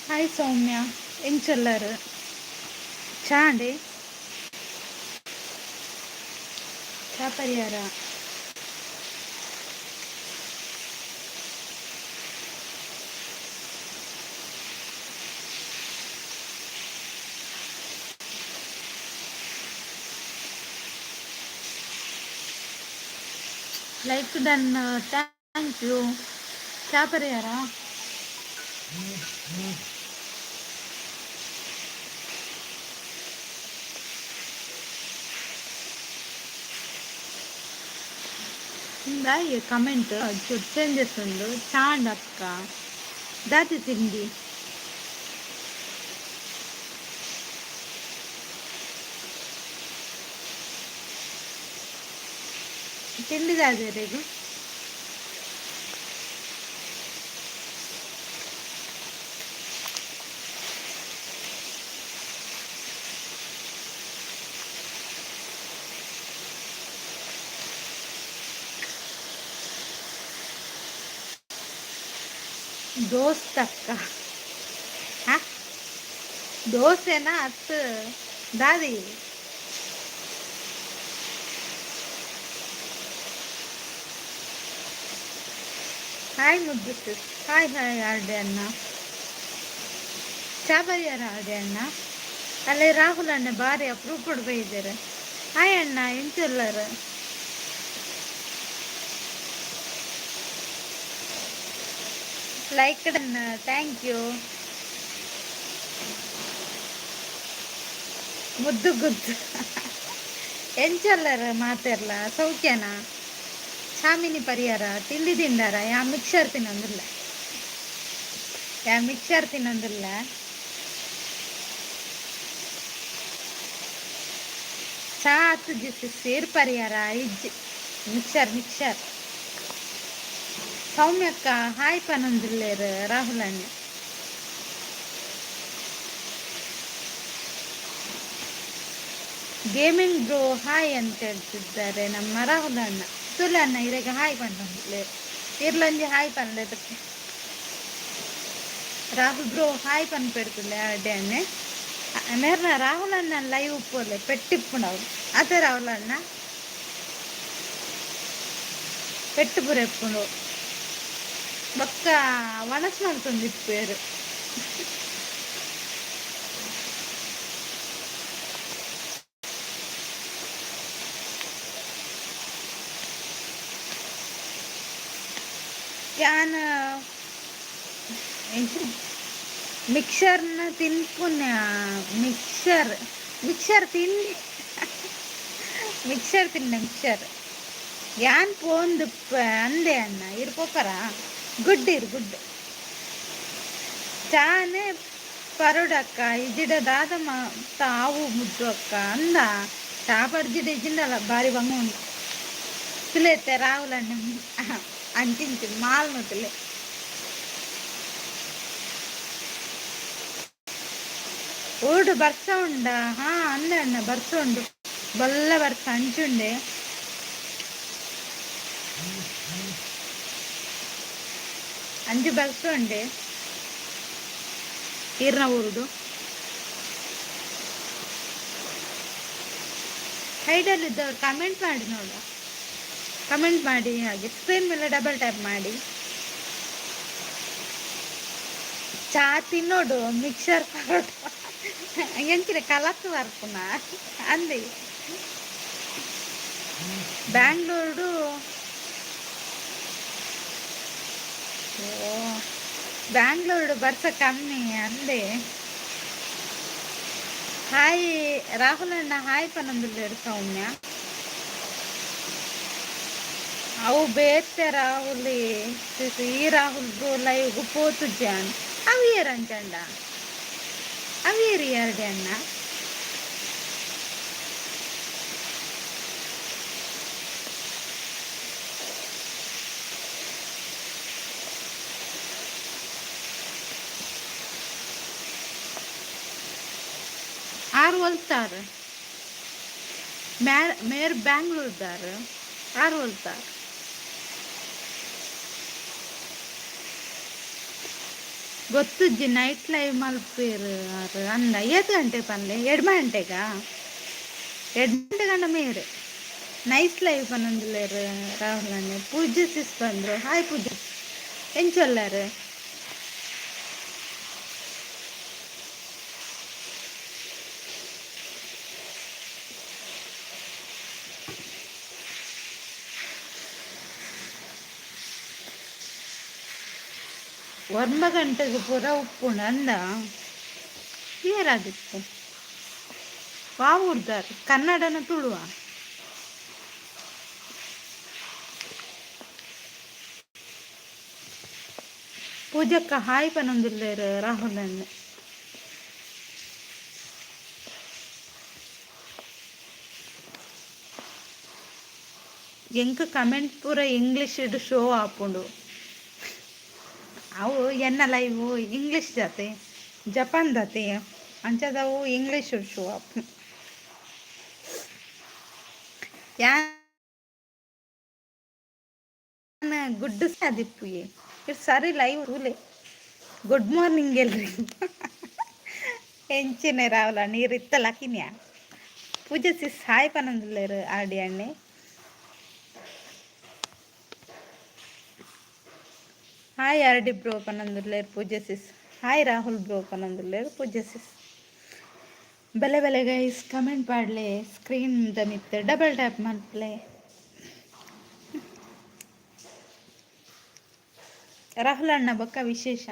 Hi ಸೌಮ್ಯ, ಎಂಚೊಲ್ಲರು? ಚಾಂಡೆ ಚಾ ಪರಿಹಾರ. Like done, thank you. ಚಾ ಪರಿಹಾರ. ಇಂದಾಯಿ ಕಮೆಂಟ್ ಚೇಂಜಸ್ ಉಂಡು. ಚಾಂಡ್ ಅಕ್ಕ, ದಾತಿ ತಿಂಡಿ? ತಿಂಡಿ ದಾದೆರೆಗು? ದೋಸ್ತಕ್ಕ ಹಾ, ದೋಸೆನಾ ಅತ್ತು ದಾದಿ? ಹಾಯ್ ಮುದ್ದು ಸಿಸ್. ಹಾಯ್ ಹಾಯ್ ಆರ್ಡೆ ಅಣ್ಣ. ಚಾ ಬರಿಯಾರ ಆರ್ಡೆ ಅಣ್ಣ? ಅಲ್ಲೇ ರಾಹುಲ್ ಅಣ್ಣ ಬಾರಿ ಅಪ್ರೂವ್ ಬೈದಾರೆ. ಹಾಯ್ ಅಣ್ಣ, ಎಂಚೊಲ್ಲರು? Like done, thank you. ಮುದ್ದು ಗುದ್ದು, ಎಂಚೊಲ್ಲರು ಮಾತೆರ್ಲ? ಸೌಖ್ಯನಾ? ಚಾಮಿನಿ ಪರಿಹಾರ? ತಿಂಡಿ ತಿಂಡಾರ? ಯಾ ಮಿಕ್ಸರ್ ತಿನ್ನೊಂದಿಲ್ಲ, ಯಾ ಮಿಕ್ಸರ್ ತಿನ್ನೊಂದಿಲ್ಲ. ಚಾ ಆತುಜಿ ಸೇರ್ ಪರಿಹಾರ ಇಜ್ಜಿ, ಮಿಕ್ಸರ್ ಮಿಕ್ಸರ್. ಸೌಮ್ಯಕ್ಕ ಹಾಯ್ ಪನೊಂದುಲ್ಲೆರ್ ರಾಹುಲ್ ಅಣ್ಣ. ಗೇಮಿಂಗ್ ಬ್ರೋ ಹಾಯ್ ಅಂತ ಹೇಳ್ತಿದ್ದಾರೆ ನಮ್ಮ ರಾಹುಲ್ ಅಣ್ಣ. ತುಲ ಅಣ್ಣ, ಇರೆಗ ಹಾಯ್ ಪನ್ನೊಂದುಲ್ಲೆರ್. ಇರ್ಲೊಂಜಿ ಹಾಯ್ ಪನ್ಲೆ. ರಾಹುಲ್ ಬ್ರೋ ಹಾಯ್ ಪನ್ಪೆಡ್ತುಲ್ಲೆ ಅಡ್ಡೆ ಅಣ್ಣೆ. ಮೇರ್ನ ರಾಹುಲ್ ಅಣ್ಣ ಲೈವ್ ಉಪ್ಪುಲೆ ಪೆಟ್ಟಿಪ್ಪುನವು ಅತೆ. ರಾಹುಲ್ ಅಣ್ಣ ಪೆಟ್ಟು ಪೂರ ಇಪ್ಪುಂಡು. ಬೊಕ್ಕ ವಣಸ್ ಮಲ್ತೊಂದಿಪ್ಪುವೆರ್. ಯಾನ್ ಮಿಕ್ಸರ್ನ ತಿನ್ಪುನ, ಮಿಕ್ಸರ್ ಮಿಕ್ಸರ್ ತಿಂಡಿ, ಮಿಕ್ಸರ್ ತಿನ್ನ ಮಿಕ್ಸರ್. ಯಾನ್ ಪೋಂದು ಅಂದೆ ಅಣ್ಣ, ಇರ್ ಪೋಪರ? ಗುಡ್ ಇರ್ ಗುಡ್. ಚಾನೆ ಪರೋಡಕ್ಕ ಇಜಿಡ ದಾದ ತಾವು ಮುದ್ದು ಅಕ್ಕ ಅಂದ. ಚಾ ಪರ್ಜಿಡ ಇಜಿಂಡಲ ಬಾರಿ ಬಂಗ ಉಂಡು. ತುಲೇತೆ ರಾಹುಲ್ ಅಣ್ಣ ಅಂಚಿಂಚಿ ಮಾಲ್ ತುಲೆ. ಊಡು ಬರ್ಸ ಉಂಡ? ಹಾ ಅಂದ ಅಣ್ಣ, ಬರ್ಸ ಉಂಡು, ಬೊಲ್ಲ ಬರ್ಸ ಅಂಚುಂಡೆ. ಅಂಜು ಬರ್ಸ ಉಂಡೆ. ಈರ್ನ ಊರುಡು ಹೈಡಲ್ಲಿದ್ದವ್ರು ಕಮೆಂಟ್ ಮಾಡಿ ನೋಡುವ. ಕಮೆಂಟ್ ಮಾಡಿ, ಹಾಗೆ ಸ್ಕ್ರೀನ್ ಮೇಲೆ ಡಬಲ್ ಟ್ಯಾಪ್ ಮಾಡಿ. ಚಾ ತಿನ್ನೋಡು, ಮಿಕ್ಸರ್ ಪರೋಟ ಎಂಚಿನ ಕಲತ್ತು ಬರ್ಪುನ ಅಂದೆ. ಬ್ಯಾಂಗ್ಳೂರ್ಡು, ಓ ಬ್ಯಾಂಗ್ಳೂರ್ಡು ಬರ್ಸ ಕಮ್ಮಿ ಅಂದೆ. ಹಾಯ್ ರಾಹುಲ್ ಅಣ್ಣ, ಹಾಯ್ ಪನೊಂದುಲ್ಲೆರ್ ಸೌಮ್ಯ. ಅವು ಬೇತೆ ರಾಹುಲ್. ಈ ರಾಹುಲ್ ಬ್ರೋ ಲೈವ್ ಪೋತುಜಾನ್. ಅವು ಏರ್ ಅಂಚಂಡ? ಅವು ಏರ್ ಎರಡೆ ಅಣ್ಣ? ಆರ್ ಒಲ್ತಾರ್? ಮೇರ್ ಬ್ಯಾಂಗ್ಳೂರ್ದಾರ್. ಆರ್ ಒಲ್ತಾರ್? ಗೊತ್ತುಜ್ಜಿ. ನೈಟ್ ಲೈವ್ ಮಲ್ಪೇರು ಆರ್ ಅಂದ. ಏತ್ ಗಂಟೆ ಪನ್ಲೆ? ಎಡ್ಮ ಗಂಟೆಗಾ? ಎಡ್ಮ ಗಂಟೆ ಮೇರೆ. ನೈಸ್ ಲೈವ್ ಪನೊಂದುಲ್ಲೆರ್ ರಾಹುಲ್ ಅಣ್ಣೆ. ಪೂಜೆ ಸಿಸ್ ಬಂದ್ರು. ಹಾಯ್ ಪೂಜೆ, ಎಂಚೊಲ್ಲಾರು? ಒರ್ಂಬ ಗಂಟೆಗೆ ಪೂರ ಉಪ್ಪುಂಡು ಅಂದ. ಏರಾದಿತ್ತು? ವಾ ಊರ್ದಾರ್? ಕನ್ನಡನ ತುಳುವ? ಪೂಜಕ್ಕ ಹಾಯ್ ಪನೊಂದುಲ್ಲೆರ್ ರಾಹುಲ್ ಅಣ್ಣೆ. ಎಂಕ್ ಕಮೆಂಟ್ ಪೂರ ಇಂಗ್ಲೀಷ್ ಶೋ ಆಪುಂಡು. ಅವು ಎನ್ನ ಲೈವ್ ಇಂಗ್ಲೀಷ್ ಜತೆ ಜಪಾನ್ ದತೆ, ಅಂಚದವು ಇಂಗ್ಲೀಷ್ ಶೋ ಆಪುಂಡು. ಯಾನ್ ಗುಡ್ಡು ಆದಿಪ್ಪುಯೆ. ಸರಿ, ಲೈವ್ ತೂಲೆ. ಗುಡ್ ಮಾರ್ನಿಂಗ್ ಎಲ್ರಿ. ಎಂಚಿನ ರಾವಲ ನೀರು ಇತ್ತ ಲಕಿನ್ಯಾ? ಪೂಜೆ ಸಿಸ್ ಹಾಯ್ ಪನೊಂದುಲ್ಲೆರ್ ಆರ್ಡಿ ಅಣ್ಣೆ. ಹಾಯ್ ಆರ್ಡಿ ಬ್ರೋ ಪನೊಂದುಲ್ಲೆರ್ Pooja sis. Hi Rahul bro ಪನೊಂದುಲ್ಲೆರ್ ಪೂಜೆ ಸಿಸ್. ಬಲೆ ಬಲೆ ಗೈಸ್, ಕಮೆಂಟ್ ಪಾಡ್ಲೆ, ಸ್ಕ್ರೀನ್ the ಮಿತ್ತ್ ಡಬಲ್ ಟ್ಯಾಪ್ ಮಲ್ಪಲೆ. ರಾಹುಲ್ ಅಣ್ಣ, ಬೊಕ್ಕ ವಿಶೇಷ?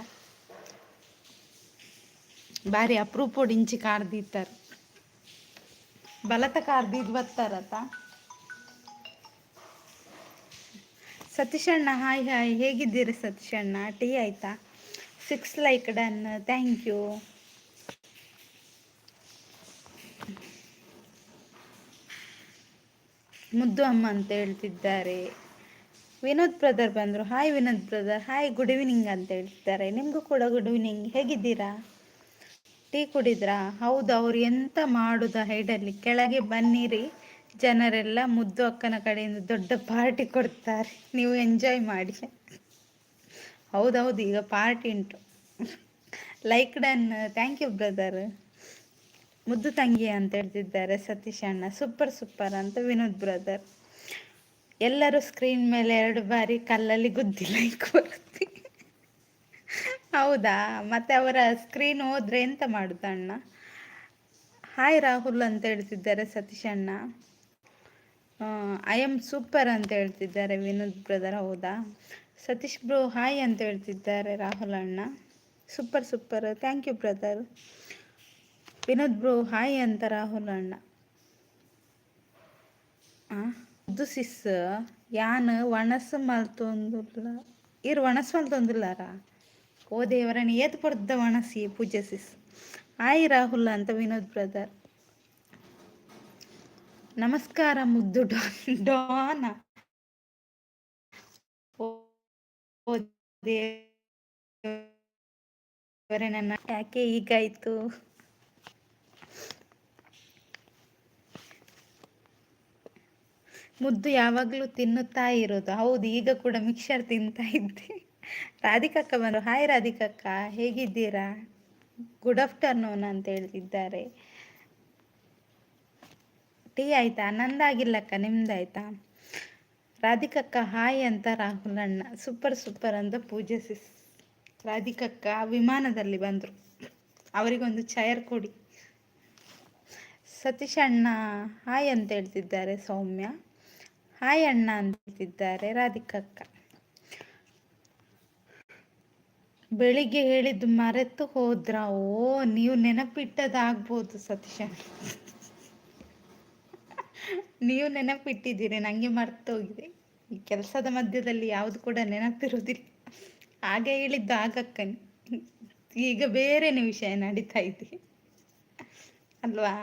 ಬಾರಿ ಅಪರೂಪೊಡು ಇಂಚಿ ಕಾರ್ ದೀತಾರ್. ಬಲತ ಕಾರ್ ದೀದ್ ಬತ್ತಾರತ. ಸತೀಶ್ ಅಣ್ಣ, ಹಾಯ್ ಹಾಯ್. ಹೇಗಿದ್ದೀರಿ ಸತೀಶ್ ಅಣ್ಣ? ಟೀ ಆಯ್ತಾ? 6 like done, thank you. ಮುದ್ದು ಅಮ್ಮ ಅಂತ ಹೇಳ್ತಿದ್ದಾರೆ. ವಿನೋದ್ ಬ್ರದರ್ ಬಂದರು. Hi Vinod brother, hi, good evening ಅಂತ ಹೇಳ್ತಿದ್ದಾರೆ. ನಿಮಗೂ ಕೂಡ ಗುಡ್ ಈವ್ನಿಂಗ್. ಹೇಗಿದ್ದೀರಾ? ಟೀ ಕುಡಿದ್ರಾ? ಹೌದು, ಅವ್ರು ಎಂತ ಮಾಡುದ ಹೈಡಲ್ಲಿ? ಕೆಳಗೆ ಬನ್ನಿರಿ ಜನರೆಲ್ಲ, ಮುದ್ದು ಅಕ್ಕನ ಕಡೆಯಿಂದ ದೊಡ್ಡ ಪಾರ್ಟಿ ಕೊಡ್ತಾರೆ, ನೀವು ಎಂಜಾಯ್ ಮಾಡಿ. ಹೌದೌದು, ಈಗ ಪಾರ್ಟಿ ಉಂಟು. Like done, thank you brother. ಮುದ್ದು ತಂಗಿ ಅಂತ ಹೇಳ್ತಿದ್ದಾರೆ ಸತೀಶ್ ಅಣ್ಣ. ಸೂಪರ್ ಸೂಪರ್ ಅಂತ ವಿನೋದ್ ಬ್ರದರ್. ಎಲ್ಲರೂ ಸ್ಕ್ರೀನ್ ಮೇಲೆ ಎರಡು ಬಾರಿ ಕಲ್ಲಲ್ಲಿ ಗುದ್ದಿ ಲೈಕ್ ಬರುತ್ತೆ. ಹೌದಾ? ಮತ್ತೆ ಅವರ ಸ್ಕ್ರೀನ್ ಹೋದ್ರೆ ಎಂತ ಮಾಡುದು ಅಣ್ಣ? ಹಾಯ್ ರಾಹುಲ್ ಅಂತ ಹೇಳ್ತಿದ್ದಾರೆ ಸತೀಶ್ ಅಣ್ಣ. I am super ಅಂತ ಹೇಳ್ತಿದ್ದಾರೆ ವಿನೋದ್ ಬ್ರದರ್. ಹೌದಾ? ಸತೀಶ್ ಬ್ರೋ ಹಾಯ್ ಅಂತ ಹೇಳ್ತಿದ್ದಾರೆ ರಾಹುಲ್ ಅಣ್ಣ. Super super, thank you brother. Vinod bro hi ಅಂತ ರಾಹುಲ್ ಅಣ್ಣ. ಇದು ಸಿಸ್ ಯಾನ್ ವಣಸ್ ಮಲ್ತೊಂದುಲ್ಲ. ಇರ್ ವಣಸ್ ಮಲ್ತೊಂದುಲ್ಲಾರ? ಓ ದೇವರನಿ, ಏತ್ ಪೊರ್ದ ವಣಸಿ. ಪೂಜೆ ಸಿಸ್ ಹಾಯ್ ರಾಹುಲ್ ಅಂತ ವಿನೋದ್ ಬ್ರದರ್. ನಮಸ್ಕಾರ ಮುದ್ದು ಡಾನ್. ಓ ದೇವರೇ, ನನ್ನ ಯಾಕೆ ಹೀಗಾಯ್ತು? ಮುದ್ದು ಯಾವಾಗಲೂ ತಿನ್ನುತ್ತಾ ಇರೋದು. ಹೌದು, ಈಗ ಕೂಡ ಮಿಕ್ಸರ್ ತಿಂತಾ ಇದ್ದೆ. ರಾಧಿಕಕ್ಕ ಬಂದರು. ಹಾಯ್ ರಾಧಿಕಕ್ಕ, ಹೇಗಿದ್ದೀರಾ? ಗುಡ್ ಆಫ್ಟರ್ನೂನ್ ಅಂತ ಹೇಳ್ತಿದ್ದಾರೆ. ಟೀ ಆಯ್ತಾ? ನಂದಾಗಿಲ್ಲಕ್ಕ, ನಿಮ್ದಾಯ್ತಾ? ರಾಧಿಕಕ್ಕ ಹಾಯ್ ಅಂತ ರಾಹುಲ್ ಅಣ್ಣ. ಸೂಪರ್ ಸೂಪರ್ ಅಂತ ಪೂಜೆ ಸಿಸ್. ರಾಧಿಕಕ್ಕ ವಿಮಾನದಲ್ಲಿ ಬಂದರು, ಅವರಿಗೊಂದು ಚೇರ್ ಕೊಡಿ. ಸತೀಶ್ ಅಣ್ಣ ಹಾಯ್ ಅಂತ ಹೇಳ್ತಿದ್ದಾರೆ. ಸೌಮ್ಯ ಹಾಯ್ ಅಣ್ಣ ಅಂತ ಹೇಳ್ತಿದ್ದಾರೆ ರಾಧಿಕಕ್ಕ. ಬೆಳಿಗ್ಗೆ ಹೇಳಿದ್ದು ಮರೆತು ಹೋದ್ರ? ಓ, ನೀವು ನೆನಪಿಟ್ಟದಾಗ್ಬೋದು ಸತೀಶ. ನೀವು ನೆನಪಿಟ್ಟಿದ್ದೀರಿ, ನನಗೆ ಮರ್ತೋಗಿದೆ. ಈ ಕೆಲಸದ ಮಧ್ಯದಲ್ಲಿ ಯಾವುದು ಕೂಡ ನೆನಪಿರುವುದಿಲ್ಲ. ಹಾಗೆ ಹೇಳಿದ್ದು ಆಗಕ್ಕನೆ, ಈಗ ಬೇರೆನೆ ವಿಷಯ ನಡೀತಾ ಇದೆ ಅಲ್ವಾ?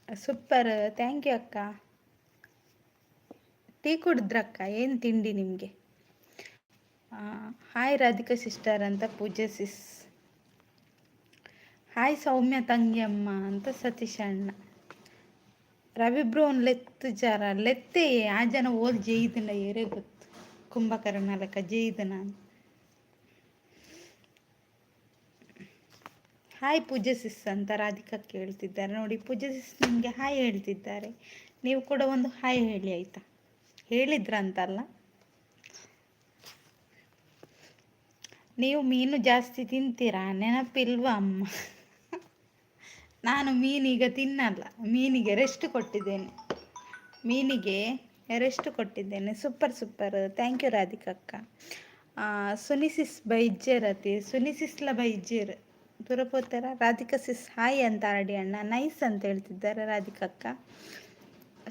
ಸೂಪರ್, thank you ಅಕ್ಕ. ಟೀ ಕುಡಿದ್ರಕ್ಕ? ಏನು ತಿಂಡಿ ನಿಮಗೆ? ಹಾಯ್ ರಾಧಿಕಾ ಸಿಸ್ಟರ್ ಅಂತ ಪೂಜೆ ಸಿಸ್. ಹಾಯ್ ಸೌಮ್ಯ ತಂಗಿಯಮ್ಮ ಅಂತ ಸತೀಶ್ ಅಣ್ಣ. ರವಿ ಬ್ರೋನ್ ಲೆತ್ತು ಜರ ಲೆತ್ತೆ. ಆ ಜನ ಓಲ್ ಜೈದನ ಏರೇ ಗೊತ್ತು, ಕುಂಭಕರ್ಣ ಲೆಕ್ಕ ಜೈದನ. ಹಾಯ್ ಪೂಜೆ ಸಿಸ್ ಅಂತ ರಾಧಿಕಾ ಕೇಳ್ತಿದ್ದಾರೆ. ನೋಡಿ, ಪೂಜೆ ಸಿಸ್ ನಿಮಗೆ ಹಾಯ್ ಹೇಳ್ತಿದ್ದಾರೆ. ನೀವು ಕೂಡ ಒಂದು ಹಾಯ್ ಹೇಳಿ ಆಯಿತಾ? ಹೇಳಿದ್ರಂತಲ್ಲ. ನೀವು ಮೀನು ಜಾಸ್ತಿ ತಿಂತೀರಾ? ನೆನಪಿಲ್ವಾ ಅಮ್ಮ? ನಾನು ಮೀನೀಗ ತಿನ್ನಲ್ಲ, ಮೀನಿಗೆ ರೆಸ್ಟ್ ಕೊಟ್ಟಿದ್ದೇನೆ, ಮೀನಿಗೆ ರೆಸ್ಟ್ ಕೊಟ್ಟಿದ್ದೇನೆ. Super super, thank you ರಾಧಿಕಕ್ಕ. ಸುನಿಸಿಸ್ ಬೈಜ್ಜೇರತಿ, ಸುನಿಸಿಸ್ಲ ಬೈಜ್ಜೇರ್ ದೂರ ಪೋತಾರ. ರಾಧಿಕಾ ಸಿಸ್ ಹಾಯ್ ಅಂತ ಆರ್ಡಿ ಅಣ್ಣ. ನೈಸ್ ಅಂತ ಹೇಳ್ತಿದ್ದಾರೆ ರಾಧಿಕಕ್ಕ.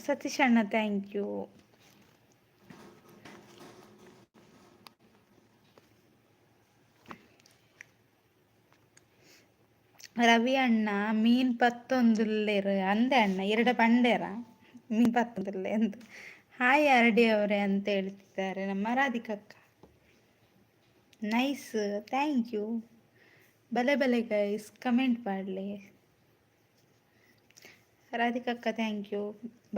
ಸತೀಶ್ ಅಣ್ಣ thank you. Ravi ಅಣ್ಣ ಮೀನ್ ಪತ್ತೊಂದುಲ್ಲೆರ್ ಅಂದೆ ಅಣ್ಣ, ಎರಡ ಪಂಡೇರ ಮೀನ್ ಪತ್ತೊಂದುಲ್ಲೆ ಅಂತ. ಹಾಯ್ ಆರ್ಡಿ ಅವರೇ ಅಂತ ಹೇಳ್ತಿದ್ದಾರೆ ನಮ್ಮ ರಾಧಿಕಕ್ಕ. Nice, thank you. ಬಲೆ ಬಲೆ ಗೈಸ್, ಕಮೆಂಟ್ ಮಾಡಲಿ. ರಾಧಿಕಕ್ಕ thank you.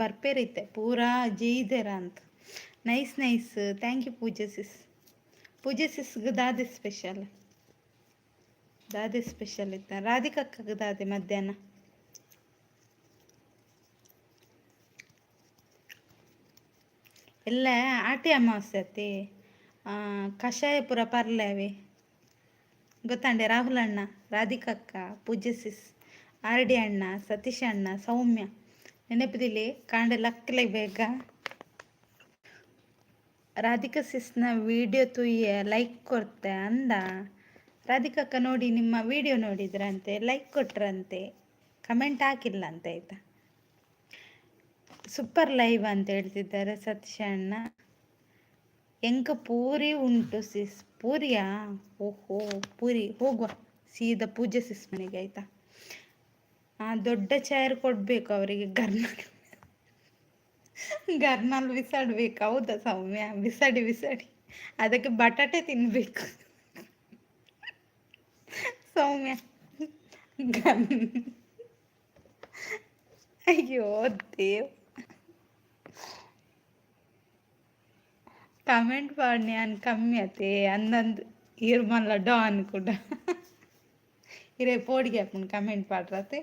ಬರ್ಪೇರಿತ್ತೆ ಪೂರಾ ಜೀದೆರ ಅಂತ. Nice nice, thank you Pooja sis. ಪೂಜೆ ಸಿಸ್ಗೆ ದಾದೆ ಸ್ಪೆಷಲ್? ದಾದೆ ಸ್ಪೆಷಲ್ ಇತ್ತ ರಾಧಿಕಕ್ಕಗೆ? ದಾದೆ ಮಧ್ಯಾಹ್ನ? ಎಲ್ಲ ಆಟಿ ಅಮಾವಾಸ್ಯೆ ಅತ್ತೆ, ಕಷಾಯ ಪೂರ ಪರ್ಲೇವೆ ಗೊತ್ತಾಂಡೆ. ರಾಹುಲ್ ಅಣ್ಣ, ರಾಧಿಕಕ್ಕ, ಪೂಜೆ ಸಿಸ್, ಆರ್ ಡಿ ಅಣ್ಣ, ಸತೀಶ್ ಅಣ್ಣ, ಸೌಮ್ಯ ನೆನಪದಿಲ್ಲಿ ಕಾಂಡೆ ಲಕ್ಕಲೆ ಬೇಗ. ರಾಧಿಕಾ ಸಿಸ್ನ ವಿಡಿಯೋ ತುಯ್ಯ ಲೈಕ್ ಕೊಡ್ತೆ ಅಂದ ರಾಧಿಕಕ್ಕ. ನೋಡಿ, ನಿಮ್ಮ ವಿಡಿಯೋ ನೋಡಿದ್ರಂತೆ, ಲೈಕ್ ಕೊಟ್ರಂತೆ, ಕಮೆಂಟ್ ಹಾಕಿಲ್ಲ ಅಂತ ಆಯ್ತಾ? ಸೂಪರ್ ಲೈವ್ ಅಂತ ಹೇಳ್ತಿದ್ದಾರೆ ಸತೀಶ್ ಅಣ್ಣ. ಎಂಕ ಪೂರಿ ಉಂಟು ಸಿಸ್. ಪೂರಿಯಾ? ಓಹೋ, ಪೂರಿ. ಹೋಗುವ ಸೀದಾ ಪೂಜೆ ಸಿಸ್ ಮನೆಗೆ ಆಯ್ತಾ? ದೊಡ್ಡ ಚೇರ್ ಕೊಡಬೇಕು ಅವರಿಗೆ, ಗರ್ನಲ್ ಗರ್ನಲ್ ಬಿಸಾಡ್ಬೇಕು. ಹೌದಾ ಸೌಮ್ಯ? ಬಿಸಾಡಿ ಬಿಸಾಡಿ, ಅದಕ್ಕೆ ಬಟಾಟೆ ತಿನ್ಬೇಕು ಸೌಮ್ಯ. ಗನ್ ಅಯ್ಯೋ ದೇವ್. ಕಮೆಂಟ್ ಪಾಡ್ನೆ ಅನ್ ಕಮ್ಮಿ ಅತೆ ಅಂದಂದು ಈರ್ ಮಲ್ಲ ಡಾನ್ ಕೂಡ ಇರೇ ಪೋಡಿಗೆ ಆಪುಂಡು ಕಮೆಂಟ್ ಪಾಡ್ರತೆ.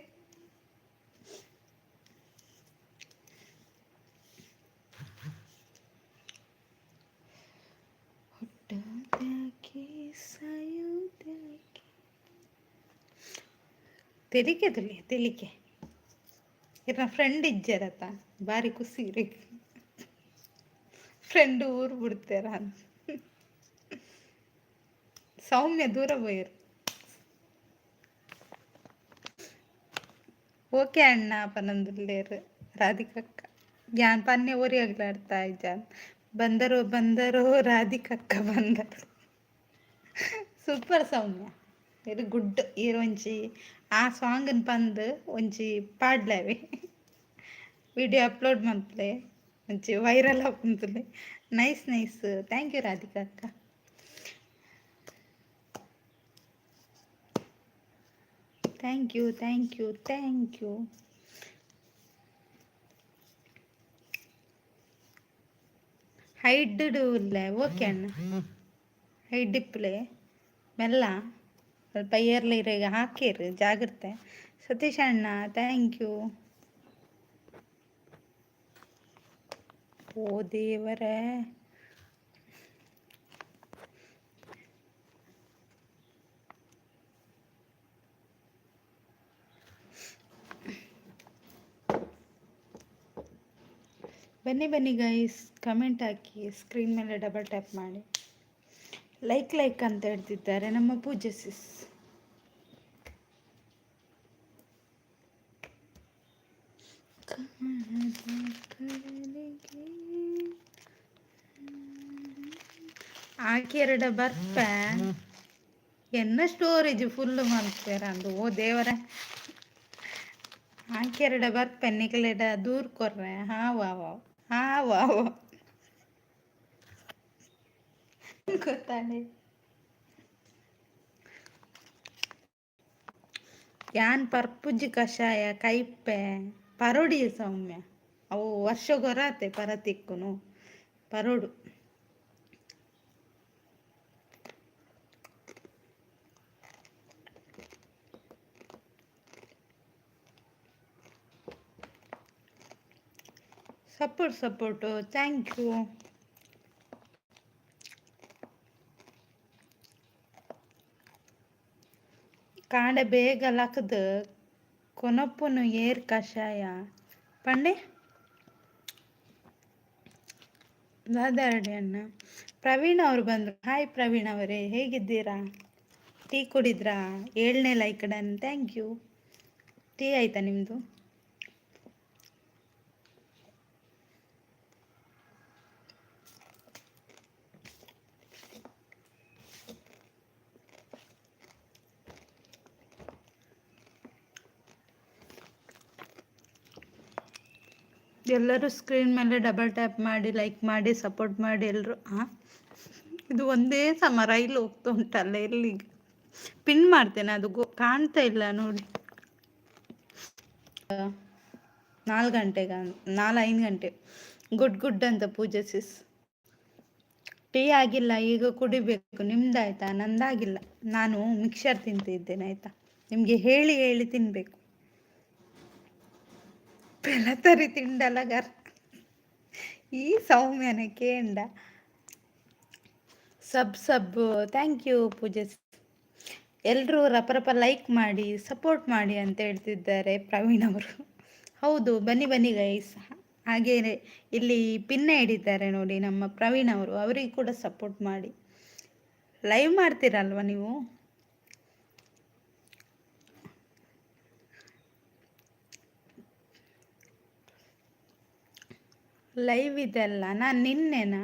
ತೆಲಿಕೆ ತುಲಿ ತೆಲಿಕೆ. ಇರ್ನ ಫ್ರೆಂಡ್ ಇಜ್ಜರತ, ಬಾರಿ ಖುಷಿ ಇರಕ್ಕೆ. ಫ್ರೆಂಡ್ ಊರು ಬಿಡ್ತಾರ. ಸೌಮ್ಯ ದೂರ ಪೋಯರು. ಓಕೆ ಅಣ್ಣ ಪನೊಂದುಲ್ಲೆರ್ ರಾಧಿಕಕ್ಕ. ಯಾನ್ ಪನ್ನೆ ಒರಿಯಾಗ್ಲಾಡ್ತಾ ಇಜ್ಜಾನ್. ಬಂದರು ಬಂದರು ರಾಧಿಕಕ್ಕ ಬಂದರು. ಸೂಪರ್ ಸೌಮ್ಯ, ವೆರಿ ಗುಡ್. ಈರ್ ಒಂಜಿ ಆ ಸಾಂಗನ್ ಪಂದ್ ಒಂಜಿ ಪಾಡ್ಲವೆ, ವಿಡಿಯೋ ಅಪ್ಲೋಡ್ ಮಲ್ಪುಲೆ, ಒಂಜಿ ವೈರಲ್ ಆಪುಂತುಲೆ. Nice nice, thank you Radhika ಅಕ್ಕ. Thank you, thank you, thank you. Hide ಉಲ್ಲೆ. ಓಕೆ ಅಣ್ಣ, ಹೈಡ್ ಇಪ್ಪಲೆ. ಮೆಲ್ಲ ಸ್ವಲ್ಪ ಏರ್ಲಿ ಇರೆಗ್ ಹಾಕಿರು, ಜಾಗ್ರತೆ. ಸತೀಶ್ ಅಣ್ಣ, thank you. ಓ ದೇವರೇ! ಬನ್ನಿ ಬನ್ನಿ ಗೈಸ್, ಕಮೆಂಟ್ ಹಾಕಿ, ಸ್ಕ್ರೀನ್ ಮೇಲೆ ಡಬಲ್ ಟ್ಯಾಪ್ ಮಾಡಿ. ಲೈಕ್ ಲೈಕ್ ಅಂತ ಹೇಳ್ತಿದ್ದಾರೆ ನಮ್ಮ ಪೂಜೆ ಸಿಸ್. ಆಕೆ ಎರಡ ಬರ್ಪ ಎನ್ನ ಸ್ಟೋರೇಜ್ ಫುಲ್ ಮಲ್ಪೆರ ಅಂದು. ಓ ದೇವರ, ಆಕೆ ಎರಡ ಬರ್ಪೆ ನಿಕಲೆಡ ದೂರ್ ಕೊರ್ರೆ. ಹಾ ವಾ ವಾ ಹಾ ವಾ ವಾ ಗೊತ್ತಾನೆ. ಯಾನ್ ಪರ್ಪುಜಿ ಕಷಾಯ, ಕೈಪೆ ಪರೋಡಿ ಸೌಮ್ಯ. ಅವು ವರ್ಷಗೊರಾತೆ ಪರತಿಕ್ಕುನು ಪರೋಡು. Support support, thank you. ಕಾಂಡೆ ಬೇಗ ಲಕ್ದ್ ಕೊನೊಪುನು ಏರ್ ಕಷಾಯ ಪಂಡೆ ದಾದಾರಡಿ ಅಣ್ಣ. ಪ್ರವೀಣ್ ಅವರು ಬಂದರು. ಹಾಯ್ ಪ್ರವೀಣ್ ಅವರೇ, ಹೇಗಿದ್ದೀರಾ? ಟೀ ಕುಡಿದ್ರಾ? ಏಳನೇ like done, thank you. Tea ಆಯ್ತಾ ನಿಮ್ಮದು? ಎಲ್ಲರೂ ಸ್ಕ್ರೀನ್ ಮೇಲೆ ಡಬಲ್ ಟ್ಯಾಪ್ ಮಾಡಿ, ಲೈಕ್ ಮಾಡಿ, ಸಪೋರ್ಟ್ ಮಾಡಿ ಎಲ್ಲರೂ. ಹಾಂ, ಇದು ಒಂದೇ ಸಮ ರೈಲು ಹೋಗ್ತಾ ಉಂಟಲ್ಲ ಎಲ್ಲಿಗೆ? ಪಿನ್ ಮಾಡ್ತೇನೆ, ಅದು ಗೋ ಕಾಣ್ತಾ ಇಲ್ಲ ನೋಡಿ. 4 ಗಂಟೆಗೆ, 4-5 ಗಂಟೆ. ಗುಡ್ ಗುಡ್ ಅಂತ ಪೂಜೆ ಸಿಸ್. ಟೀ ಆಗಿಲ್ಲ, ಈಗ ಕುಡಿಬೇಕು. ನಿಮ್ದಾಯ್ತಾ? ನಂದಾಗಿಲ್ಲ. ನಾನು ಮಿಕ್ಸರ್ ತಿಂತಿದ್ದೇನೆ, ಆಯ್ತಾ? ನಿಮಗೆ ಹೇಳಿ ಹೇಳಿ ತಿನ್ನಬೇಕು. ಪೆಲತರಿ ತಿಂಡಲಗರ್ ಈ ಸೌಮ್ಯನ ಕೇಂಡ. ಸಬ್ ಸಬ್, thank you ಪೂಜೆ. ಎಲ್ಲರೂ ರಪ ರಪ ಲೈಕ್ ಮಾಡಿ, ಸಪೋರ್ಟ್ ಮಾಡಿ ಅಂತ ಹೇಳ್ತಿದ್ದಾರೆ ಪ್ರವೀಣ್ ಅವರು. ಹೌದು, ಬನ್ನಿ ಬನ್ನಿ ಗೈಸ್. ಹಾಗೇ ಇಲ್ಲಿ ಪಿನ್ನ ಹಿಡಿತಾರೆ ನೋಡಿ ನಮ್ಮ ಪ್ರವೀಣ್ ಅವರು, ಅವರಿಗೆ ಕೂಡ ಸಪೋರ್ಟ್ ಮಾಡಿ. ಲೈವ್ ಮಾಡ್ತೀರಲ್ವ ನೀವು? ಲೈವ್ ಇದೆಲ್ಲ ನಾನು ನಿನ್ನೆನಾ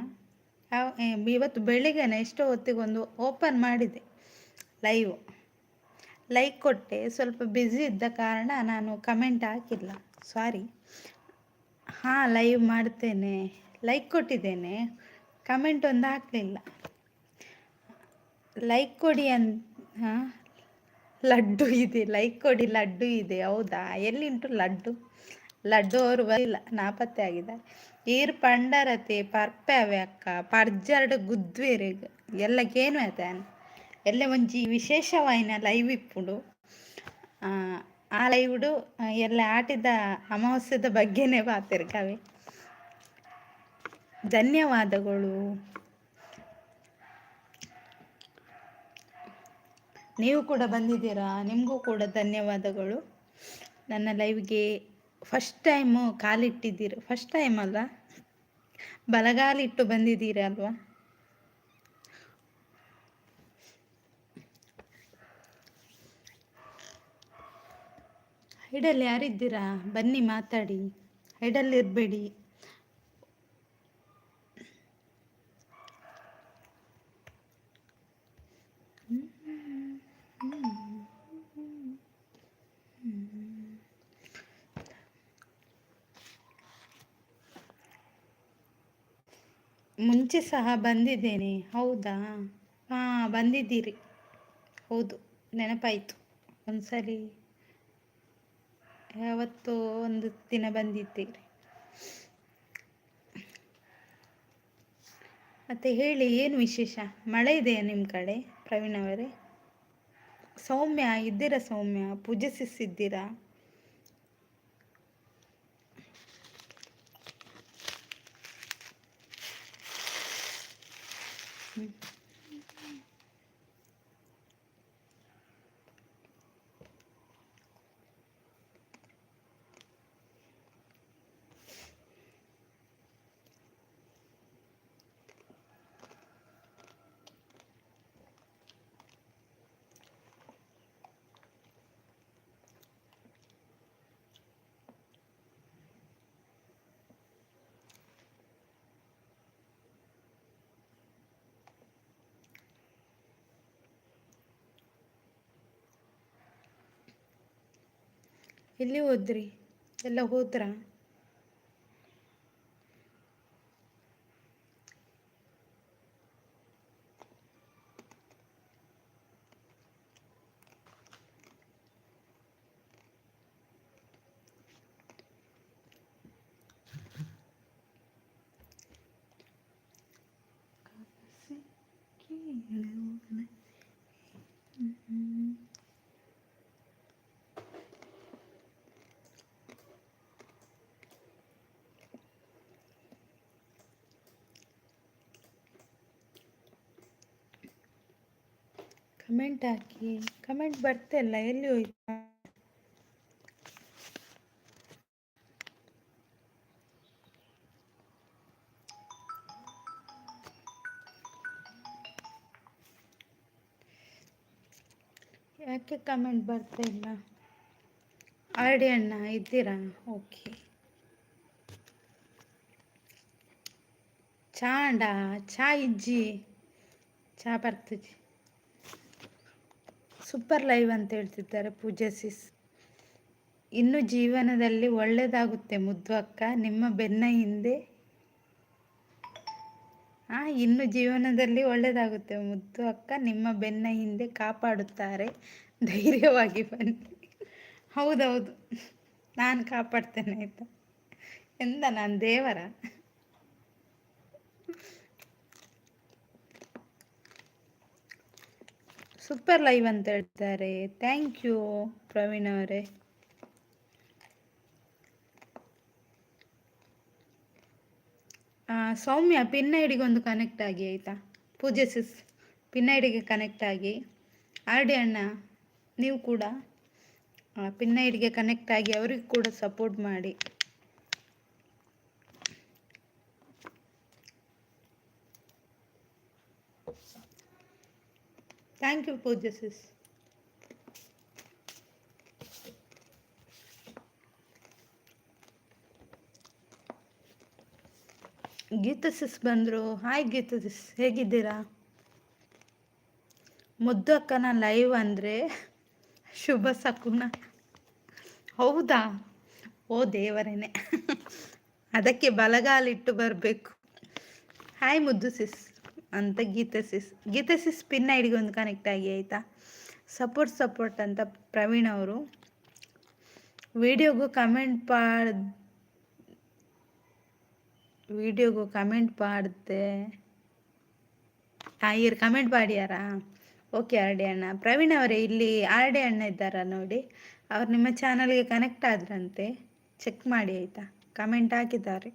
ಇವತ್ತು ಬೆಳಿಗ್ಗೆನ ಎಷ್ಟೋ ಹೊತ್ತಿಗೆ ಒಂದು ಓಪನ್ ಮಾಡಿದೆ ಲೈವ್. ಲೈಕ್ ಕೊಟ್ಟೆ. ಸ್ವಲ್ಪ ಬ್ಯುಸಿ ಇದ್ದ ಕಾರಣ ನಾನು ಕಮೆಂಟ್ ಹಾಕಿಲ್ಲ, ಸಾರಿ. ಹಾಂ, ಲೈವ್ ಮಾಡ್ತೇನೆ. ಲೈಕ್ ಕೊಟ್ಟಿದ್ದೇನೆ, ಕಮೆಂಟ್ ಒಂದು ಹಾಕಲಿಲ್ಲ. ಲೈಕ್ ಕೊಡಿ ಹಾಂ, ಲಡ್ಡು ಇದೆ, ಲೈಕ್ ಕೊಡಿ, ಲಡ್ಡು ಇದೆ. ಹೌದಾ? ಎಲ್ಲಿಂಟು ಲಡ್ಡು? ಲಡ್ಡು ಅವರು ಬರಲಿಲ್ಲ, ನಾಪತ್ತೆ ಆಗಿದ್ದಾರೆ. ಈರ್ ಪಂಡರತೆ ಪರ್ಪೆ ಅಕ್ಕ ಪರ್ಜರ್ಡ್ ಗುದ್ವೇರೆಗ್ ಎಲ್ಲಕ್ಕೇನು ಆಯ್ತಾನ್. ಎಲ್ಲ ಒಂಜಿ ವಿಶೇಷವಾಯಿನ ಲೈವ್ ಇಪ್ಪುಂಡು. ಆ ಲೈವ್ಡು ಎಲ್ಲ ಆಟಿದ ಅಮಾವಾಸ್ಯದ ಬಗ್ಗೆನೇ ಪಾತೆರ್ಗವೆ. ಧನ್ಯವಾದಗಳು. ನೀವು ಕೂಡ ಬಂದಿದ್ದೀರಾ, ನಿಮಗೂ ಕೂಡ ಧನ್ಯವಾದಗಳು. ನನ್ನ ಲೈವ್ಗೆ ಫಸ್ಟ್ ಟೈಮು ಕಾಲಿಟ್ಟಿದ್ದೀರ, ಫಸ್ಟ್ ಟೈಮ್ ಅಲ್ಲ, ಬಲಗಾಲಿಟ್ಟು ಬಂದಿದ್ದೀರ ಅಲ್ವಾ? ಹೈಡಲ್ಲಿ ಯಾರಿದ್ದೀರಾ? ಬನ್ನಿ ಮಾತಾಡಿ, ಹೈಡಲ್ಲಿ ಇರಬೇಡಿ. ಮುಂಚೆ ಸಹ ಬಂದಿದ್ದೇನೆ. ಹೌದಾ? ಹಾಂ, ಬಂದಿದ್ದೀರಿ, ಹೌದು, ನೆನಪಾಯಿತು. ಒಂದ್ಸರಿ ಯಾವತ್ತೋ ಒಂದು ದಿನ ಬಂದಿದ್ದೀರಿ. ಮತ್ತು ಹೇಳಿ, ಏನು ವಿಶೇಷ? ಮಳೆ ಇದೆಯಾ ನಿಮ್ಮ ಕಡೆ ಪ್ರವೀಣ್ ಅವರೇ? ಸೌಮ್ಯ ಇದ್ದೀರಾ? ಸೌಮ್ಯ, ಪೂಜೆ ಸಿಸ್ ಇದ್ದೀರಾ? ಎಲ್ಲಿ ಹೋದ್ರಿ? ಎಲ್ಲ ಹೋದ್ರಾ? Comment hockey. ಕಮೆಂಟ್ ಬರ್ತಿಲ್ಲ, ಎಲ್ಲಿ ಹೋಯ್ತಾ? ಯಾಕೆ ಕಮೆಂಟ್ ಬರ್ತಾ ಇಲ್ಲ? ಆರ್ ಡಿ ಅಣ್ಣ ಇದ್ದೀರಾ? ಓಕೆ. ಚಾ ಅಂಡ? ಚಾ ಇಜ್ಜಿ, ಚಾ ಬರ್ತಜಿ. ಸೂಪರ್ ಲೈವ್ ಅಂತ ಹೇಳ್ತಿದ್ದಾರೆ ಪೂಜಾ ಸಿಸ್. ಇನ್ನು ಜೀವನದಲ್ಲಿ ಒಳ್ಳೆಯದಾಗುತ್ತೆ ಮುದ್ದು ಅಕ್ಕ, ನಿಮ್ಮ ಬೆನ್ನ ಹಿಂದೆ. ಇನ್ನು ಜೀವನದಲ್ಲಿ ಒಳ್ಳೆಯದಾಗುತ್ತೆ ಮುದ್ದು ಅಕ್ಕ, ನಿಮ್ಮ ಬೆನ್ನ ಹಿಂದೆ ಕಾಪಾಡುತ್ತಾರೆ, ಧೈರ್ಯವಾಗಿ ಬನ್ನಿ. ಹೌದೌದು, ನಾನು ಕಾಪಾಡ್ತೇನೆ, ಆಯಿತಾ? ಎಂದ ನಾನು ದೇವರ? ಸೂಪರ್ ಲೈವ್ ಅಂತ ಹೇಳ್ತಾರೆ. Thank you Praveen ಅವರೇ. ಸೌಮ್ಯ, ಪಿನ್ ಐಡಿಗೆ ಒಂದು ಕನೆಕ್ಟ್ ಆಗಿ, ಆಯಿತಾ? ಪೂಜೆ ಸಿಸ್, ಪಿನ್ ಐಡಿಗೆ ಕನೆಕ್ಟ್ ಆಗಿ. ಆರ್ ಡಿ ಅಣ್ಣ, ನೀವು ಕೂಡ ಪಿನ್ ಐಡಿಗೆ ಕನೆಕ್ಟ್ ಆಗಿ, ಅವ್ರಿಗೆ ಕೂಡ ಸಪೋರ್ಟ್ ಮಾಡಿ. Thank you Pooja sis. Geetha sis ಬಂದರು. ಹಾಯ್ ಗೀತಾ ಸಿಸ್, ಹೇಗಿದ್ದೀರಾ? ಮುದ್ದು ಅಕ್ಕನ ಲೈವ್ ಅಂದರೆ ಶುಭ ಶಕುನ. ಹೌದಾ? ಓ ದೇವರೇನೆ, ಅದಕ್ಕೆ ಬಲಗಾಲಿಟ್ಟು ಬರಬೇಕು. ಹಾಯ್ ಮುದ್ದು ಸಿಸ್ ಅಂತ ಗೀತಾ ಸಿಸ್. ಗೀತಾ ಸಿಸ್, ಪಿನ್ ಐಡಿಗೆ ಒಂದು ಕನೆಕ್ಟ್ ಆಗಿ, ಆಯಿತಾ? ಸಪೋರ್ಟ್ ಸಪೋರ್ಟ್ ಅಂತ ಪ್ರವೀಣ್ ಅವರು. ವಿಡಿಯೋಗೂ ಕಮೆಂಟ್ ಪಾಡ್, ವಿಡಿಯೋಗೂ ಕಮೆಂಟ್ ಪಾಡ್ದೆ. ಇರ್ ಕಮೆಂಟ್ ಪಾಡ್ಯಾರಾ? ಓಕೆ ಆರ್ ಡಿ ಅಣ್ಣ. ಪ್ರವೀಣ್ ಅವರೇ, ಇಲ್ಲಿ ಆರ್ ಡಿ ಅಣ್ಣ ಇದ್ದಾರಾ ನೋಡಿ. ಅವ್ರು ನಿಮ್ಮ ಚಾನಲ್ಗೆ ಕನೆಕ್ಟ್ ಆದ್ರಂತೆ, ಚೆಕ್ ಮಾಡಿ, ಆಯಿತಾ? ಕಮೆಂಟ್ ಹಾಕಿದ್ದಾರೆ.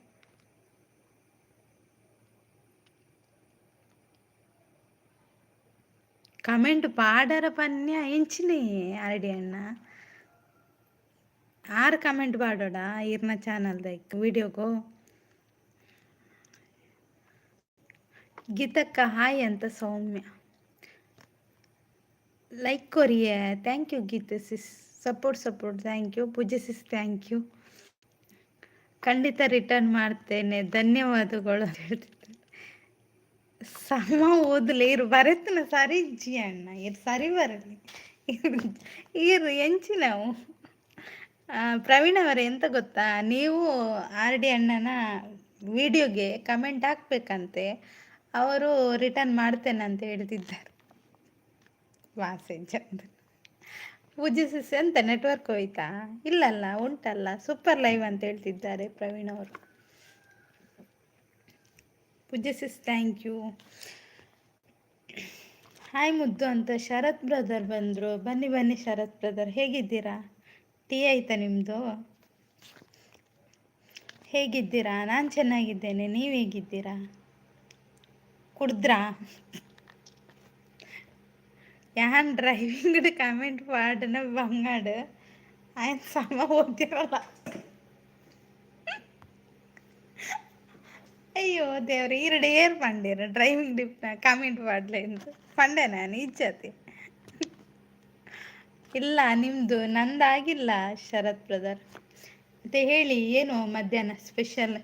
ಕಮೆಂಟ್ ಪಾಡರ ಪನ್ಯ ಎಂಚಿನೇ ಆರ್ ಡಿ ಅಣ್ಣ? ಆರು ಕಮೆಂಟ್ ಪಾಡೋಡ ಇರ್ನ ಚಾನಲ್ದ ವಿಡಿಯೋಗು. ಗೀತಕ್ಕ ಹಾಯ್ ಅಂತ ಸೌಮ್ಯ. Like ಕೊರಿಯೇ. Thank you Geetha sis. Support support, thank you. Pooja sis, thank you. ಖಂಡಿತ ರಿಟರ್ನ್ ಮಾಡ್ತೇನೆ, ಧನ್ಯವಾದಗಳು ಅಂತ ಹೇಳ್ತಿದ್ದಾರೆ. ಸಮ ಓದಲಿ ಇರು ಬರೆತನ ಸರಿ ಇಜ್ಜಿ ಅಣ್ಣ, ಇರು ಸರಿ ಬರಲಿ ಇರು ಎಂಚಿನವು. ಪ್ರವೀಣ್ ಅವರೇ, ಎಂತ ಗೊತ್ತಾ, ನೀವು ಆರ್ ಡಿ ಅಣ್ಣನ ವಿಡಿಯೋಗೆ ಕಮೆಂಟ್ ಹಾಕ್ಬೇಕಂತೆ, ಅವರು ರಿಟರ್ನ್ ಮಾಡ್ತೇನೆ ಅಂತ ಹೇಳ್ತಿದ್ದಾರೆ. ವಾಸೆ ಚಂದ. ಪೂಜೆ ಸಿಸ್, ಎಂತ ನೆಟ್ವರ್ಕ್ ಹೋಯ್ತಾ? ಇಲ್ಲಲ್ಲ, ಉಂಟಲ್ಲ. ಸೂಪರ್ ಲೈವ್ ಅಂತ ಹೇಳ್ತಿದ್ದಾರೆ ಪ್ರವೀಣ್ ಅವರು. Pooja sis, thank you. Hi ಮುದ್ದು ಅಂತ ಶರತ್ ಬ್ರದರ್ ಬಂದರು. ಬನ್ನಿ ಬನ್ನಿ ಶರತ್ ಬ್ರದರ್, ಹೇಗಿದ್ದೀರಾ? ಟೀ ಆಯಿತಾ ನಿಮ್ಮದು? ಹೇಗಿದ್ದೀರಾ? ನಾನು ಚೆನ್ನಾಗಿದ್ದೇನೆ, ನೀವು ಹೇಗಿದ್ದೀರಾ? ಕುಡಿದ್ರಾ? ಯಾನ್ ಡ್ರೈವಿಂಗ್ ಕಮೆಂಟ್ ಪಾಡಿನ ಬಂಗಾಡು ಆಯ್ತು ಸಮ ಓದಿರಲ್ಲ. ಅಯ್ಯೋ ದೇವ್ರೆ, ಈರಡು ಏರ್ ಪಂಡೇರು ಡ್ರೈವಿಂಗ್ ಡಿಪ್ ಕಮೆಂಟ್ ಪಾಡ್ಲೆ ಎಂದು ಪಂಡೆ ನಾನು ಇಜ್ಜತಿ ಇಲ್ಲ ನಿಮ್ಮದು ನಂದಾಗಿಲ್ಲ ಶರತ್ ಬ್ರದರ್. ಮತ್ತೆ ಹೇಳಿ, ಏನು ಮಧ್ಯಾಹ್ನ ಸ್ಪೆಷಲ್?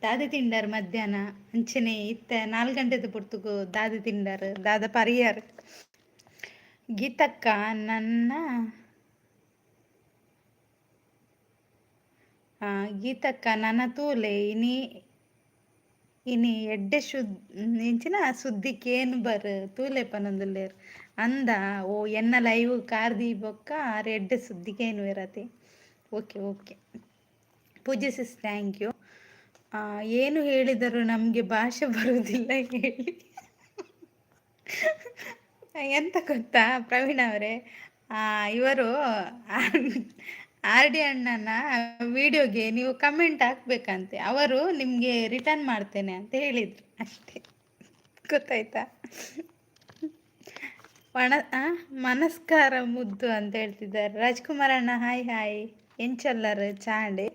ದಾದೆ ತಿಂಡಾರ್ ಮಧ್ಯಾಹ್ನ? ಅಂಚನೆ ಇತ್ತೆ 4 ಗಂಟೆದ ಪೊರ್ತುಗು ದಾದೆ ತಿಂಡಾರ್, ದಾದ ಪರಿಯಾರ್? ಗೀತಕ್ಕ ನನ್ನ ಗೀತಕ್ಕ ನನ್ನ ತೂಲೆ ಇನಿ ಇನಿ ಎಡ್ಡೆ ಶುದ್ ಎಂಚಿನ ಸುದ್ದಿ ಕೇನ್ ಬರ್ ತೂಲೆ ಪನೊಂದುಲ್ಲೆರ್ ಅಂದ. ಓ, ಎನ್ನ ಲೈವ್ ಕಾರ್ ದೀಬೊಕ್ಕ ಆರ್ ಎಡ್ಡೆ ಸುದ್ದಿ ಕೇನುವೆರತೆ. Okay okay Pooja sis, thank you. ಏನು ಹೇಳಿದರು ನಮಗೆ ಭಾಷೆ ಬರುವುದಿಲ್ಲ ಹೇಳಿ. ಎಂತ ಗೊತ್ತಾ ಪ್ರವೀಣ್ ಅವರೇ, ಇವರು ಆರ್ ಡಿ ಅಣ್ಣನ ವಿಡಿಯೋಗೆ ನೀವು ಕಮೆಂಟ್ ಹಾಕ್ಬೇಕಂತೆ, ಅವರು ನಿಮಗೆ ರಿಟರ್ನ್ ಮಾಡ್ತೇನೆ ಅಂತ ಹೇಳಿದರು ಅಷ್ಟೇ. ಗೊತ್ತಾಯ್ತಾ? ಒಣ ಮನಸ್ಕಾರ ಮುದ್ದು ಅಂತ ಹೇಳ್ತಿದ್ದಾರೆ ರಾಜ್ಕುಮಾರ್ ಅಣ್ಣ. ಹಾಯ್ ಹಾಯ್, ಎಂಚಲ್ಲರ್ ಚಾಂಡೆ?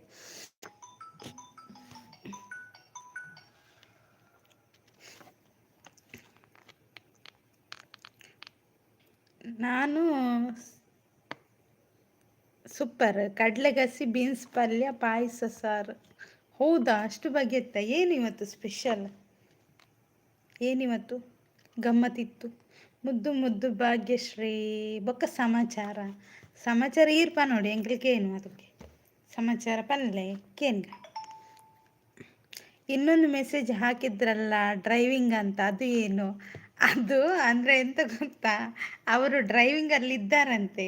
ನಾನು ಸೂಪರ್. ಕಡಲೆಗಸಿ, ಬೀನ್ಸ್ ಪಲ್ಯ, ಪಾಯಸ, ಸಾರು. ಹೌದಾ? ಅಷ್ಟು ಬಗೆತ್ತ? ಏನು ಇವತ್ತು ಸ್ಪೆಷಲ್? ಏನಿವತ್ತು ಗಮ್ಮತ್ತಿತ್ತು? ಮುದ್ದು ಮುದ್ದು ಭಾಗ್ಯಶ್ರೀ. ಬೊಕ್ಕ ಸಮಾಚಾರ, ಸಮಾಚಾರ ಈರ್ಪ ನೋಡಿ ಎಂಕ್ಲಿಕ್ಕೆ ಏನು ಅದಕ್ಕೆ ಸಮಾಚಾರ ಪನ್ಲೆ ಕೇನ್ಗ. ಇನ್ನೊಂದು ಮೆಸೇಜ್ ಹಾಕಿದ್ರಲ್ಲ ಡ್ರೈವಿಂಗ್ ಅಂತ, ಅದು ಏನು? ಅದು ಅಂದರೆ ಎಂತ ಗೊತ್ತಾ, ಅವರು ಡ್ರೈವಿಂಗಲ್ಲಿ ಇದ್ದಾರಂತೆ,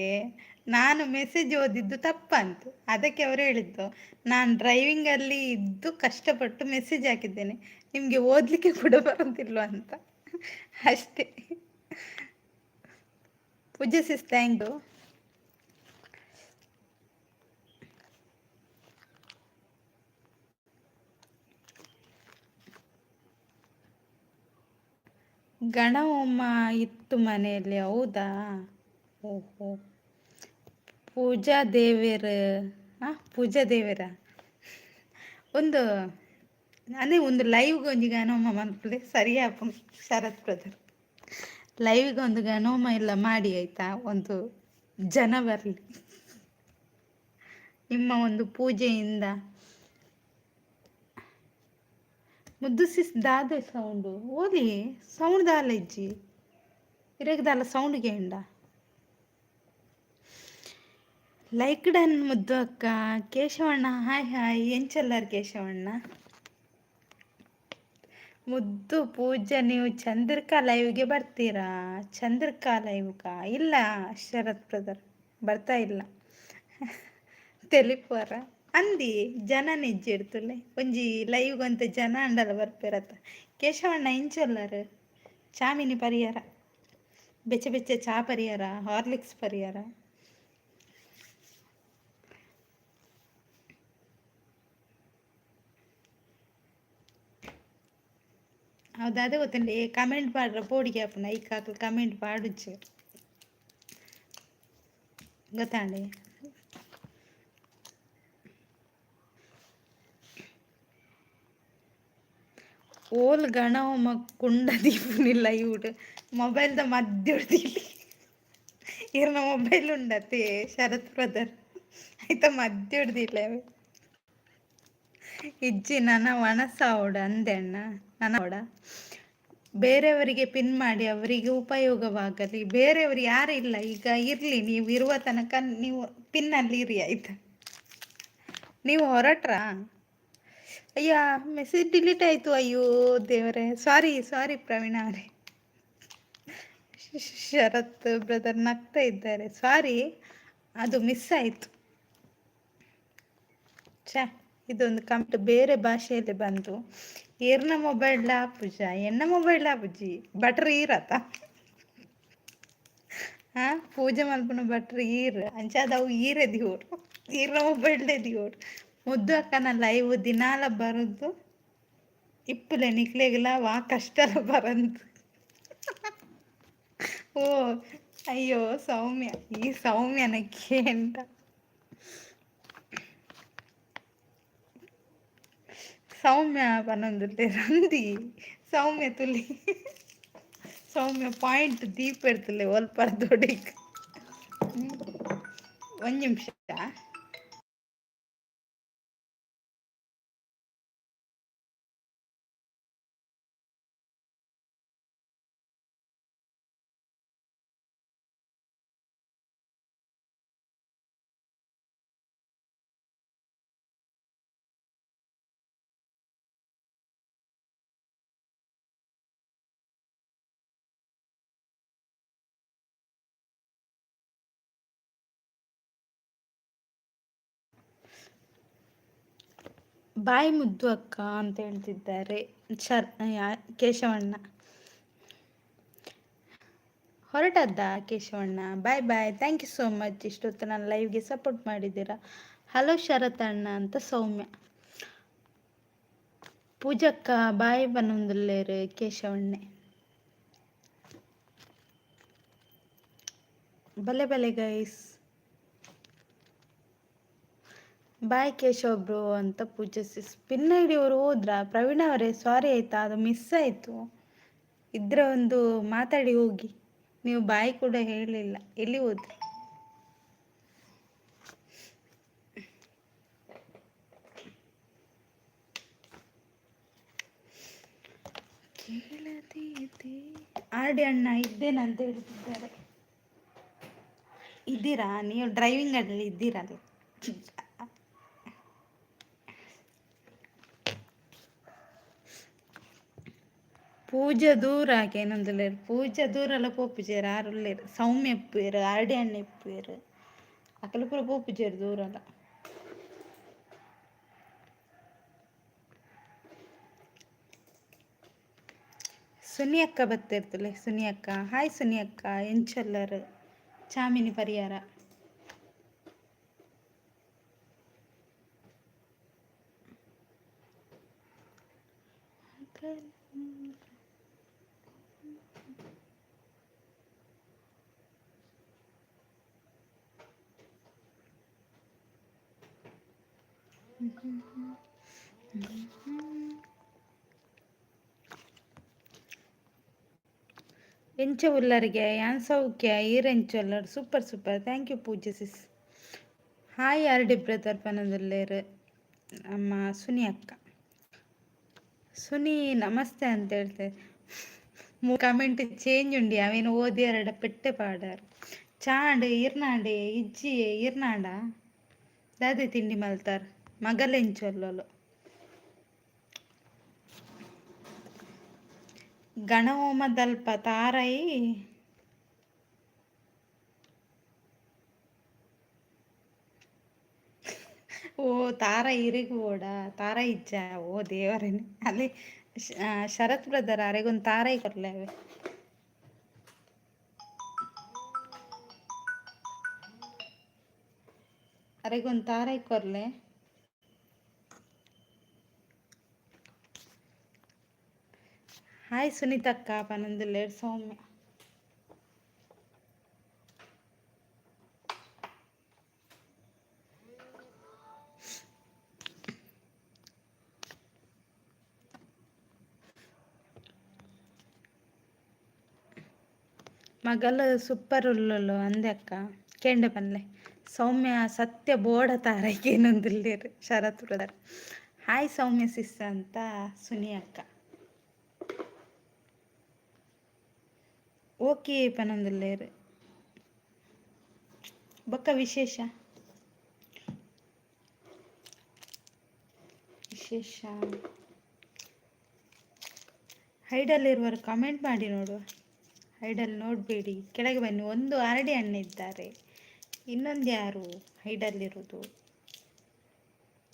ನಾನು ಮೆಸೇಜ್ ಓದಿದ್ದು ತಪ್ಪಂತು. ಅದಕ್ಕೆ ಅವರು ಹೇಳಿದ್ದು, ನಾನು ಡ್ರೈವಿಂಗಲ್ಲಿ ಇದ್ದು ಕಷ್ಟಪಟ್ಟು ಮೆಸೇಜ್ ಹಾಕಿದ್ದೇನೆ, ನಿಮಗೆ ಓದಲಿಕ್ಕೆ ಕೂಡ ಬರೋದಿಲ್ವ ಅಂತ ಅಷ್ಟೇ. ಪೂಜೆ ಸಿಸ್, thank you. ಗಣಹೋಮ ಇತ್ತು ಮನೆಯಲ್ಲಿ? ಹೌದಾ? ಓಹೋ. ಪೂಜಾ ದೇವೇರ್, ಪೂಜಾ ದೇವರ ಒಂದು ಅದೇ ಒಂದು ಲೈವ್ಗೆ ಒಂಜಿ ಗಣಹೋಮ ಮನ್ಪುಲೆ, ಸರಿಯಾಪುಂಡು. ಶರತ್ ಬ್ರದರ್, ಲೈವ್ಗೆ ಒಂದು ಗಣಹೋಮ ಎಲ್ಲ ಮಾಡಿ ಆಯ್ತಾ, ಒಂದು ಜನ ಬರಲಿ ನಿಮ್ಮ ಒಂದು ಪೂಜೆಯಿಂದ. ಮುದ್ದು ಸಿಸ್, ದಾದೆ ಸೌಂಡು ಓಲಿ? ಸೌಂಡ್ ದಾಲ ಇಜ್ಜಿ ಇರೆಗ್ ದಾಲ ಸೌಂಡ್ ಕೇಂಡ. ಲೈಕ್ ಡನ್ ಮುದ್ದು ಅಕ್ಕ. ಕೇಶವಣ್ಣ ಹಾಯ್ ಹಾಯ್, ಎಂಚಲ್ಲಾರ್ ಕೇಶವಣ್ಣ? ಮುದ್ದು ಪೂಜಾ, ನೀವು ಚಂದ್ರಿಕಾ ಲೈವ್ಗೆ ಬರ್ತೀರಾ? ಚಂದ್ರಿಕಾ ಲೈವ್ಗಾ? ಇಲ್ಲ ಶರತ್ ಬ್ರದರ್, ಬರ್ತಾ ಇಲ್ಲ. ತೆಲಿಪುವರ ಅಂದಿ ಜನ ನಿಜ್ಜಿ ಒಂಜಿ ಲೈವ್ ಒಂತೆ ಜನ ಅಂಡಲ ಬರ್ಪೇರತ್ತ. ಕೇಶವಣ್ಣ ಇಂಚೊಲ್ಲರು? ಚಾಮಿನಿ ಪರಿಹಾರ, ಬೆಚ್ಚ ಬೆಚ್ಚ ಚಾ ಪರಿಹಾರ, ಹಾರ್ಲಿಕ್ಸ್ ಪರಿಹಾರ. ಹೌದಾ? ಅದೇ ಗೊತ್ತುಂಡು ಕಮೆಂಟ್ ಪಾಡ್ರ ಪೋಡಿಗೆ ಆಪುಂಡು, ಐಕ್ ಹಾಕಲು ಕಮೆಂಟ್ ಪಾಡುಜ್ಜಿ ಗೊತ್ತಾಂಡೆ. ಓಲ್ ಗಣಹೋಮ ಕುಂಡ ದೀಪುನಿಲ್ಲ ಇವುಡು ಮೊಬೈಲ್ದ ಮಧ್ಯ ಇರ್ನ ಮೊಬೈಲ್ ಉಂಡತೆ ಶರತ್ ಬ್ರದರ್, ಆಯ್ತಾ? ಮಧ್ಯ ಹಿಡ್ದಿಲ್ಲ ಇಜ್ಜಿ. ನನ್ನ ವಣಸಾವೊಡು ಅಂದೆ ಅಣ್ಣ ನನ್ನ ಬೇರೆಯವರಿಗೆ ಪಿನ್ ಮಾಡಿ, ಅವರಿಗೆ ಉಪಯೋಗವಾಗಲಿ. ಬೇರೆಯವರು ಯಾರು ಇಲ್ಲ ಈಗ, ಇರಲಿ. ನೀವು ಇರುವ ತನಕ ನೀವು ಪಿನ್ನಲ್ಲಿ ಇರಿ ಆಯ್ತಾ? ನೀವು ಹೊರಟ್ರಾ? ಅಯ್ಯ, ಮೆಸೇಜ್ ಡಿಲೀಟ್ ಆಯಿತು. ಅಯ್ಯೋ ದೇವರೇ, ಸಾರಿ ಸಾರಿ ಪ್ರವೀಣ ಅವರೇ. ಶರತ್ ಬ್ರದರ್ ನಗ್ತಾ ಇದ್ದಾರೆ. ಸಾರಿ, ಅದು ಮಿಸ್ ಆಯಿತು. ಛೇ. ಇದೊಂದು ಕಮೆಂಟ್ ಬೇರೆ ಭಾಷೆಯಲ್ಲಿ ಬಂತು. ಈರ್ನ ಮೊಬೈಲ್ ಪೂಜಾ, ಎನ್ನ ಮೊಬೈಲ್ ಪೂಜಿ ಬಟ್ರ್ ಈರತ. ಹಾಂ, ಪೂಜೆ ಮಲ್ಪುನ ಭಟ್ರು ಈರ್ ಅಂಚಾದ್ ಅವು ಈರೆ ದಿವೋಡು, ಈರ್ನ ಮೊಬೈಲ್ಡೇ ದಿವೋಡು. ಮುದ್ದು ಅಕ್ಕನ ಲೈವ್ ದಿನಾಲ ಬರೋದು ಇಪ್ಪುಲೆ, ನಿಕ್ಲೆಗ್ಲ ವಾ ಕಷ್ಟಲ ಬರಂದು. ಓ ಅಯ್ಯೋ ಸೌಮ್ಯ, ಈ ಸೌಮ್ಯನ ಕೇಂಡ ಸೌಮ್ಯ ಪನೊಂದುಲ್ಲೆ ರಂದಿ ಸೌಮ್ಯ ತುಲಿ. ಸೌಮ್ಯ ಪಾಯಿಂಟ್ ದೀಪೆಡ್ತುಲ್ಲೆ ಒಲ್ಪರ್ದೊಡಿಕ್. ಒಂಜಿ ನಿಮಿಷ. ಬಾಯ್ ಮುದ್ದು ಅಕ್ಕ ಅಂತ ಹೇಳ್ತಿದ್ದಾರೆ ಶರ್ ಕೇಶವಣ್ಣ. ಹೊರಟದ್ದ ಕೇಶವಣ್ಣ? Bye bye, thank you so much. ಇಷ್ಟೊತ್ತು ನನ್ನ ಲೈವ್ಗೆ ಸಪೋರ್ಟ್ ಮಾಡಿದ್ದೀರಾ. ಹಲೋ ಶರತ್ ಅಣ್ಣ ಅಂತ ಸೌಮ್ಯ. ಪೂಜಕ್ಕ ಬಾಯ್ ಬನ್ನೊಂದುಲ್ಲೇರು ಕೇಶವಣ್ಣೆ. ಬಲೆ ಬಲೆ ಗೈಸ್. ಬಾಯ್ ಕೇಶವ್ ಬ್ರೋ ಅಂತ ಪೂಜೆ ಸಿಸ್. ಪಿನ್ ಐಡಿ ಅವರು ಹೋದ್ರಾ? ಪ್ರವೀಣ್ ಅವರೇ ಸಾರಿ ಆಯಿತಾ, ಅದು ಮಿಸ್ ಆಯಿತು. ಇದ್ರೆ ಒಂದು ಮಾತಾಡಿ ಹೋಗಿ. ನೀವು ಬಾಯ್ ಕೂಡ ಹೇಳಲಿಲ್ಲ, ಎಲ್ಲಿ ಹೋದ್ರಿ? ಕೇಳದಿದೆ ಆರ್ ಡಿ ಅಣ್ಣ ಇದ್ದೇನಂತ ಹೇಳ್ತಿದ್ದಾರೆ. ಇದ್ದೀರಾ ನೀವು? ಡ್ರೈವಿಂಗ್ ಅಲ್ಲಿ ಇದ್ದೀರಲ್ಲ. ಪೂಜೆ ದೂರ ಏನೊಂದುಲ್ಲೆರ್, ಪೂಜೆ ದೂರಲ ಪೋಪುಜೆರ್ ಆರ್ ಉಲ್ಲೆರ್. ಸೌಮ್ಯ ಇಪ್ಪುವೆರ್, ಆರ್ ಡಿ ಅಣ್ಣ ಇಪ್ಪುವೆರ್, ಅಕುಲು ಪೂರ ಪೋಪುಜೆರ್ ದೂರಲ. ಸುನಿ ಅಕ್ಕ ಬತ್ತಿರ್ತಲೆ. ಸುನಿ ಅಕ್ಕ ಹಾಯ್. ಸುನಿ ಅಕ್ಕ ಎಂಚೊಲ್ಲರ್? ಚಾಮಿನಿ ಪರಿಹಾರ. ಎಂಚ ಉಲ್ಲರಿಗೆ? ಯಾನ್ ಸೌಖ್ಯ, ಈರ್ ಎಂಚ ಉಲ್ಲರ್? Super super, thank you Pooja sis. Hi R D brother ಪನೊಂದುಲ್ಲೆರ್ ನಮ್ಮ ಸುನಿ ಅಕ್ಕ. ಸುನಿ ನಮಸ್ತೆ ಅಂತ ಹೇಳ್ತಾರೆ. ಕಮೆಂಟ್ ಚೇಂಜ್ ಉಂಡಿ ಅವೇನು ಓದಿಯರಡ ಪೆಟ್ಟೆ ಪಾಡಾರ್. ಚಾಂಡ್ ಇರ್ನಾಂಡೆ ಇಜ್ಜಿ ಇರ್ನಾಂಡ ದಾದೆ ತಿಂಡಿ ಮಲ್ತಾರ್? ಮಗಲೆಂಚೊಲ್ಲೊಲು? ಗಣಹೋಮದಲ್ಪ ತಾರೈ ಓ ತಾರ ಇರಿಗ್ ಬೋಡ ತಾರ ಇಜ್ಜ? ಓ ದೇವರೇನೆ. ಅಲ್ಲಿ ಶರತ್ ಬ್ರದರ್ ಅರೆಗೊಂದು ತಾರೈ ಕೊರ್ಲೆ ಅವೆ. ಅರೆಗೊಂದು ತಾರೈ ಕೊರ್ಲೆ. ಹಾಯ್ ಸುನೀತಕ್ಕ ಪನೊಂದುಲ್ಲೆರ್ ಸೌಮ್ಯ. ಮಗಲ್ ಸೂಪರ್ ಉಲ್ಲೊಲು ಅಂದೆ ಅಕ್ಕ ಕೇಂಡೆ ಪನ್ಲೆ. ಸೌಮ್ಯ ಸತ್ಯ ಬೋಡ ತಾರೈಕೇನೊಂದುಲ್ಲೆರ್ ಶರತ್ ಬ್ರದರ್. ಹಾಯ್ ಸೌಮ್ಯ ಸಿಸ್ ಅಂತ ಸುನಿ ಅಕ್ಕ. ಓಕೆ ಪನೊಂದುಲ್ಲೆರ್. ಬೊಕ್ಕ ವಿಶೇಷ ವಿಶೇಷ ಹೈಡಲ್ಲಿರುವರು ಕಮೆಂಟ್ ಮಾಡಿ ನೋಡುವ. ಹೈಡಲ್ಲಿ ನೋಡಬೇಡಿ, ಕೆಳಗೆ ಬನ್ನಿ. ಒಂದು ಆರ್ ಡಿ ಅಣ್ಣ ಇದ್ದಾರೆ, ಇನ್ನೊಂದು ಯಾರು ಹೈಡಲ್ಲಿರೋದು?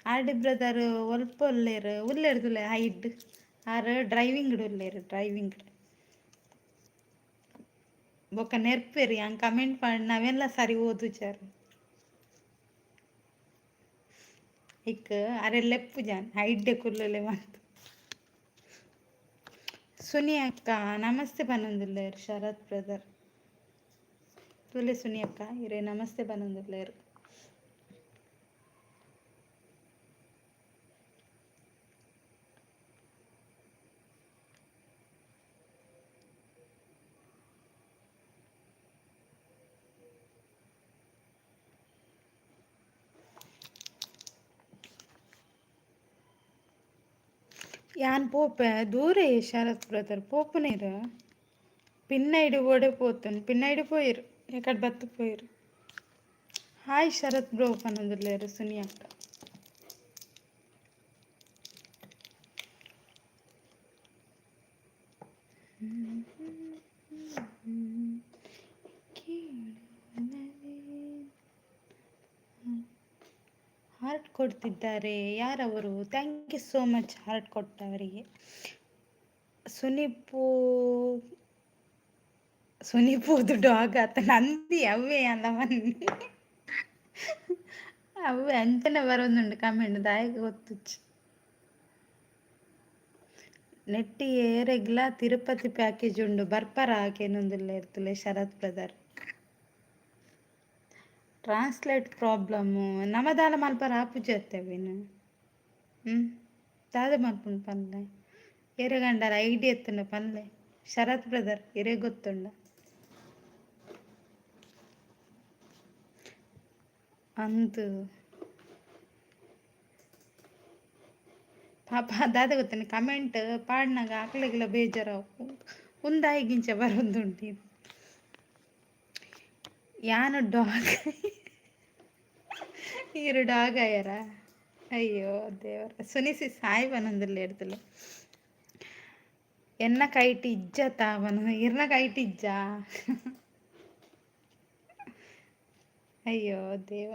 ಆರ್ ಡಿ ಬ್ರದರ್ ಒಲ್ಪ ಉಲ್ಲೇರ್? ಉಲ್ಲೇರ್ದುಲ್ಲೆ ಹೈಡ್. ಆರ್ ಡ್ರೈವಿಂಗ್ ಉಲ್ಲೇರ್, ಡ್ರೈವಿಂಗ್. ಬೊಕ್ಕ ನೆರ್ಪೆರ್ ಯಾನ್ ಕಮೆಂಟ್ ಪಾಡ್ನ ಅವೆಲ್ಲ ಸರಿ ಓದುಜಾರ್. ಇಕ್ ಅರೆ ಲೆಪ್ಪುಜಾನ್ ಹೈಡ್ಡೆ ಕುಲ್ಲುಲೆ ಮಂತ್. ಸುನಿ ಅಕ್ಕ ನಮಸ್ತೆ ಪನೊಂದುಲ್ಲೆರ್ ಶರತ್ ಬ್ರದರ್. ತೂಲೆ ಸುನಿ ಅಕ್ಕ, ಇರೆ ನಮಸ್ತೆ ಪನೊಂದುಲ್ಲೆರ್. ಯಾನ್ ಪೋಪೆ ದೂರೇ ಶರತ್ ಬ್ರದರ್, ಪೋಪುನೇರ್ ಪಿನ್ನೈಡ್ ಓಡೆ ಪೋತುನ್, ಪಿನ್ನೈಡ್ ಪೋಯಿರ್, ಎಕಡ್ ಬತ್ತು ಪೋಯಿರ್. ಹಾಯ್ ಶರತ್ ಬ್ರೋ ಪನೊಂದುಲ್ಲೆರ್ ಸುನಿ ಅಕ್ಕ. ಹಾರ್ಟ್ ಕೊಡ್ತಿದ್ದಾರೆ ಯಾರವರು? Thank you so much heart ಕೊಟ್ಟವರಿಗೆ. ಸುನಿಪು, ಸುನಿಪುದು ಡಾಗ್ ಆತ ನಂದಿ ಅವೇ ಅಲ್ಲ ಬನ್ನಿ, ಅವೇ ಅಂಚನೆ ಬರೋದುಂಡು ಕಮೆಂಟ್, ದಾಯೆಗ್ ಗೊತ್ತುಜ್ಜಿ. ನೆಟ್ಟಿ ಏರೆಗ್ಲಾ ತಿರುಪತಿ ಪ್ಯಾಕೇಜ್ ಉಂಡು, ಬರ್ಪರ ಕೇನೊಂದುಲ್ಲೆರ್ ತೂಲೆ ಶರತ್ ಬ್ರದರ್. ಟ್ರಾನ್ಸ್ಲೇಟ್ ಪ್ರಾಬ್ಲಮ್ಮು, ನಮ ದಾಲ ಮಲ್ಪರ ಆಪುಜಿ ಅತ್ತೆ ಅವೆನ್. ದಾದ ಮಲ್ಪುಂಡು ಪನ್ಲೆ, ಏರೆಗಂಡಲ ಐಡಿಯಾ ಇತ್ತುಂಡ ಪನ್ಲೆ. ಶರತ್ ಬ್ರದರ್, ಇರೆಗ್ ಗೊತ್ತುಂಡ? ಅಂದ್ ಪಾಪ, ದಾದ ಗೊತ್ತುಂಡು, ಕಮೆಂಟ್ ಪಾಡ್ನಗ ಅಕ್ಲೆಗ್ಲ ಬೇಜಾರಾವು, ಉಂದಾಯಿಗಿಂಚ ಬರೊಂದುಂಡು. ಯಾನ್ ಡಾಗ್, ಈರ್ ಡಾಗ್ ಆಯರ? ಅಯ್ಯೋ ದೇವರ. ಸುನಿಸಿ ಸಾಯ್ ಪನೊಂದುಲ್ಲೆರ್ ತೂಲೆ. ಎನ್ನ ಕೈಟ್ ಇಜ್ಜತ ಪನ, ಇರ್ನ ಕೈಟ್ ಇಜ್ಜಾ? ಅಯ್ಯೋ ದೇವ.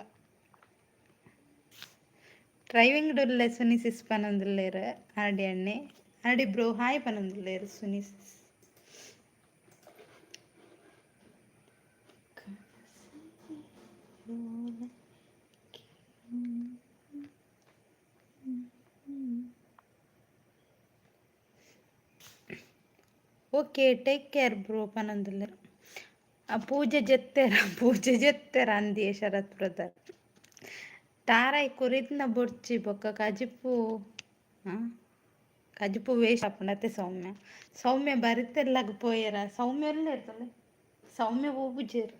ಡ್ರೈವಿಂಗ್ ಉಲ್ಲೆ ಸುನಿಸಿಸ್ ಪನೊಂದುಲ್ಲೆರ್ ಆರ್ಡಿ ಅಣ್ಣೆ. ಆರ್ಡಿ ಬ್ರೋ ಹಾಯ್ ಪನೊಂದುಲ್ಲೆರ್ Suni sis. Okay, take care bro ಪನೊಂದುಲ್ಲೆರ್. ಪೂಜೆ ಜೆತ್ತೆರ, ಪೂಜೆ ಜೆತ್ತೆರ ಅಂದಿಯೇ ಶರತ್ ಬ್ರದರ್. ತಾರಾಯಿ ಕುರಿತ್ನ ಬೊರ್ಚಿ ಬೊಕ್ಕ ಕಜಿಪು ಕಜಿಪು ವೇಸ್ಟ್ ಆಪುಂಡು ಅತ್ತೆ ಸೌಮ್ಯ? ಸೌಮ್ಯ ಬರಿತೆಲ್ಲಗ್ ಪೋಯೆರ? ಸೌಮ್ಯ ಉಲ್ಲೆರ್ ತೂಲೆ, ಸೌಮ್ಯ ಪೋಪುಜೆರ್.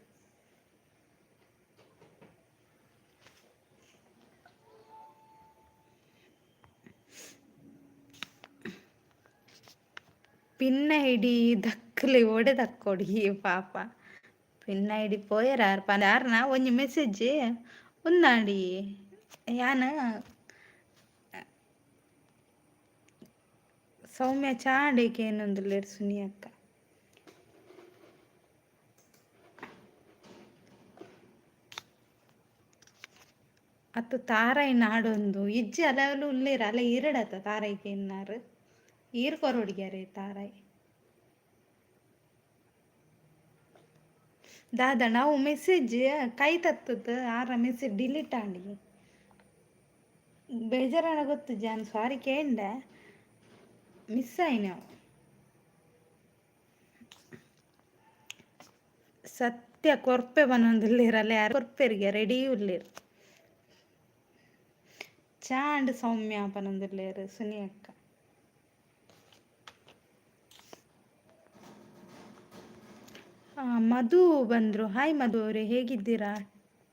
ಪಿನ್ನ ಇಡಿ ದಕ್ಕಲೆ, ಓಡೆ ದಕ್ಕೊಡಿ ಪಾಪ. ಪಿನ್ನ ಇಡಿ ಪೋಯೆರ ಆರ್ ಪಂಡ ಆರ್ನ ಒಂಜಿ ಮೆಸೇಜ್ ಉಂದಾಂಡಿ. ಯಾನ್ ಸೌಮ್ಯ ಚಾಂಡೆ ಕೇನೊಂದುಲ್ಲೆರ್ ಸುನಿ ಅಕ್ಕ. ಅತ್ತು ತಾರಾಯಿ ನಾಡೊಂದು ಇಜ್ಜಿ, ಅಲವಲು ಉಲ್ಲೇರ್ ಅಲ್ಲ ಈರಡತ್ತ ತಾರಾಯಿ ಕೇನ್ನಾರು, ಈರ್ ಕೊರೊಡಿಗ್ಯಾರೆ ತಾರಾಯಿ. ದಾದ ನಾವು ಮೆಸೇಜ್ ಕೈ ತತ್ತದ ಆರ ಮೆಸೇಜ್ ಡಿಲೀಟ್ ಆಂಡಿ. ಬೇಜಾರಾಣ ಗೊತ್ತು ಜಾನ್, ಸಾರಿ ಕೇಂಡೆ, ಮಿಸ್ ಆಯಿನ. ಸತ್ಯ ಕೊರ್ಪೆ ಪನೊಂದುಲ್ಲೆರ್, ಅಲ್ಲ ಯಾರ್ ಕೊರ್ಪೆರ್ಗೆ ರೆಡಿ ಉಲ್ಲೆರ್. ಚಾಂಡ್ ಸೌಮ್ಯ ಪನೊಂದುಲ್ಲೆರ್ ಸುನಿ ಅಕ್ಕ. ಮಧು ಬಂದರು. ಹಾಯ್ ಮಧು ಅವರೇ, ಹೇಗಿದ್ದೀರಾ?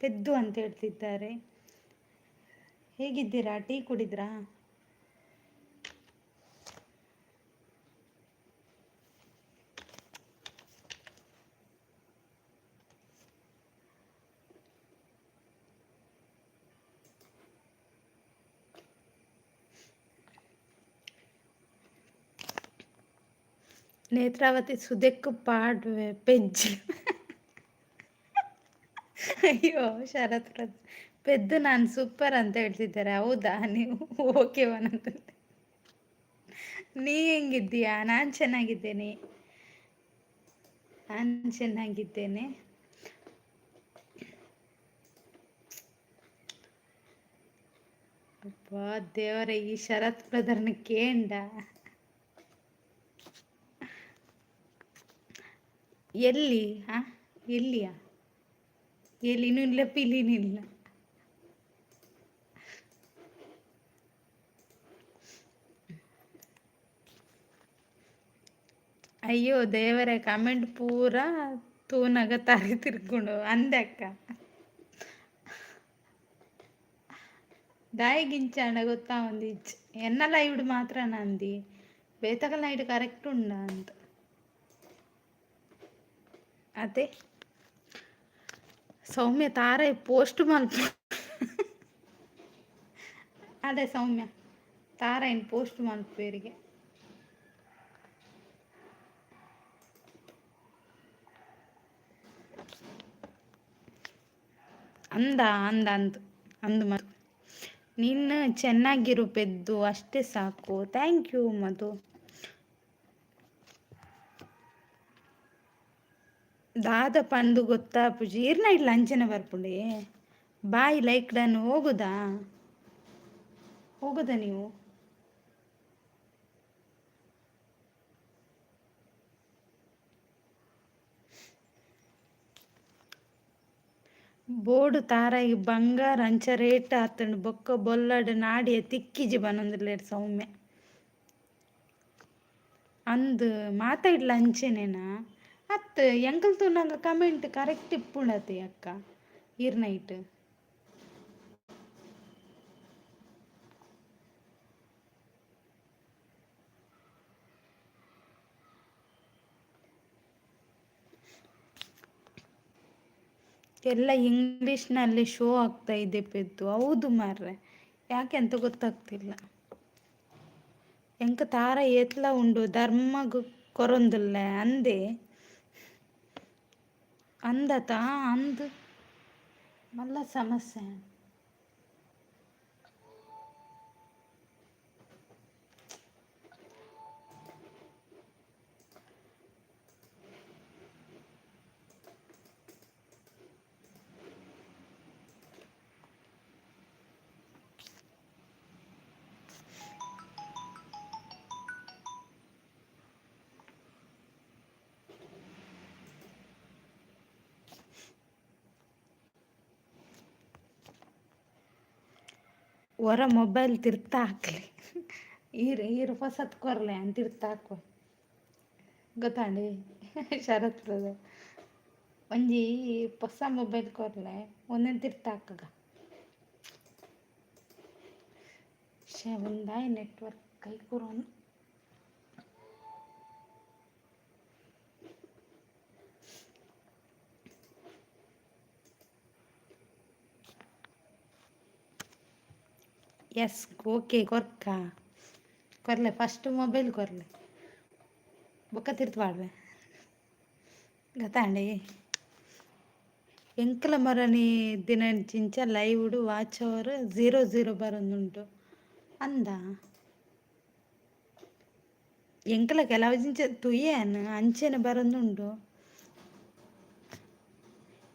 ಪೆದ್ದು ಅಂತ ಹೇಳ್ತಿದ್ದಾರೆ. ಹೇಗಿದ್ದೀರಾ? ಟೀ ಕುಡಿದ್ರಾ? ನೇತ್ರಾವತಿ ಸುದೆಕ್ಕು ಪಾಡ್ವೆ ಪೆಜ್ಜಿ. ಅಯ್ಯೋ ಶರತ್. ಪೆದ್ದು ನಾನು ಸೂಪರ್ ಅಂತ ಹೇಳ್ತಿದ್ದಾರೆ. ಹೌದಾ? ನೀವು ಓಕೆ ಅಂತ. ನೀ ಹೆಂಗಿದ್ದೀಯಾ? ನಾನು ಚೆನ್ನಾಗಿದ್ದೇನೆ, ನಾನು ಚೆನ್ನಾಗಿದ್ದೇನೆ. ಅಪ್ಪ ದೇವರೇ, ಈ ಶರತ್ ಬ್ರದರ್ನ ಕೇಂಡ. ಎಲ್ಲಿ? ಹಾ, ಎಲ್ಲಿಯಾ? ಎಲ್ಲಿನೂ ಇಲ್ಲ, ಪಿಲಿನೂ ಇಲ್ಲ. ಅಯ್ಯೋ ದೇವರೇ, ಕಮೆಂಟ್ ಪೂರ ತೂನಗ ತರೆ ತಿರ್ಕೊಂಡು ಅಂದೆ ಅಕ್ಕ. ದಾಯಿಗಿಂಚಾಂಡ ಗೊತ್ತಾ ಒಂದಿಜ್ಜಿ ಎನ್ನ ಲೈವ್ಡ್ ಮಾತ್ರ ನಂದಿ ಬೇತಕಲ್ ನೈಟ್ ಕರೆಕ್ಟ್ ಉಂಡ ಅಂತ. ಅದೇ ಸೌಮ್ಯ ತಾರೆ ಪೋಸ್ಟ್ ಮಲ್ಪ. ಅದೇ ಸೌಮ್ಯ ತಾರೈನ್ ಪೋಸ್ಟ್ ಮಲ್ಪೇರಿಗೆ. ಅಂದ ಅಂದ ಅಂದ್ ಅಂದು ಮಧು, ನೀನು ಚೆನ್ನಾಗಿರು ಪೆದ್ದು, ಅಷ್ಟೇ ಸಾಕು. Thank you ಮಧು. ದಾದ ಪಂದು ಗೊತ್ತಾಪುಜಿ. ಇರ್ನ ಇಲ್ಲ ಅಂಚನೆ ಬರ್ಪುಂಡೆ. Boy, like done. ಹೋಗುದಾ ಹೋಗುದಾ ನೀವು? ಬೋರ್ಡ್ ತಾರಾಯಿ ಬಂಗಾರ ಅಂಚ ರೇಟ್ ಆತಂಡ್ ಬೊಕ್ಕ ಬೊಲ್ಲಡ್ ನಾಡಿಯ ತಿಕ್ಕಿಜಿ ಬನೊಂದುಲ್ಲೆರ್ ಸೌಮ್ಯ. ಅಂದ್ ಮಾತ ಇಡ್ಲ ಅಂಚೆನೇನಾ? ಅತ್ ಎಂಕಲ್ ತೂನಗ ಕಮೆಂಟ್ ಕರೆಕ್ಟ್ ಇಪ್ಪುಂಡತೆ ಅಕ್ಕ ಈರ್ ನೈಟ್. ಎಲ್ಲ ಇಂಗ್ಲೀಷ್ನಲ್ಲಿ ಶೋ ಆಗ್ತಾ ಇದೆ ಪೆದ್ದು. ಹೌದು ಮಾರ್ರೆ, ಯಾಕೆ ಅಂತ ಗೊತ್ತಾಗ್ತಿಲ್ಲ. ಎಂಕ ತಾರ ಏತ್ಲ ಉಂಡು ಧರ್ಮಗ್ ಕೊರೊಂದುಲ್ಲೆ ಅಂದೆ ಅಂದತ ಅಂದ್ ಮಲ್ಲ ಸಮಸ್ಯೆ. ಹೊರ ಮೊಬೈಲ್ ತಿರ್ತಾ ಹಾಕ್ಲಿ. ಈರ್ ಈರ್ ಹೊಸತ್ ಕೊರ್ಲೆ ಅಂತ ತಿರ್ತಾ ಹಾಕುವ ಗೊತ್ತಾಂಡಿ ಶರತ್ ಬ್ರದರ್. ಒಂಜಿ ಹೊಸ ಮೊಬೈಲ್ ಕೊರ್ಲೆ, ಒಂದೊಂದು ತಿರ್ತ ಹಾಕಗ. ಶೇ, ಒಂದಾಯ್ ನೆಟ್ವರ್ಕ್ ಕೈ ಕೊರೋನು. ಎಸ್, ಓಕೆ, ಕೊರ್ಕ ಕೊರ್ಲೆ. ಫಸ್ಟ್ ಮೊಬೈಲ್ ಕೊರ್ಲೆ, ಬೊಕ್ಕ ತಿರ್ತು ಪಾಡ್ವೆ ಗೊತ್ತಾಂಡಿ. ಎಂಕಲ ಮರನಿ ದಿನಂಚಿಂಚ ಲೈವ್ಡ್ ವಾಚ್ ಅವರ್ 0 0 ಬರೊಂದುಂಟು ಅಂದ. ಎಂಕಲ ಕೆಲವು ಜಿಂಚ ತುಯ್ಯನ್ ಅಂಚೆನೆ ಬರೊಂದುಂಡು.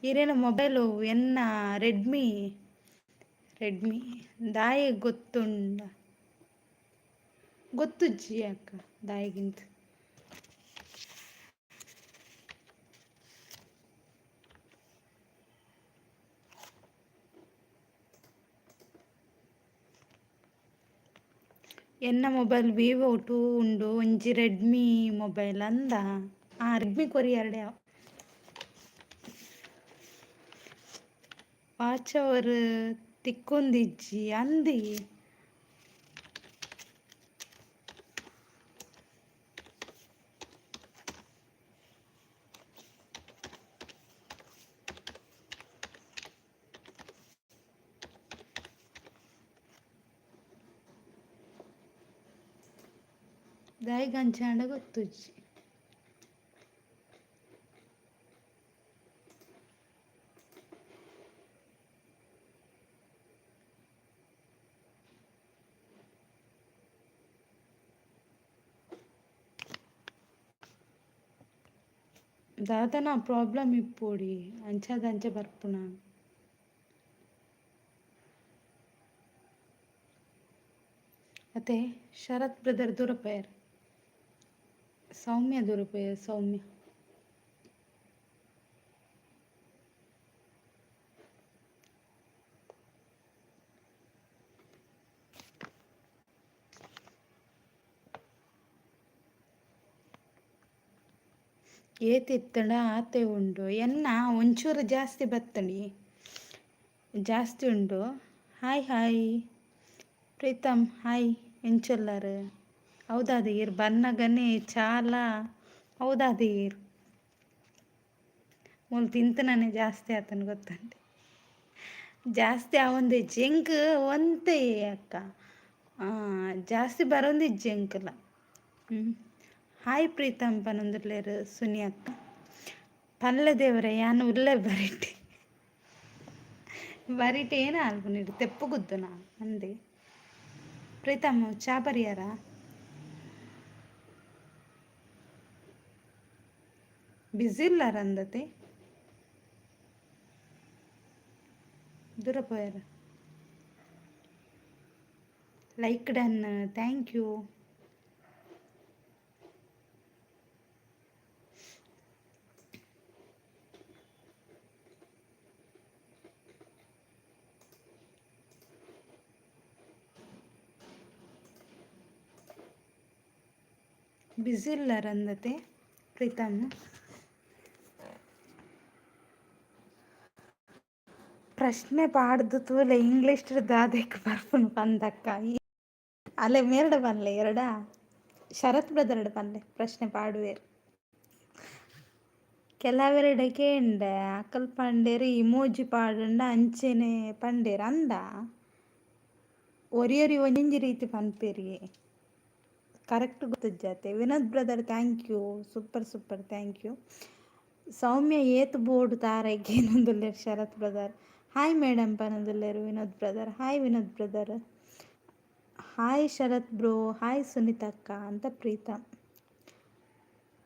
ಈರೇನ ಮೊಬೈಲು? ಎನ್ನ ರೆಡ್ಮಿ. ರೆಡ್ಮಿ ದಾಯೆ ಗೊತ್ತುಂಡ? ಗೊತ್ತುಜ್ಜಿ ಅಕ್ಕ ದಾಯೆಗಿಂತ. ಎನ್ನ ಮೊಬೈಲ್ ವಿವೋ 2 ಉಂಡು, ಒಂಜಿ ರೆಡ್ಮಿ ಮೊಬೈಲ್ ಅಂದ. ಆ ರೆಡ್ಮಿ ಕೊರಿಯರ್ಡೆ. ವಾಚ್ ಅವರ್ ತಿಕ್ಕೊಂದಿಜ್ಜಿ ಅಂದಿ. ದಾಯಿಗಂಚಾಂಡ ಗೊತ್ತುಜ್ಜಿ. ದಾದನ ಪ್ರಾಬ್ಲಮ್ ಇಪ್ಪೊಡಿ, ಅಂಚಾದ್ ಅಂಚ ಬರ್ಪುನ. ಅತ್ತೆ ಶರತ್ ಬ್ರದರ್ ದೂರಪೋಯೆರ್, ಸೌಮ್ಯ ದೂರಪೋಯೆರ್ ಸೌಮ್ಯ. ಏತ್ ಇತ್ತಂಡ ಆತೆ ಉಂಡು. ಎನ್ನ ಒಂಚೂರು ಜಾಸ್ತಿ ಬತ್ತಂಡಿ, ಜಾಸ್ತಿ ಉಂಡು. Hi hi Preetham, hi. ಎಂಚೊಲ್ಲರ್? ಹೌದಾದ ಈರ್ ಬನ್ನಗನೆ ಚಾಲ ಹೌದಾದ ಈರ್ ಮೂಲು ತಿಂತನೇ ಜಾಸ್ತಿ ಆತನ ಗೊತ್ತುಂಟು. ಜಾಸ್ತಿ ಆವೊಂದಿಜ್ಜಿ ಎಂಕ್ ಒಂತೆ ಅಕ್ಕ, ಜಾಸ್ತಿ ಬರೊಂದಿಜ್ಜಿ ಎಂಕಲ. ಹಾಯ್ ಪ್ರೀತಮ್ ಪನೊಂದುಲ್ಲೆರ್ ಸುನಿ ಅಕ್ಕ. ಪಲ್ಲೆ ದೇವರೇ, ಯಾನ್ ಉಲ್ಲೆ ಬರಿಟ್ ಬರಿಟ್ ಏನ ಆಲ್ಪುನಿಡ್ ತೆಪ್ಪು ಗುದ್ದುನ ಅಂದೆ. ಪ್ರೀತಮ್, ಚಾ ಪರಿಯಾರ? ಬ್ಯುಸಿ ಇಲ್ಲಾರ ಅಂದತೆ? ದೂರ ಪೋಯಾರ. Like done, thank you. Busy ಇಲ್ಲಾರ ಅಂದತೆ ಪ್ರೀತಮ್? ಪ್ರಶ್ನೆ ಪಾಡ್ದು ತೂಲೆ, ಇಂಗ್ಲೀಷ್ ದಾದೆಕ್ ಬರ್ಪುನು ಪಂದಕ್ಕ. ಅಲೆ ಮೇರ್ಡ ಪನ್ಲೆ, ಎರಡ ಶರತ್ ಬ್ರದರ್ಡ್ ಪನ್ಲೆ, ಪ್ರಶ್ನೆ ಪಾಡುವೆರ್. ಕೆಲವೆರಡ ಕೇಂಡೆ, ಅಕಲ್ ಪಂಡೇರ್ ಇಮೋಜಿ ಪಾಡುಂಡ ಅಂಚೆನೆ ಪಂಡೇರ್ ಅಂದ. ಒರಿ ಒರಿ ಒಂಜೊಂಜಿ ರೀತಿ ಪನ್ಪೆರಿಗೆ, ಕರೆಕ್ಟ್ ಗೊತ್ತಿಜ್ಜಾತೆ. Vinod brother, thank you, super super, thank you. Soumya, ಏತ್ ಬೋಡು ತಾರೈಗೆ ಏನೊಂದುಲ್ಲೆರ್ ಶರತ್ ಬ್ರದರ್. ಹಾಯ್ ಮೇಡಮ್ ಪನೊಂದುಲ್ಲೆರ್ Vinod brother. Hi Vinod brother. Hi Sharath bro. Hi ಸುನೀತಕ್ಕ ಅಂತ Preetham.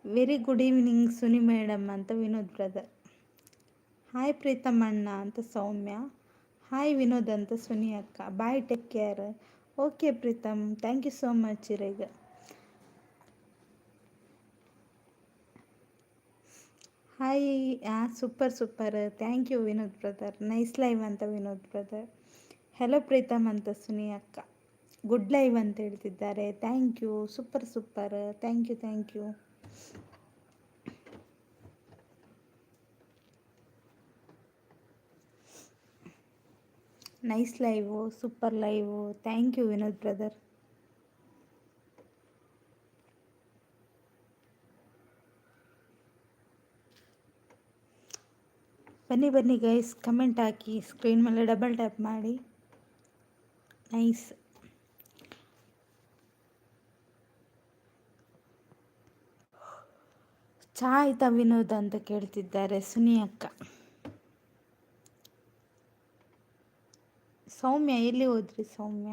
Very good evening Suni madam ಅಂತ ವಿನೋದ್ ಬ್ರದರ್. ಹಾಯ್ ಪ್ರೀತಮ್ ಅಣ್ಣ ಅಂತ ಸೌಮ್ಯ. ಹಾಯ್ ವಿನೋದ್ ಅಂತ ಸುನಿ ಅಕ್ಕ. Bye, take care. Okay Preetham, thank you so much ಇರೆಗ್. Hi, super super, thank you Vinod brother. Nice live ಅಂತ Vinod brother. Hello Preetham ಅಂತ ಸುನಿ ಅಕ್ಕ. ಗುಡ್ ಲೈವ್ ಅಂತ ಹೇಳ್ತಿದ್ದಾರೆ. Thank you, super super, thank you, thank you. Nice live, super live, thank you Vinod brother. ಬನ್ನಿ ಬನ್ನಿ guys, comment hockey, screen ಮೇಲೆ double tap ಮಾಡಿ. Nice. ಚಾ ಆಯ್ತಾ ವಿನೋದ್ ಅಂತ ಕೇಳ್ತಿದ್ದಾರೆ ಸುನಿ ಅಕ್ಕ. ಸೌಮ್ಯ ಎಲ್ಲಿ ಹೋದ್ರಿ ಸೌಮ್ಯ?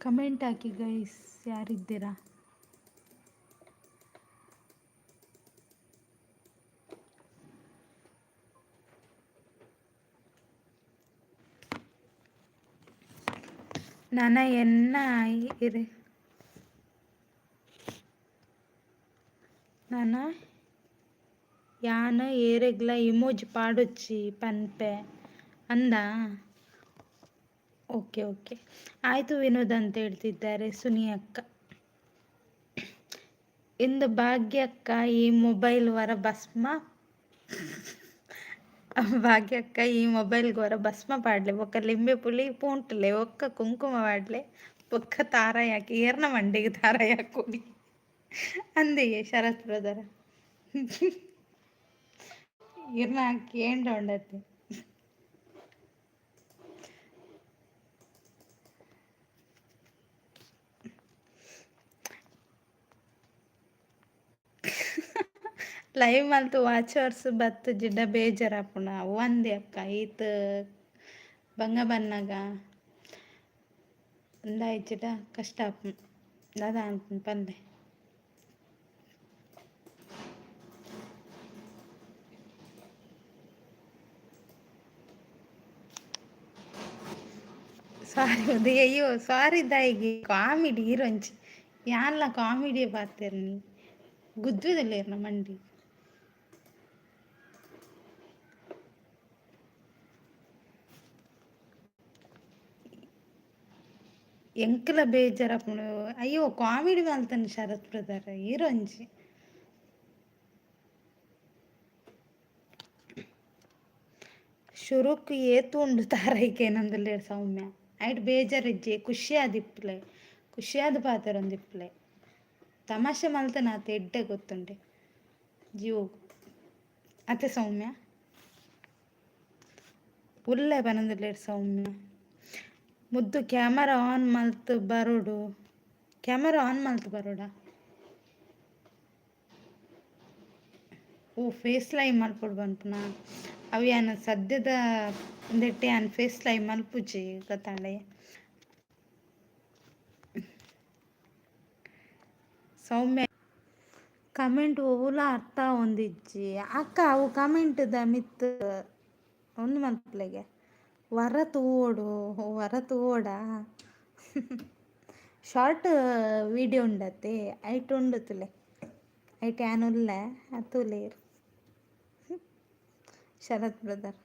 ಕಮೆಂಟ್ ಹಾಕಿ ಗೈಸ್, ಯಾರಿದ್ದೀರಾ? ನನ ಎನ್ನ ಇರೆ ನನ ಯಾನ್ ಏರೆಗ್ಲ ಇಮೋಜಿ ಪಾಡೊಚ್ಚಿ ಪನ್ಪೆ ಅಂದ. ಓಕೆ ಓಕೆ, ಆಯಿತು ವಿನೋದ್ ಅಂತ ಹೇಳ್ತಿದ್ದಾರೆ ಸುನಿ ಅಕ್ಕ. ಇಂದು ಭಾಗ್ಯಕ್ಕ ಈ ಮೊಬೈಲ್ ವರ ಭಸ್ಮ, ಭಾಗ್ಯಕ್ಕ ಈ ಮೊಬೈಲ್ಗೆ ವರ ಭಸ್ಮ ಪಾಡ್ಲೆ, ಬೊಕ್ಕ ಲಿಂಬೆ ಪುಳಿ ಪೂಂಟುಲೆ, ಒಕ್ಕ ಕುಂಕುಮ ಪಾಡ್ಲೆ, ಬೊಕ್ಕ ತಾರಾಯಿ ಹಾಕಿ ಏರ್ನ ಮಂಡೆಗೆ ತಾರಾಯಿ ಹಾಕೋಡಿ ಅಂದೆಯೇ ಶರತ್ ಬ್ರದರ್. ಇರ್ನ ಕೇಂಡ ಉಂಡತ್ತೆ. ಲೈವ್ ಮಲ್ತು ವಾಚರ್ಸ್ ಬತ್ತು ಜಿಡ್ಡ ಬೇಜಾರಾಪುಂಡು. ಒಂದೇ ಅಕ್ಕ ಈತ್ ಬಂಗ ಬನ್ನಗ ಉಂದಾಯಿಜಿಡ ಕಷ್ಟ ಆಪುಂಡು. ದಾದ ಅನ್ಪುಂಡು ಪನ್ಲೆ. ಸಾರಿ ಅಯ್ಯೋ ಸಾರಿ ದಾಯಿಗೆ ಕಾಮಿಡಿ ಇರೊಂಚಿ ಯಾನ್ಲ ಕಾಮಿಡಿ ಪಾತೆರ್ನಿ ಗುದ್ದುದಿಲ್ಲೇರ್ನ ಮಂಡಿ. ಎಂಕಲ ಬೇಜಾರಾಪುಂಡು. ಅಯ್ಯೋ ಕಾಮಿಡಿ ಮಲ್ತನ ಶರತ್ ಬ್ರದರ್ ಇರೊಂಜಿ. ಶುರುಕ್ ಏತು ಉಂಡು ತಾರೈಕೇನಂದುಲ್ಲೆರ್ ಸೌಮ್ಯ. ಐಟ್ ಬೇಜಾರಿಜ್ಜಿ, ಖುಷಿಯಾದಿಪ್ಪುಲೆ, ಖುಷಿಯಾದ್ ಪಾತೆರೊಂದಿಪ್ಪುಲೆ. ತಮಾಷೆ ಮಲ್ತನಾತ್ ಎಡ್ಡೆ ಗೊತ್ತುಂಡೆ ಜೀವೊಗು ಅತ್ತೆ ಸೌಮ್ಯ. ಉಲ್ಲೆ ಪನೊಂದುಲ್ಲೆರ್ ಸೌಮ್ಯ. ಮುದ್ದು ಕ್ಯಾಮರಾ ಆನ್ ಮಲ್ತ್ ಬರೊಡು. ಕ್ಯಾಮರಾ ಆನ್ ಮಲ್ತ್ ಬರೊಡಾ? ಓ ಫೇಸ್ ಲೈವ್ ಮಲ್ಪೊಡು ಪನ್ಪುನ. ಅವು ಯಾನ್ ಸದ್ಯದ ಉಂದೆಟ್ ಯಾನ್ ಫೇಸ್ ಲೈವ್ ಮಲ್ಪುಜಿ ಗೊತ್ತಾಂಡೆ. ಸೌಮ್ಯ ಕಮೆಂಟ್ ಒವುಲ ಅರ್ಥ ಆವೊಂದಿಜ್ಜಿ ಅಕ್ಕ. ಅವು ಕಮೆಂಟ್ದ ಮಿತ್ತ್ ಉಂದು ಮಲ್ಪುಲೆಗೆ. ವರ ತೂವೊಡು, ವರ ತೂವೊಡಾ? ಶಾರ್ಟ್ ವೀಡಿಯೋ ಉಂಡತ್ತೆ, ಐಟ್ ಉಂಡು ತೂಲೆ. ಐಟ್ ಯಾನ್ ಉಲ್ಲೆ, ತೂಲೆ ಶರತ್ ಬ್ರದರ್.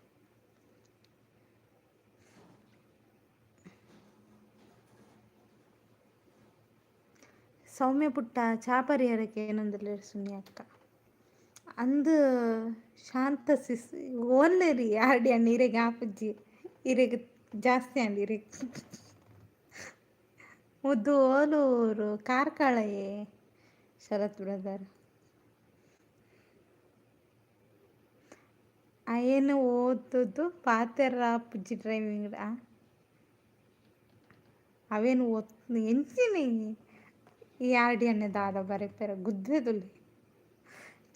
ಸೌಮ್ಯ ಪುಟ್ಟ ಚಾ ಪರಿಯರಕ್ಕೆ ಏನೊಂದುಲ್ಲೆರ್ ಸುನಿ ಅಕ್ಕ. ಅಂದ್ ಶಾಂತ ಸಿಸ್ ಓಲ್ಲೆರಿ ಆರ್ಡಿ ಅಣ್ಣ ಇರೆಗ್ ಆಪುಜಿ, ಇರೆಗ್ ಜಾಸ್ತಿ ಆಂಡ್ ಇರೆಗ್. ಮುದ್ದು ಓಲೂರು? ಕಾರ್ಕಳಯೇ ಶರತ್ ಬ್ರದರ್. ಅಯೆನ್ ಓತುದು ಪಾತೆರ ಆಪುಜಿ ಡ್ರೈವಿಂಗ್. ಅವೇನು ಒತ್ ಎಂಚಿನ ಈ ಆರ್ಡಿ ಅಣ್ಣೆ ದಾದ ಬರೆಪೆರ ಗುದ್ವೆದುಲ್ಲೆ.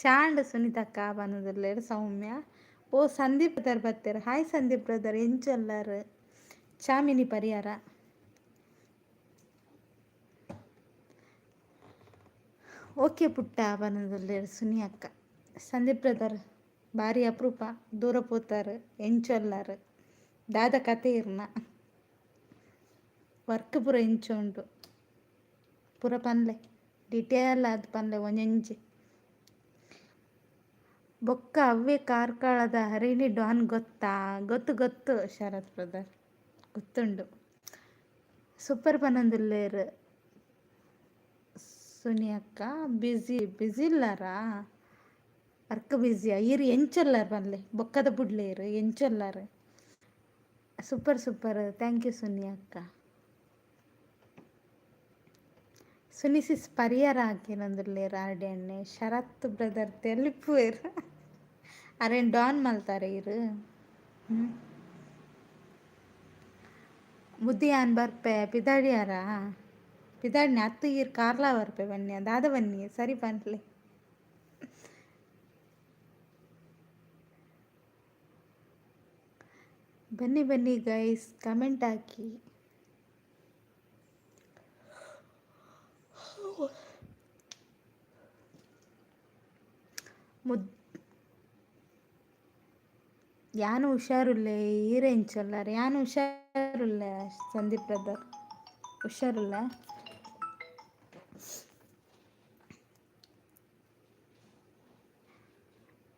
ಚಾಂಡ್ ಸುನೀತಕ್ಕ ಪನೊಂದುಲ್ಲೆರ್ ಸೌಮ್ಯ. ಓ ಸಂದೀಪ್ ಬ್ರದರ್ ಬತ್ತೆರ್. ಹಾಯ್ ಸಂದೀಪ್ ಬ್ರದರ್, ಎಂಚ ಉಲ್ಲರ್? ಚಾಮಿನಿ ಪರಿಹಾರ. ಓಕೆ ಪುಟ್ಟ ಪನೊಂದುಲ್ಲೆರ್ ಸುನಿ ಅಕ್ಕ. ಸಂದೀಪ್ ಬ್ರದರ್ ಬಾರಿ ಅಪರೂಪ ದೂರ ಪೋತಾರ್. ಎಂಚ ಉಲ್ಲರ್? ದಾದ ಕತೆ ಇರ್ನ? ವರ್ಕ್ ಪೂರ ಎಂಚ ಉಂಡು ಪೂರ ಪನ್ಲೆ, ಡಿಟೇಲ್ ಆದ್ ಪನ್ಲೆ ಒಂಜೊಂಜಿ. ಬೊಕ್ಕ ಅವ್ವೆ ಕಾರ್ಕಳದ ಹರಿಣಿ ಡಾನ್ ಗೊತ್ತಾ? ಗೊತ್ತು ಗೊತ್ತು ಶರತ್ ಬ್ರದರ್, ಗೊತ್ತುಂಡು. ಸೂಪರ್ ಪನೊಂದುಲ್ಲೆರ್ ಸುನಿ ಅಕ್ಕ. ಬ್ಯುಸಿ ಬ್ಯುಸಿ ಇಲ್ಲಾರಾ? ವರ್ಕ್ ಬ್ಯುಸಿಯಾ ಈರ್? ಎಂಚ ಉಲ್ಲರ್ ಪನ್ಲೆ, ಬೊಕ್ಕದ ಬುಡ್ಲೆ, ಎಂಚ ಉಲ್ಲರ್? Super super, thank you Suni ಅಕ್ಕ. ಸುನಿಸಿಸ್ ಪರಿಹಾರ ಹಾಕಿನೊಂದುಲ್ಲೆರ್ ಆರ್ಡಿ ಅಣ್ಣೆ. ಶರತ್ ಬ್ರದರ್ ತೆಲಿಪುವೆರ್. ಅರೆನ್ ಡಾನ್ ಮಲ್ತಾರೆ ಇರ್. ಮುದ್ದು ಯಾನ್ ಬರ್ಪೆ ಪಿದಾಡಿಯಾರ? ಪಿದಾಡಿನ ಅತ್ತು ಈರ್ ಕಾರ್ಲಾ ಬರ್ಪೆ ಬನ್ನಿ ದಾದ ಬನ್ನಿ ಸರಿ ಪನ್ಲೆ. ಬನ್ನಿ ಬನ್ನಿ ಗೈಸ್, ಕಮೆಂಟ್ ಹಾಕಿ. ಮುದ್ ಯಾನ್ ಹುಷಾರುಲ್ಲೆ, ಈರ್ ಎಂಚ ಉಲ್ಲರ್? ಯಾನ್ ಹುಷಾರುಲ್ಲೆ ಸಂದೀಪ್ ಬ್ರದರ್, ಹುಷಾರುಲ್ಲೆ.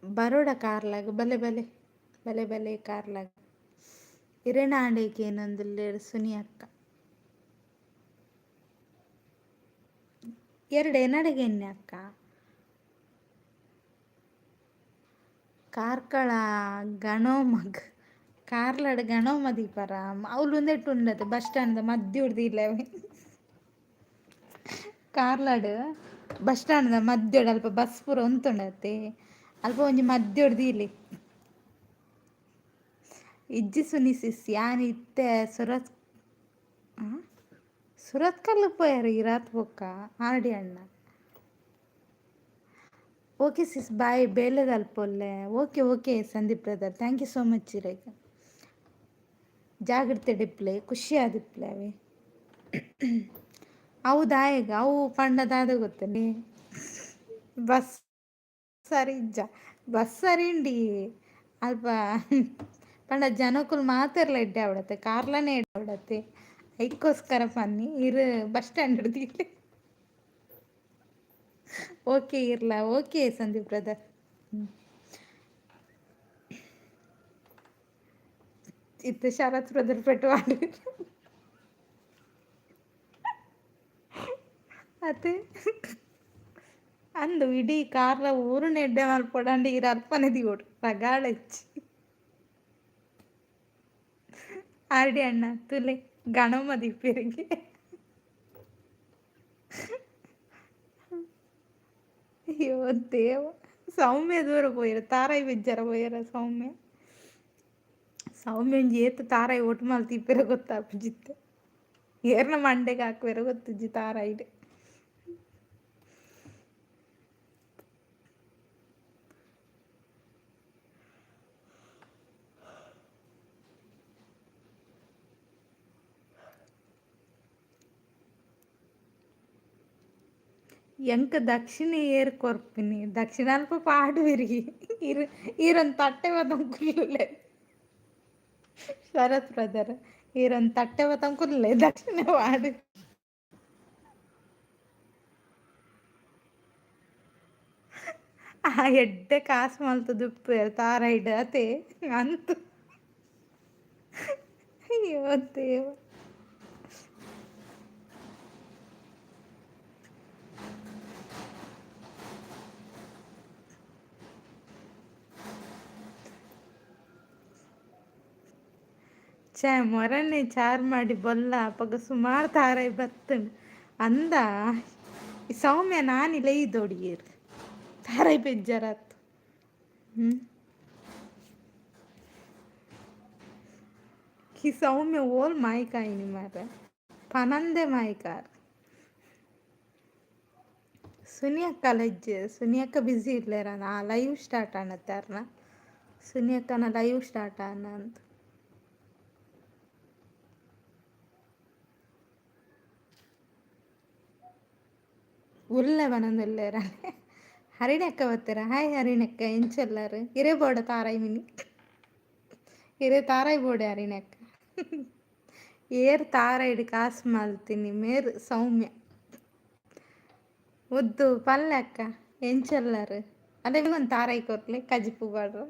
ಬರೋಡ ಕಾರ್ಲಾಗ್? ಬಲೆ ಬಲೆ ಬಲೆ ಬಲೆ ಕಾರ್ಲಾಗ್. ಇರೆನ ಆಂಡೇಕ್ ಏನೊಂದುಲ್ಲೆರ್ ಸುನಿ ಅಕ್ಕ. ಎರಡು ಎನ್ನಡೆಗೆ ಎನ್ನೆ ಅಕ್ಕ. ಕಾರ್ಕಳ ಗಣೋಮಗ್ ಕಾರ್ಲಡ್ ಗಣೋಮ ದೀಪರ ಅವ್ಲು ಉಂದೆಟ್ ಉಂಡತೆ ಬಸ್ ಸ್ಟ್ಯಾಂಡ್ ಮಧ್ಯ ಇಲ್ಲ. ಕಾರ್ಲಡ್ ಬಸ್ ಸ್ಟ್ಯಾಂಡ್ದ ಮಧ್ಯಡ್ ಅಲ್ಪ ಬಸ್ ಪೂರ ಉಂತುಂಡತೆ ಅಲ್ಪ ಒಂಜಿ ಮಧ್ಯಡ್ ದೀಲೆ. ಇಜ್ಜಿ ಸುನಿ ಸಿಸ್, ಯಾನ್ ಇತ್ತೆ ಸುರತ್ ಸುರತ್ಕಲ್ ಪೋಯಾರ ಇರಾತ್ ಬೊಕ್ಕ ಆರ್ಡಿ ಅಣ್ಣ. ಓಕೆ ಸಿಸ್, ಬಾಯ್, ಬೇಲೆದ ಅಲ್ಪೊಲ್ಲೆ. Okay okay Sandeep brother, thank you so much. ಇರೆಗ್ ಜಾಗ್ರತೆ ಡಿಪ್ಲೆ, ಖುಷಿ ಆದಿಪ್ಲೆ ಅವೆ. ಅವು ದಾಯೆಗ್ ಅವು ಪಂಡ ದಾದ ಗೊತ್ತನೆ? ಬಸ್ ಸರಿ ಇಜ್ಜ, ಬಸ್ ಸರಿ ಉಂಡಿ ಅಲ್ಪ. ಪಂಡ ಜನಕುಲು ಮಾತೆರ್ಲ ಎಡ್ಡೆ ಆವಡತ್ತೆ, ಕಾರ್ಲನೇ ಎಡ್ಡೆ ಆವಡತ್ತೆ. ಐಕ್ಕೋಸ್ಕರ ಪನ್ನಿ ಇರು ಬಸ್ ಸ್ಟ್ಯಾಂಡ್ ದೀಲೆ. ಓಕೆ ಇರ್ಲ. Okay Sandeep brother. ಇತ್ತೆ ಶರತ್ ಬ್ರದರ್ ಪೆಟ್ಟು ಮಾಡಿ ಅತ್ತೆ. ಅಂದು ಇಡೀ ಕಾರ್ಲ ಊರುನ ಎಡ್ಡೆ ಮಲ್ಪೊಡಂಡ ಇರ್ ಅಲ್ಪನೆ ದೀವೊಡು ರಗಾಳೆಚ್ಚಿ. ಆರ್ಡಿ ಅಣ್ಣ ತುಲೆ ಗಣಮ ದೀಪೆರಿಗೆ. ಅಯ್ಯೋ ದೇವ, ಸೌಮ್ಯ ದೂರ ಪೋಯೆರ್, ತಾರಾಯಿ ಬೆಜ್ಜರ ಪೋಯೆರ ಸೌಮ್ಯ? ಸೌಮ್ಯ ಒಂಜಿ ಏತ್ ತಾರಾಯಿ ಒಟ್ಟು ಮಲ್ತಿಪ್ಪೆರೆ ಗೊತ್ತಾಪುಜಿತ್ತೆ. ಏರ್ನ ಮಂಡೆಗ್ ಹಾಕುವೆರ ಗೊತ್ತುಜ್ಜಿ ತಾರಾಯಿಡ್. ಎಂಕ್ ದಕ್ಷಿಣ ಏರ್ ಕೊರ್ಪಿನಿ? ದಕ್ಷಿಣ ಅಲ್ಪ ಪಾಡುವೆರಿ ಇರ್. ಈರೊಂದು ತಟ್ಟೆ ಬತ್ತಂಕುಲ್ಲೆ ಶರತ್ ಬ್ರದರ್, ಈರೊಂದು ತಟ್ಟೆ ಬತ್ತಂಕುಲ್ಲೆ ದಕ್ಷಿಣ ಪಾಡು. ಆ ಎಡ್ಡೆ ಕಾಸು ಮಲ್ತುದು ಉಪ್ಪುವೆರ್ ತಾರಾಯಿಡ್ ಅತೆ ಅಂತು. ಅಯ್ಯೋ ದೇವ. ಛೇ, ಮೊರನೆ ಚಾರ್ ಮಾಡಿ ಬೊಲ್ಲ ಅಪಗ ಸುಮಾರು ತಾರಾಯಿ ಬತ್ತುಂಡು ಅಂದ. ಈ ಸೌಮ್ಯ ನಾನಿಲ್ಲ ದೊಡಿಯೇರು ತಾರಾಯಿ ಬೆಜ್ಜಾರಾತು. ಹ್ಞೂ, ಈ ಸೌಮ್ಯ ಓಲ್ ಮಾಯಿಕಾಯಿನಿ ಮಾರ್ರೆ, ಪನಂದೆ ಮಾಯಿಕಾರ. ಸುನಿಯಕ್ಕ ಲಜ್ಜೆ, ಸುನಿಯಕ್ಕ ಬ್ಯುಸಿ ಇಲ್ಲೇರ. ಆ ಲೈವ್ ಸ್ಟಾರ್ಟ್ ಆನತ್ತಾರನ, ಸುನಿಯಕ್ಕನ ಲೈವ್ ಸ್ಟಾರ್ಟ್ ಆನ ಅಂತ. ಉಲ್ಲೆ ಬನೊಂದುಲ್ಲೆರ್. ಹರಿಣಕ್ಕ ಬತ್ತೆರ? ಹಾಯ್ ಹರಿಣಕ್ಕ, ಎಂಚೊಲ್ಲರ್? ಇರೆ ಬೋಡ ತಾರಾಯಿ ಮಿನಿ? ಇರೆ ತಾರಾಯಿ ಬೋಡೆ ಹರಿಣಕ್ಕ? ಏರ್ ತಾರಾಯಿಡ್ ಕಾಸು ಮಲ್ತಿನಿ ಮೇರ್ ಸೌಮ್ಯ. ಮುದ್ದು ಪಲ್ಲೆ ಅಕ್ಕ, ಎಂಚೊಲ್ಲರ್? ಅದೇ ಒಂದು ತಾರಾಯಿ ಕೊರ್ಲೆ, ಕಜಿಪು ಪಾಡ್ರ.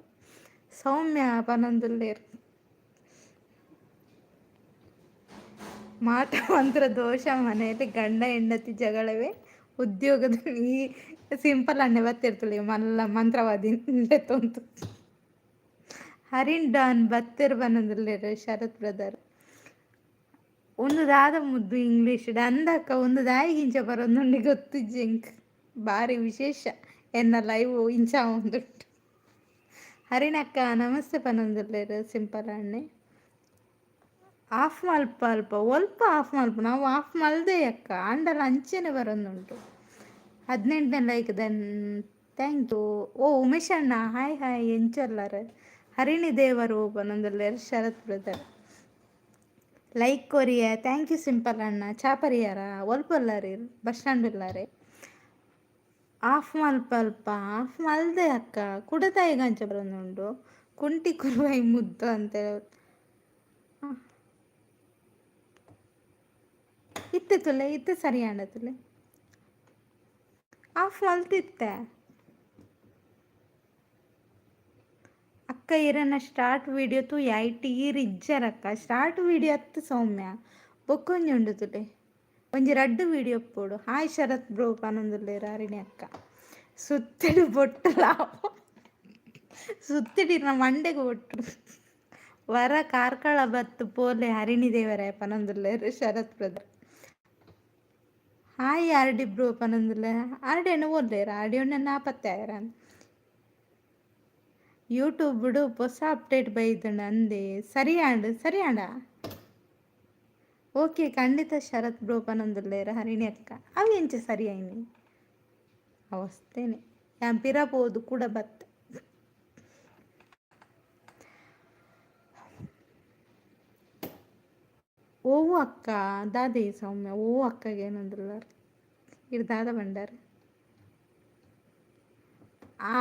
ಸೌಮ್ಯ ಪನೊಂದುಲ್ಲೆರ್. ಮಾಟ ಮಂತ್ರ ದೋಷ, ಮನೆಯಲ್ಲಿ ಗಂಡ ಹೆಂಡತಿ ಜಗಳವೇ ಉದ್ಯೋಗದ. ಈ ಸಿಂಪಲ್ ಅಣ್ಣೆ ಬತ್ತಿರ್ತುಳಿ ಮಲ್ಲ ಮಂತ್ರವಾದಿ ಲೆತ್ತೊಂತು. ಹರಿಣ್ ಡಾನ್ ಬತ್ತೆರ್ ಬನ್ನೊಂದುಲ್ಲೆರ್ ಶರತ್ ಬ್ರದರ್. ಒಂದು ದಾದ ಮುದ್ದು ಇಂಗ್ಲೀಷ್ ಅಂದಕ್ಕ, ಒಂದು ದಾಯಿಗಿಂಚ ಬರೊಂದುಂಡು ಗೊತ್ತುಜ್ಜಿ ಎಂಕ್. ಬಾರಿ ವಿಶೇಷ ಎನ್ನ ಲೈವ್ ಇಂಚ ಆವೊಂದುಂಡು. ಹರಿಣಕ್ಕ ನಮಸ್ತೆ ಪನೊಂದುಲ್ಲೆರ್ ಸಿಂಪಲ್ ಅಣ್ಣೆ. ಆಫ್ ಮಲ್ಪ ಅಲ್ಪ ಒಲ್ಪ ಆಫ್ ಮಲ್ಪ? ನಾವು ಆಫ್ ಮಲ್ದೆ ಅಕ್ಕ, ಆಂಡಲ ಅಂಚೆನೆ ಬರೊಂದುಂಟು. 18ನೇ ಲೈಕ್ then, thank you. ಓ ಉಮೇಶ್ ಅಣ್ಣ, ಹಾಯ್ ಹಾಯ್, ಎಂಚೊಲ್ಲರ್? ಹರಿಣಿ ದೇವರು ಪನೊಂದುಲ್ಲೆರ್ ಶರತ್ ಬ್ರದರ್. ಲೈಕ್ ಕೊರಿಯ, thank you simple ಅಣ್ಣ. ಚಾಪರಿಯಾರ? ಒಲ್ಪೊಲ್ಲರ್? ಬಸ್ ಸ್ಟ್ಯಾಂಡ್ ಉಲ್ಲಾರೆ? ಆಫ್ ಮಲ್ಪ ಅಲ್ಪ? ಆಫ್ ಮಲ್ದೆ ಅಕ್ಕ, ಕುಡತಾಯಿಗ್ ಅಂಚ ಬರೊಂದುಂಡು. ಕುಂಟಿ ಕುರುವಾಯಿ ಮುದ್ದು ಅಂತ. ಇತ್ತೆ ತುಲೆ, ಇತ್ತೆ ಸರಿ ಆಂಡ ತುಲೆ. ಆಫ್ ಮಲ್ತಿತ್ತೆ ಅಕ್ಕ. ಇರನ ಸ್ಟಾರ್ಟ್ ವಿಡಿಯೋ ತೂ ಐಟ್ ಈರ್ ಇಜ್ಜರಕ್ಕ. ಸ್ಟಾರ್ಟ್ ವಿಡಿಯೋ ಅತ್ತು ಸೌಮ್ಯ, ಬೊಕ್ಕೊಂಜಿ ಉಂಡು ತುಲೆ, ಒಂಜಿ ರಡ್ಡ್ ವಿಡಿಯೋ ಪೋಡು. ಹಾಯ್ ಶರತ್ ಬ್ರೋ ಪನೊಂದುಲ್ಲೆರ್ ಹರಿಣಿ ಅಕ್ಕ. ಸುತ್ತಿಡು ಬೊಟ್ಟುಲ, ಸುತ್ತಿಡಿ ಮಂಡೆಗ್ ಬೊಟ್ಟು. ವರ ಕಾರ್ಕಳ ಬತ್ತು ಪೋಲೆ ಹರಿಣಿ ದೇವರೇ ಪನೊಂದುಲ್ಲೆರ್ Sharath brother. Hi RD bro ಪನೊಂದುಲ್ಲೆ. ಆರ್ಡಿ ಅಣ್ಣ ಓಲ್ಲೇರ? ಆರ್ಡಿ ಅಣ್ಣ ನಾಪತ್ತೆ ಆಯೆರ? ಯೂಟ್ಯೂಬ್ಡ್ ಹೊಸ ಅಪ್ಡೇಟ್ ಬೈದ್ಂಡ್ ಅಂದೆ. ಸರಿ ಆಂಡ್, ಸರಿ ಆಂಡ? ಓಕೆ, ಖಂಡಿತ ಶರತ್ ಬ್ರೋ ಪನೊಂದುಲ್ಲೆರ್ ಹರಿಣಿ ಅಕ್ಕ. ಅವು ಎಂಚ ಸರಿ ಆಯಿನಿ? ಅವಸ್ಥೆನೆ ಯಾನ್ ಪಿರ ಪೋದು ಕುಡ ಬತ್ತೆ. ಓವು ಅಕ್ಕ? ದಾದೆ ಸೌಮ್ಯ, ಓ ಅಕ್ಕಗೆ ಏನೊಂದುಲ್ಲರ್? ಇರ್ ದಾದ ಪಂಡರ್?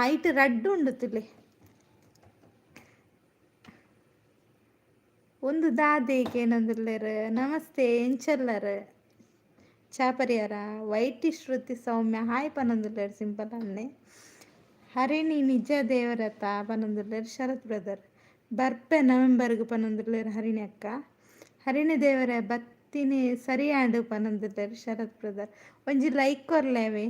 ಐಟ್ ರಡ್ಡ್ ಉಂಡು ತುಲೆ. ಒಂದು ದಾದೆ ಕೇನೊಂದುಲ್ಲೆರ್? ನಮಸ್ತೆ, ಎಂಚಲ್ಲರ್? ಚಾಪರಿಯಾರ? ವೈಟಿ ಶ್ರುತಿ ಸೌಮ್ಯ ಹಾಯ್ ಪನೊಂದುಲ್ಲೆರ್ ಸಿಂಪಲ್ ಅಣ್ಣೆ. ಹರಿಣಿ ನಿಜ ದೇವರತ ಪನೊಂದುಲ್ಲೆರ್ ಶರತ್ ಬ್ರದರ್. ಬರ್ಪೆ ನವೆಂಬರ್ಗ್ ಪನೊಂದುಲ್ಲೆರ್ ಹರಿಣಿ ಅಕ್ಕ. ಹರಿಣಿ ದೇವರ ಬತ್ತಿನಿ ಸರಿಯಾಂಡ್ ಪನೊಂದುಲ್ಲೆರ್ ಶರತ್ ಬ್ರದರ್. ಒಂಜಿ ಲೈಕ್ ಕೊರ್ಲೆವೆ.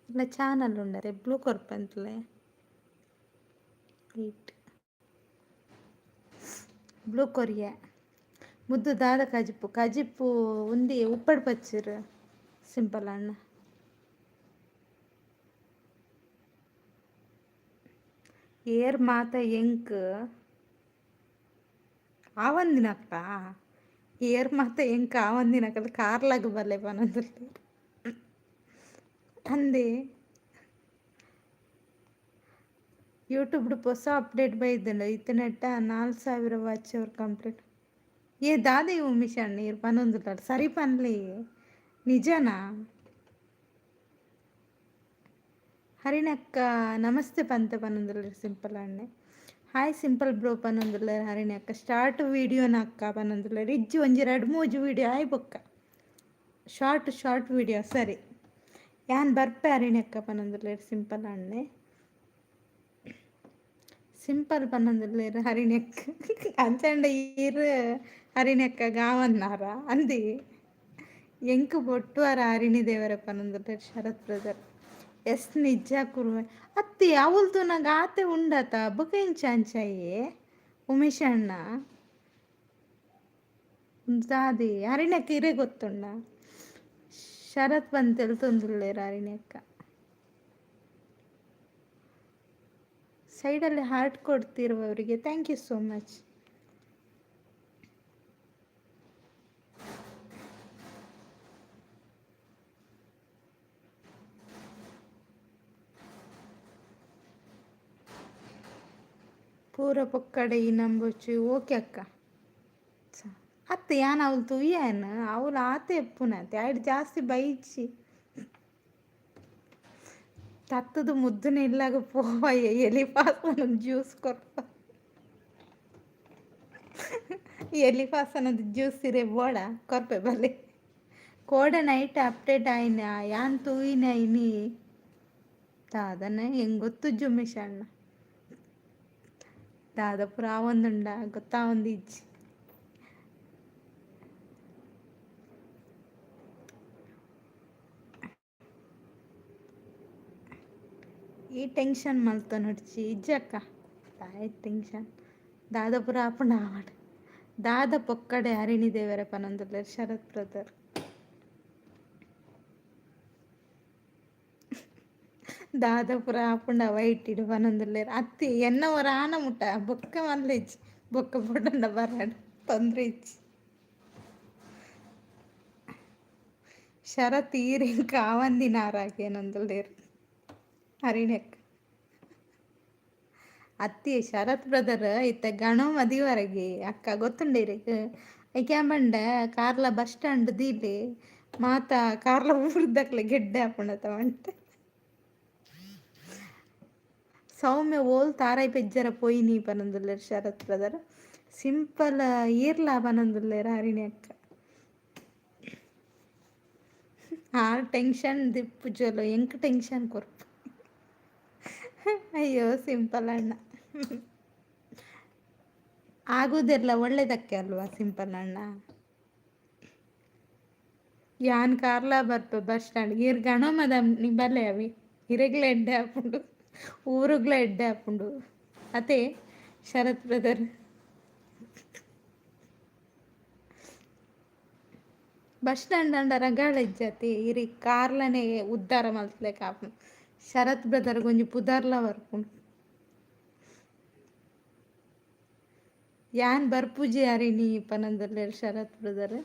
ಇಲ್ಲ ಚಾನಲ್ ಉಂಡರೆ ಬ್ಲೂ ಕೊರ್ಪಂತಲೆ. ವೈಟ್ ಬ್ಲೂ ಕೊರಿಯ. ಮುದ್ದು ದಾದ ಕಜಿಪು? ಕಜಿಪು ಉಂದಿ ಉಪ್ಪಡ್ ಪಚ್ಚಿರ್ ಸಿಂಪಲ್ ಅಣ್ಣ. ಏರ್ ಮಾತ ಎಂಕ್ ಆವಂದಿನಕ್ಕ? ಏರ್ ಮಾತ ಎಂಕ್ ಆವಂದಿನಕಲ್ ಕಾರ್ಲಾಗ್ ಬಲ್ಲೆ ಪನೊಂದುಲ್ಲೆರ್ ಅಂದೆ. ಯೂಟ್ಯೂಬ್ಡ್ ಪೊಸ ಅಪ್ಡೇಟ್ ಬೈದ್ಂಡ್. ಇತ್ತೆನೆಟ್ಟ 4000 ವಾಚ್ ಅವರ್ ಕಂಪ್ಲೀಟ್. ಏ ದಾದೆ ಉಮೇಶ್ ಅಣ್ಣ ಈರ್ ಪನೊಂದುಲ್ಲರ್? ಸರಿ ಪನ್ಲೆ, ನಿಜನಾ? ಹರಿಣಕ್ಕ ನಮಸ್ತೆ ಪಂತೆ ಪನೊಂದುಲ್ಲೆರ್ ಸಿಂಪಲ್ ಅಣ್ಣೆ. ಹಾಯ್ ಸಿಂಪಲ್ ಬ್ರೋ ಪನೊಂದುಲ್ಲೆರ್ ಹರಿಣಿ ಅಕ್ಕ. ಸ್ಟಾರ್ಟ್ ವೀಡಿಯೋನ ಅಕ್ಕ ಪನೊಂದುಲ್ಲೆರ್. ಇಜ್ಜಿ, ಒಂಜಿ ರಡ್ಡ್ ಮೂಜಿ ವೀಡಿಯೋ ಆಯ್ ಬೊಕ್ಕ ಶಾರ್ಟ್ ಶಾರ್ಟ್ ವೀಡಿಯೋ. ಸರಿ, ಯಾನ್ ಬರ್ಪೆ ಹರಿಣಿ ಅಕ್ಕ ಪನೊಂದುಲ್ಲೆರ್ ಸಿಂಪಲ್ ಅಣ್ಣೆ. ಸಿಂಪಲ್ ಪನೊಂದುಲ್ಲೆರ್ ಹರಿಣಿ ಅಕ್ಕ. ಅಂಚಂಡ ಈರ್ ಹರಿಣಿ ಅಕ್ಕ ಗಾವನ್ನಾರ ಅಂದಿ? ಎಂಕ್ ಬೊಟ್ಟುವರ ಹರಿಣಿ ದೇವರ ಪನೊಂದುಲ್ಲೆರ್ ಶರತ್ ಬ್ರದರ್. ಎಸ್, ನಿಜ ಕುರ್ವೆ ಅತ್ತಿ. ಅವುಲು ತೂನಗ ಆತೆ ಉಂಡತ, ಬೊಕ ಎಂಚ ಅಂಚಯೆ ಉಮೇಶ್ ಅಣ್ಣ? ದಾದೆ ಹರಿಣಕ್ಕ, ಇರೆ ಗೊತ್ತುಂಡ? ಶರತ್ ಬಂದ್ ತೆಲ್ತೊಂದುಲ್ಲೆರ್ ಹರಿಣಿ ಅಕ್ಕ. ಸೈಡಲ್ಲಿ heart ಕೊಡ್ತಿರುವವರಿಗೆ thank you so much. ಪೂರ ಪೊಕ್ಕಡೆ ಈ ನಂಬೊಚ್ಚು. ಓಕೆ ಅಕ್ಕ. ಅತ್ತೆ, ಯಾನ್ ಅವ್ಲು ತೂಯೆನ್, ಅವ್ಲು ಆತೆ ಎಪ್ಪುನತೆ, ಐಟ್ ಜಾಸ್ತಿ ಬೈಚಿ. ತತ್ತದು ಮುದ್ದುನ ಇಲ್ಲಾಗ ಪೋವಯ್ಯ, ಎಲಿಫಾಸನ ಜ್ಯೂಸ್ ಕೊರ್ಪ. ಎಲಿಫಾಸನದ ಜ್ಯೂಸ್ ಇರೆ ಬೋಡ? ಕೊರ್ಪೆ ಬಲೆ. ಕೋಡೆ ನೈಟ್ ಅಪ್ಡೇಟ್ ಆಯಿನ ಯಾನ್ ತೂಯಿನ ಇನಿ ದಾದನ ಎಂಗ್ ಗೊತ್ತುಜ್ಜಿ ಉಮೇಶ್ ಅಣ್ಣ. ದಾದ ಪೂರ ಆವೊಂದುಂಡ ಗೊತ್ತಾವೊಂದಿಜ್ಜಿ. ಈ ಟೆನ್ಷನ್ ಮಲ್ತೊನೊಡ್ಚಿ. ಇಜ್ಜಕ್ಕ, ದಾಯೆ ಟೆನ್ಷನ್? ದಾದ ಪೂರ ಆಪುಂಡು ಆವಡ್. ದಾದ ಪೊಕ್ಕಡೆ ಹರಿಣಿ ದೇವರೆ ಪನೊಂದುಲ್ಲೆರ್ ಶರತ್ ಬ್ರದರ್. ದಾದ ಪೂರ ಆಪುಂಡ ವೈಟಿಡ್ ಪನೊಂದುಲ್ಲೆರ್. ಅತ್ತಿ, ಎನ್ನ ಒರ ಆನ ಮುಟ್ಟ ಬೊಕ್ಕ ಮಲ್ಲೆಜ್ಜಿ. ಬೊಕ್ಕ ಬೊಡಂಡ ಬರಡ್, ತೊಂದ್ರೆ ಇಜ್ಜಿ. ಶರತ್ ಈರ್ ಎಂಕ್ ಆವಂದಿನಾರ್ ಹರಿಣಿ ಅಕ್ಕ. ಅತ್ತಿ ಶರತ್ ಬ್ರದರ್ ಇತ್ತೆ ಗಣೋ ಮದಿವರೆಗೆ ಅಕ್ಕ, ಗೊತ್ತುಂಡ ಇರೆಗ್? ಐಕೆ ಪಂಡ ಕಾರ್ಲ ಬಸ್ ಸ್ಟಾಂಡ್ ದೀಲೆ, ಮಾತ ಕಾರ್ಲ ಊರ್ದಕ್ಲೆ ಗೆಡ್ಡೆ ಆಪುಂಡತ ಪಂತೆ. ಸೌಮ್ಯ ಓಲ್ ತಾರಾಯಿ ಪೆಜ್ಜರ ಪೋಯಿನಿ ಪನೊಂದುಲ್ಲೆರ್ ಶರತ್ ಬ್ರದರ್. ಸಿಂಪಲ್ ಈರ್ಲಾ ಪನೊಂದುಲ್ಲೆರ್ ಹರಿಣಿ ಅಕ್ಕ. ಆರ್ ಟೆನ್ಷನ್ ದಿಪ್ಪುಜೊಲು, ಎಂಕ್ ಟೆನ್ಷನ್ ಕೊರ್ಪು. ಅಯ್ಯೋ ಸಿಂಪಲ್ ಅಣ್ಣ, ಆಗುದೆಲ್ಲ ಒಳ್ಳೆದಕ್ಕೆ ಅಲ್ವಾ ಸಿಂಪಲ್ ಅಣ್ಣ? ಯಾನ್ ಕಾರ್ಲ ಬರ್ಪೆ ಬಸ್ ಸ್ಟಾಂಡ್. ಈರ್ ಗಣೋ ಮದಮ್ ನಿ ಬಲ್ಲೆ ಅವಿ, ಇರೆಗ್ಲ ಎಡ್ಡೆ ಆಪುಂಡು. ಊರುಗ್ಲ ಎಡ್ಡೆ ಆಪುಂಡು ಅತೆ ಶರತ್ ಬ್ರದರ್. ಬಸ್ ಸ್ಟ್ಯಾಂಡ್ ಅಂಡ ರಗಾಳೆ ಇಜ್ಜತೆ, ಇರಿ ಕಾರ್ಲನೆ ಉದ್ದಾರ ಮಲ್ತ್ಲೆಕ ಆಪುಂಡು. ಶರತ್ ಬ್ರದರ್ ಒಂಜಿ ಪುದರ್ಲ ಬರ್ಪುಂಡು. ಯಾನ್ ಬರ್ಪುಜಿ ಹರಿಣಿ ಪನೊಂದುಲ್ಲೆರ್ ಶರತ್ ಬ್ರದರ್.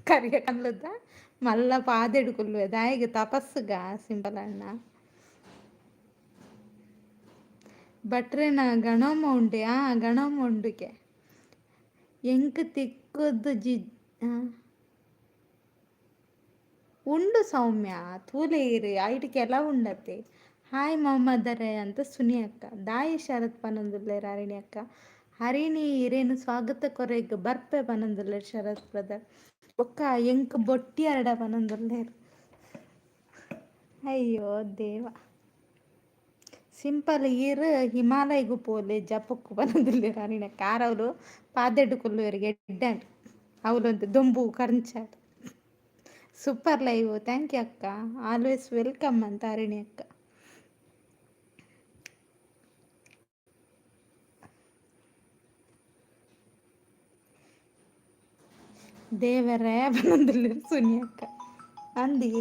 ಕರಿಯ ಕಲ್ಲುದ ಮಲ್ಲ ಪಾದೆಡ್ ಕುಲ್ಲುವೆ ದಾಯೆಗ್ ತಪಸ್ಸುಗ ಸಿಂಪಲ್ ಅಣ್ಣ. ಭಟ್ರೆನ ಗಣೋಮ ಉಂಡೆ, ಆ ಗಣೋಮ ಉಂಡುಗೆ. ಎಂಕ್ ತಿಕ್ಕುದು ಜಿ ಉಂಡು ಸೌಮ್ಯ, ತೂಲೆ ಇರು ಐಟ್ ಕೆಲವು ಉಂಡತೆ. ಹಾಯ್ ಮೊಹಮ್ಮದರೇ ಅಂತ ಸುನಿ ಅಕ್ಕ. ದಾಯಿ ಶರತ್ ಪನೊಂದುಲ್ಲೆರ್ ಹರಿಣಿ ಅಕ್ಕ. ಹರಿಣಿ ಇರೇನು ಸ್ವಾಗತ ಕೊರೆಗ್ ಬರ್ಪೆ ಪನೊಂದುಲ್ಲೆರ್ ಶರತ್ ಬ್ರದರ್. ಬೊಕ್ಕ ಎಂಕ್ ಬೊಟ್ಟಿ ಅರಡ ಪನೊಂದುಲ್ಲೆರ್. ಅಯ್ಯೋ ದೇವ. ಸಿಂಪಲ್ ಈರ್ ಹಿಮಾಲಯಗ್ ಪೋಲೆ ಜಪಕ್ಕು ಪನೊಂದುಲ್ಲೆರ್ ಹರಿಣಿ ಅಕ್ಕ. ಆರ್ ಪಾದೆಡ್ ಕುಲ್ಲುವೆರ್ ಎಡ್ಡೆ ಅವ್ಲೊಂತೆ ದೊಂಬು ಕರ್ಂಚಾಡ್. ಸೂಪರ್ ಲೈವ್, thank you ಅಕ್ಕ. ಆಲ್ವೇಸ್ welcome ಅಂತ ಹರಿಣಿ ಅಕ್ಕ. ದೇವರೇ ಪನೊಂದುಲ್ಲೆರ್ ಸುನಿ ಅಕ್ಕ. ಅಂದಿ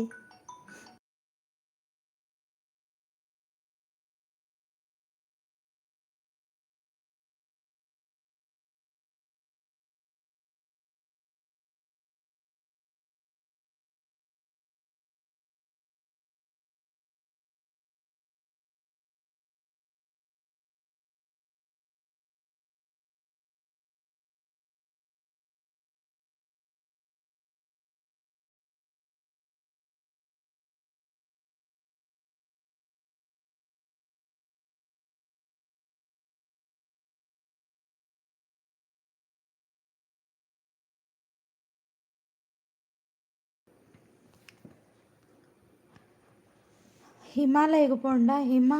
ಹಿಮಾಲಯಗ್ ಪೋಂಡ ಹಿಮ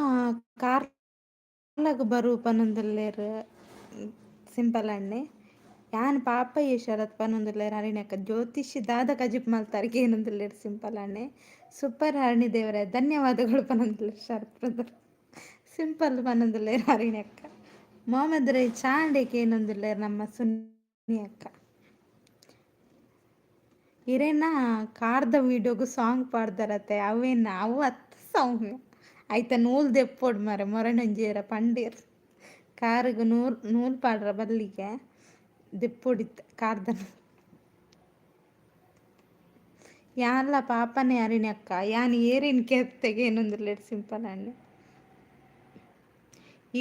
ಕಾರ್ಲಗ್ ಬರು ಪನೊಂದುಲ್ಲೆರ್ ಸಿಂಪಲ್ ಅಣ್ಣೆ. ಯಾನ್ ಪಾಪಯ್ಯ ಶರತ್ ಪನೊಂದುಲ್ಲೆರ್ ಹರಿಣಿ ಅಕ್ಕ. ಜ್ಯೋತಿಷಿ ದಾದ ಕಜಿಪ್ ಮಲ್ತಾರ್ ಕೇನೊಂದುಲ್ಲೆರ್ ಸಿಂಪಲ್ ಅಣ್ಣೆ. ಸೂಪರ್ ಹರಿಣಿ ದೇವರೇ ಧನ್ಯವಾದಗಳು ಪನೊಂದುಲ್ಲೆರ್ ಶರತ್ ಬ್ರದರ್. ಸಿಂಪಲ್ ಪನೊಂದುಲ್ಲೆರ್ ಹರಿಣಿ ಅಕ್ಕ. ಮೊಹಮ್ಮದ್ ರೈ ಚಾಂಡೆ ಕೇನೊಂದುಲ್ಲೆರ್ ನಮ್ಮ ಸುನಿ ಅಕ್ಕ. ಇರೇನ ಕಾರ್ದ ವೀಡಿಯೋಗು ಸಾಂಗ್ ಪಾಡ್ದರತೆ ಅವೇನ ಅವು ಅತ್ ಸೌಮ್ಯ. ಐತ ನೂಲ್ ದೆಪ್ಪೊಡು ಮರೆ ಮೊರಣೊಂಜೇರ ಪಂಡೇರ್. ಕಾರುಗು ನೂಲ್ ನೂಲ್ ಪಾಡ್ರ ಬಲ್ಲಿಗೆ ದೆಪ್ಪೊಡಿತ್ತೆ ಕಾರ್ದ. ಯಾನ್ಲ ಪಾಪನೆ ಹರಿಣಿ ಅಕ್ಕ. ಯಾನ್ ಏರಿನ್ ಕೆತ್ತೆಗೆ ಏನೊಂದುಲ್ಲೆರ್ ಸಿಂಪಲ್ ಅಣ್ಣೆ.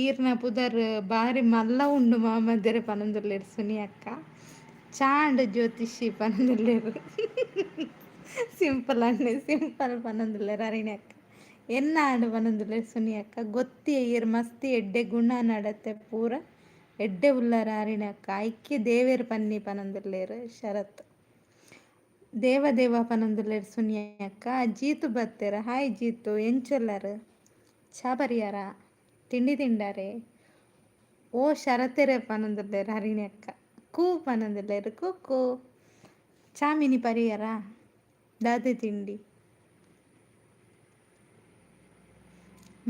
ಈರ್ನ ಪುದರ್ ಬಾರಿ ಮಲ್ಲ ಉಂಡು ಮಾಮದೆರೆ ಪನೊಂದುಲ್ಲೆರ್ ಸುನಿ ಅಕ್ಕ. ಚಾಂಡ್ ಜ್ಯೋತಿಷಿ ಪನೊಂದುಲ್ಲೆರ್ ಸಿಂಪಲ್ ಅಣ್ಣೆ. ಸಿಂಪಲ್ ಪನೊಂದುಲ್ಲೆರ್ ಹರಿಣಿ ಅಕ್ಕ. ಎನ್ನಾಂಡ್ ಪನೊಂದುಲ್ಲೆರ್ ಸುನಿ ಅಕ್ಕ. ಗೊತ್ತಿ ಈರ್ ಮಸ್ತ್ ಎಡ್ಡೆ ಗುಣ ನಡತೆ ಪೂರ ಎಡ್ಡೆ ಉಲ್ಲರ್ ಹರಿಣಿ ಅಕ್ಕ. ಐಕ್ಕೆ ದೇವೆರ್ ಪನ್ನಿ ಪನೊಂದುಲ್ಲೆರ್ ಶರತ್. ದೇವ ದೇವ ಪನೊಂದುಲ್ಲೆರ್ ಸುನಿ ಅಕ್ಕ. ಜೀತು ಬತ್ತೆರ್. ಹಾಯ್ ಜೀತು, ಎಂಚೊಲ್ಲರ್? ಚಾ ಪರಿಯಾರ? ತಿಂಡಿ ತಿಂಡಾರೆ? ಓ ಶರತೆರೆ ಪನೊಂದುಲ್ಲೆರ್ ಹರಿಣಿ ಅಕ್ಕ. ಕೂ ಪನೊಂದುಲ್ಲೆರ್. ಕುಕ್ಕು ಚಾಮಿನಿ ಪರಿಯರ? ದಾದೆ ತಿಂಡಿ?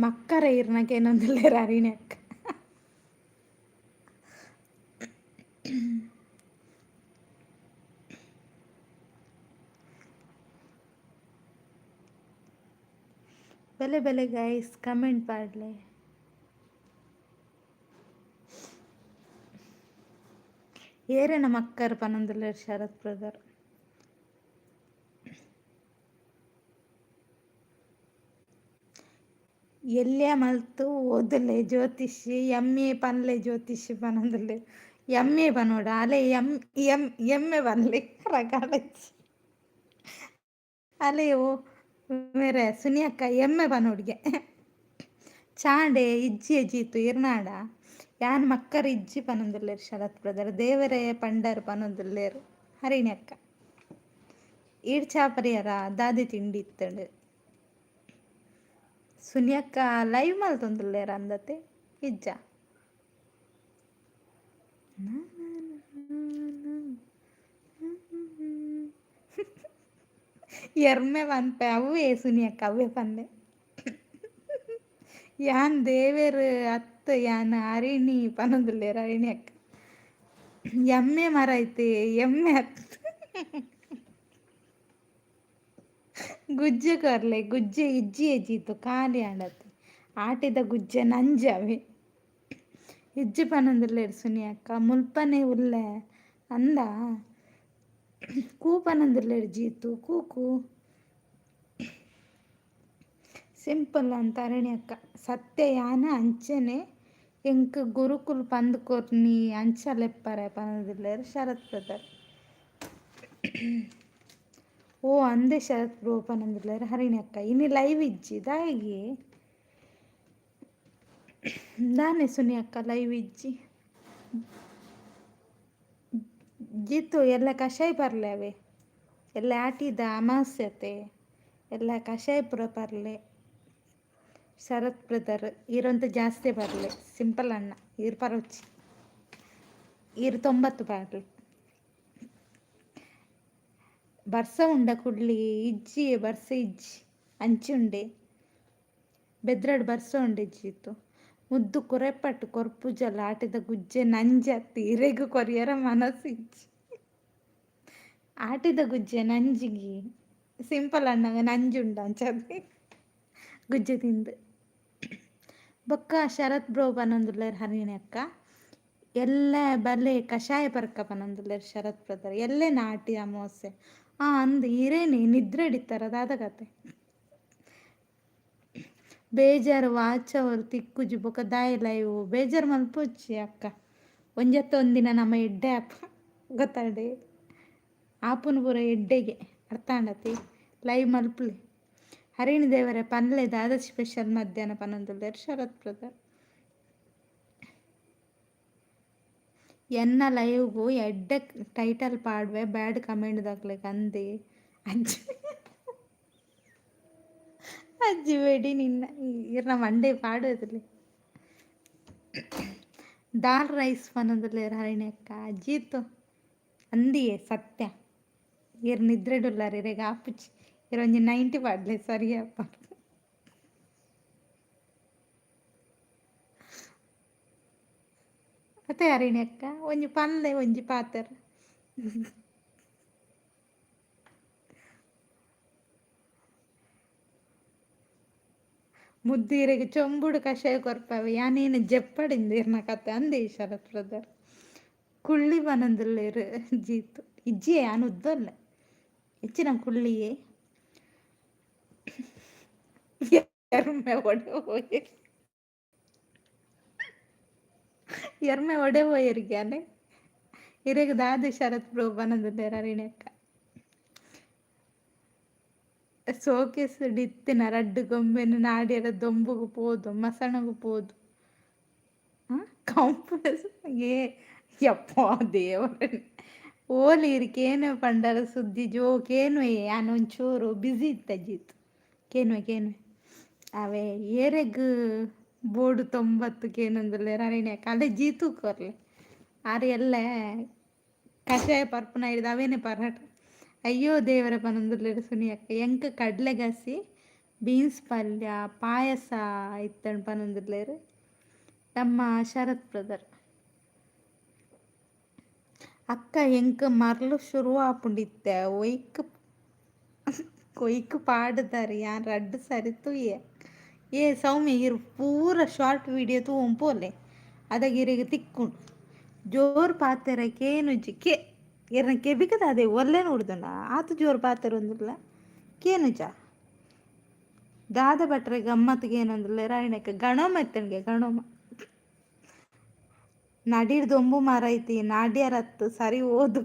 ಮಕ್ಕರ ಇರ್ನ ಕೇನೊಂದುಲ್ಲೆರ್ ಹರಿಣಿ ಅಕ್ಕ. ಬೆಲೆ ಬೆಲೆ ಗೈಸ್ ಕಮೆಂಟ್ ಪಾಡ್ಲೆ. ಏರೆನ ಮಕ್ಕರ್ ಪನೊಂದುಲ್ಲೆರ್ ಶರತ್ ಬ್ರದರ್. ಎಲ್ಯ ಮಲ್ತು ಓದುಲೆ ಜ್ಯೋತಿಷಿ, ಎಂ ಎ ಪನ್ಲೆ ಜ್ಯೋತಿಷಿ ಪನೊಂದುಲ್ಲೆರ್. ಎಂ ಎ ಪನೊಡ ಅಲೆ ಎಂ ಎಂ ಎಂ ಎ ಪನ್ಲೆ ರಗಾಳಜ್ಜಿ. ಅಲೆ ಓ ಮೇರೆ ಸುನಿ ಅಕ್ಕ ಎಂ ಎ ಪನೊಡ್ಗೆ. ಚಾಂಡೆ ಇಜ್ಜಿ ಜೀತು ಇರ್ನಾಡ. ಯಾನ್ ಮಕ್ಕರ್ ಇಜ್ಜಿ ಪನೊಂದುಲ್ಲೆರ್ ಶರತ್ ಬ್ರದರ್. ದೇವರೇ ಪಂಡರ್ ಪನೊಂದುಲ್ಲೆರ್ ಹರಿಣಿ ಅಕ್ಕ. ಈಡ್ ಚಾ ಪರಿಯರ? ದಾದೆ ತಿಂಡಿ ಇತ್ತಂಡ್? ಸುನಿ ಅಕ್ಕ ಲೈವ್ ಮಲ್ತೊಂದುಲ್ಲೆರ್ ಅಂದತೆ ಇಜ್ಜ? ಎರ್ಮೆ ಪನ್ಪೆ ಅವೇ ಸುನಿ ಅಕ್ಕ ಅವೇ ಪನ್ನೆ. ಯಾನ್ ದೇವೆರ್ ಅತ್ತ್ ಯಾನ್ ಹರಿಣಿ ಪನೊಂದುಲ್ಲೆರ್ ಹರಿಣಿ ಅಕ್ಕ. ಎಮ್ಮೆ ಮರ ಐತೆ ಎಮ್ಮೆ ಅತ್. ಗುಜ್ಜೆ ಕೊರ್ಲೆ ಗುಜ್ಜೆ ಇಜ್ಜಿ ಎಜ್ಜಿತ್ತು ಖಾಲಿ ಆಂಡತ್ತೆ ಆಟಿದ ಗುಜ್ಜೆ ನಂಜಾವೆ ಇಜ್ಜಿ ಪನೊಂದುಲ್ಲೆರ್ ಸುನಿ ಅಕ್ಕ. ಮುಲ್ಪನೆ ಉಲ್ಲೆ ಅಂದ ಕೂ ಪನೊಂದುಲ್ಲೆರ್ ಜೀತು ಕೂಕು. ಸಿಂಪಲ್ ಅಂತ ಅರಣಿ ಅಕ್ಕ. ಸತ್ಯ ಯಾನ್ ಅಂಚನೆ ಎಂಕ್ ಗುರುಕುಲು ಪಂದ್ ಕೊರ್ನಿ ಅಂಚ ಲೆಪ್ಪರೆ ಪನೊಂದುಲ್ಲೆರ್ ಶರತ್ ಬ್ರದರ್. ಓ ಅಂದೆ ಶರತ್ ಬ್ರೋ ಪನೊಂದುಲ್ಲೆರ್ ಹರಿಣಿ ಅಕ್ಕ. ಇನಿ ಲೈವ್ ಇಜ್ಜಿ ದಾಯೆಗೆ ದಾನೆ ಸುನಿ ಅಕ್ಕ ಲೈವ್ ಇಜ್ಜಿ? ಜೀತು ಎಲ್ಲ ಕಷಾಯ ಪರ್ಲೆ ಅವೆ ಎಲ್ಲ ಆಟಿದ ಅಮಾವಾಸ್ಯತೆ ಎಲ್ಲ ಕಷಾಯ ಪೂರ ಪರ್ಲೆ. ಶರತ್ ಬ್ರದರ್ ಈರೊಂತ ಜಾಸ್ತಿ ಬರಲಿ ಸಿಂಪಲ್ ಅಣ್ಣ ಈರ್ ಪರೋಚಿ ಈರ್ 90 ಪಾಡ್ಲೆ. ಬರ್ಸ ಉಂಡ ಕುಡ್ಲಿ ಇಜ್ಜಿ ಬರ್ಸ ಇಜ್ಜಿ ಅಂಚಿ ಉಂಡೆ ಬೆದ್ರಡ್ ಬರ್ಸ ಉಂಡೆ ಜೀತು. ಮುದ್ದು ಕುರೆಪಟ್ಟು ಕೊರ್ಪುಜಲ ಆಟಿದ ಗುಜ್ಜೆ ನಂಜತ್ತಿ ಇರೆಗ್ ಕೊರಿಯರ ಮನಸ್ಸು ಇಜ್ಜಿ. ಆಟಿದ ಗುಜ್ಜೆ ನಂಜಿಗಿ ಸಿಂಪಲ್ ಅಣ್ಣಗ ನಂಜುಂಡ ಅಂಚದೆ ಗುಜ್ಜೆ ತಿಂದು. ಬೊಕ್ಕ ಶರತ್ ಬ್ರೋ ಪನೊಂದುಲ್ಲೆರ್ ಹರಿಣಿ ಅಕ್ಕ. ಎಲ್ಲ ಬಲೆ ಕಷಾಯ ಪರ್ಕ ಪನೊಂದುಲ್ಲೆರ್ ಶರತ್ ಬ್ರದರ್. ಎಲ್ಲೆ ನಾಟಿ ಅಮಾವಾಸ್ಯೆ ಆ ಅಂದ್ ಇರೇನೆ ನಿದ್ರೆ ಹಿಡಿತಾರ ದಾದ ಕತೆ. ಬೇಜಾರು ವಾಚ್ ಅವರು ತಿಕ್ಕುಜಿ ಬೊಕ ದಾಯೆ ಲೈವ್ ಬೇಜಾರು ಮಲ್ಪೊಚ್ಚಿ ಅಕ್ಕ. ಒಂಜತ್ತ ಒಂದಿನ ನಮ್ಮ ಎಡ್ಡೆ ಆಪ್ ಗೊತ್ತಾಂಡೆ ಆಪುನು ಪೂರ ಎಡ್ಡೆಗೆ ಅರ್ಥ ಆಂಡತಿ ಲೈವ್ ಮಲ್ಪುಲೆ. ಹರಿಣಿ ದೇವರೇ ಪನ್ಲೆ ದಾದ ಸ್ಪೆಷಲ್ ಮಧ್ಯಾಹ್ನ ಪನೊಂದುಲ್ಲೆರ್ ಶರತ್ ಬ್ರದರ್. ಎನ್ನ ಲೈವ್ಗು ಎಡ್ಡೆ ಟೈಟಲ್ ಪಾಡ್ವೆ ಬ್ಯಾಡ್ ಕಮೆಂಟ್ ದಾಕ್ಲೆಗ್ ಅಂದೆ ಅಜ್ಜಿ ಅಜ್ಜಿ ಬೇಡಿ ನಿನ್ನ ಇರ್ನ ಮಂಡೆ ಪಾಡೋದಿಲ್ಲ. ದಾಲ್ ರೈಸ್ ಪನೊಂದುಲ್ಲೆರ್ ಹರಿಣಿ ಅಕ್ಕ. ಅಜ್ಜಿತ್ತು ಅಂದಿಯೇ ಸತ್ಯ ಇರ್ ನಿದ್ರೆಡುಲ್ಲಾರ್ ಇರೆಗ್ ಆಪುಜಿ ಇರ್ ಒಂಜಿ 90 ಪಾಡ್ಲೆ ಸರಿಯಪ್ಪ. ಅತ್ತೆ ಹರಿಣಿ ಅಕ್ಕ ಒಂಜಿ ಪನ್ಲೆ ಒಂಜಿ ಪಾತೆರ. ಮುದ್ದು ಇರೆಗ್ ಚೊಂಬುಡು ಕಷಾಯ ಕೊರ್ಪವೆ ಯಾನೇನು ಜೆಪ್ಪಡಿಂದು ಇರ್ನ ಕತೆ ಅಂದೆ ಶರತ್ ಬ್ರದರ್. ಕುಳ್ಳಿ ಪನೊಂದುಲ್ಲೆರ್ ಜೀತು ಇಜ್ಜಿಯೇ ಯಾನ್ ಉದ್ದೊಲ್ಲೆ ಎಚ್ಚಿನ ಕುಳ್ಳಿಯೇ ಎರ್ಮೆ ಒಡೆ ಪೋಯೆರ್ ಎರ್ಮೆ ಒಡೆ ಪೋಯೆರ್ಗೆ ಅನೆ ಇರೆಗ್ ದಾದ ಶರತ್ ಬ್ರೋ ಪನೊಂದುಲ್ಲೆರ್ ಹರಿಣಿ ಅಕ್ಕ. ಸೋಕೇಸ್ ಇತ್ತಿನ ರಡ್ಡ್ ಗೊಂಬೆನ್ ನಾಡ್ಯರ ದೊಂಬುಗು ಪೋದು ಮಸಣಗು ಪೋದು ಕಾಂಪ್ಲೆಕ್ಸ್ ಏ ಯಪ್ಪಾ ದೇವರೇ ಓಲಿ ಇರ್ ಕೇನು ಪಂಡರ ಸುದ್ದಿ ಜೋ ಕೇನುವೆ ಯಾನ್ ಒಂಚೂರು ಬ್ಯುಸಿ ಇತ್ತ ಜೀತು ಕೇನುವೆ ಕೇನುವೆ ಅವೇ ಏರೆಗ್ ಬೋಡು 90 ಕೇನೊಂದುಲ್ಲೆರ್ ಹರಿಣಿ ಅಕ್ಕ ಅಲೆ ಜೀತು ಕೊರ್ಲೆ ಆರ್ ಎಲ್ಲೆ ಕಷಾಯ ಪರ್ಪುನ ಇರ್ದ್ ಅವೇನೆ ಪರಾಟ. ಅಯ್ಯೋ ದೇವರ ಪನೊಂದುಲ್ಲೆರ್ ಸುನಿ ಅಕ್ಕ. ಎಂಕ್ ಕಡ್ಲೆ ಗಸಿ ಬೀನ್ಸ್ ಪಲ್ಯ ಪಾಯಸ ಇತ್ತಂಡ್ ಪನೊಂದುಲ್ಲೆರ್ ನಮ್ಮ ಶರತ್ ಬ್ರದರ್. ಅಕ್ಕ ಎಂಕ್ ಮರ್ಲ್ ಶುರು ಆಪುಂಡು ಇತ್ತೆ ಒಯ್ಕ್ ಒಯ್ಕ್ ಪಾಡುದಾರ್ ಯಾನ್ ರಡ್ಡ್ ಸರಿ ತೂಯೆ. ಏ ಸೌಮ್ಯ ಇರ್ ಪೂರ ಶಾರ್ಟ್ ವಿಡಿಯೋ ತೂವೊಂದು ಪೋಲೆ ಅದಗ ಇರೆಗ್ ತಿಕ್ಕುಂಡು. ಜೋರು ಪಾತೆರ ಕೇನುಜಿ ಕೆ ಇರ್ನ ಕೆಬಿಕ್ ದಾದೆ ಒಲ್ಲೆನ್ ಉಡ್ದುಂಡ ಆತ್ ಜೋರು ಪಾತೆರೊಂದುಲ್ಲ ಕೇನುಜ. ದಾದ ಭಟ್ರೆ ಗಮ್ಮತ್ಗ್ ಕೇನೊಂದುಲ್ಲೆರ್ ಅಯಿನಕ್ ಗಣೋಮ ಇತ್ತಂಡ್ಗೆ ಗಣೋಮ. ನಡೀರ್ ದೊಂಬು ಮಾರೈತಿ ನಾಡ್ಯರತ್ತು ಸರಿ ಓದು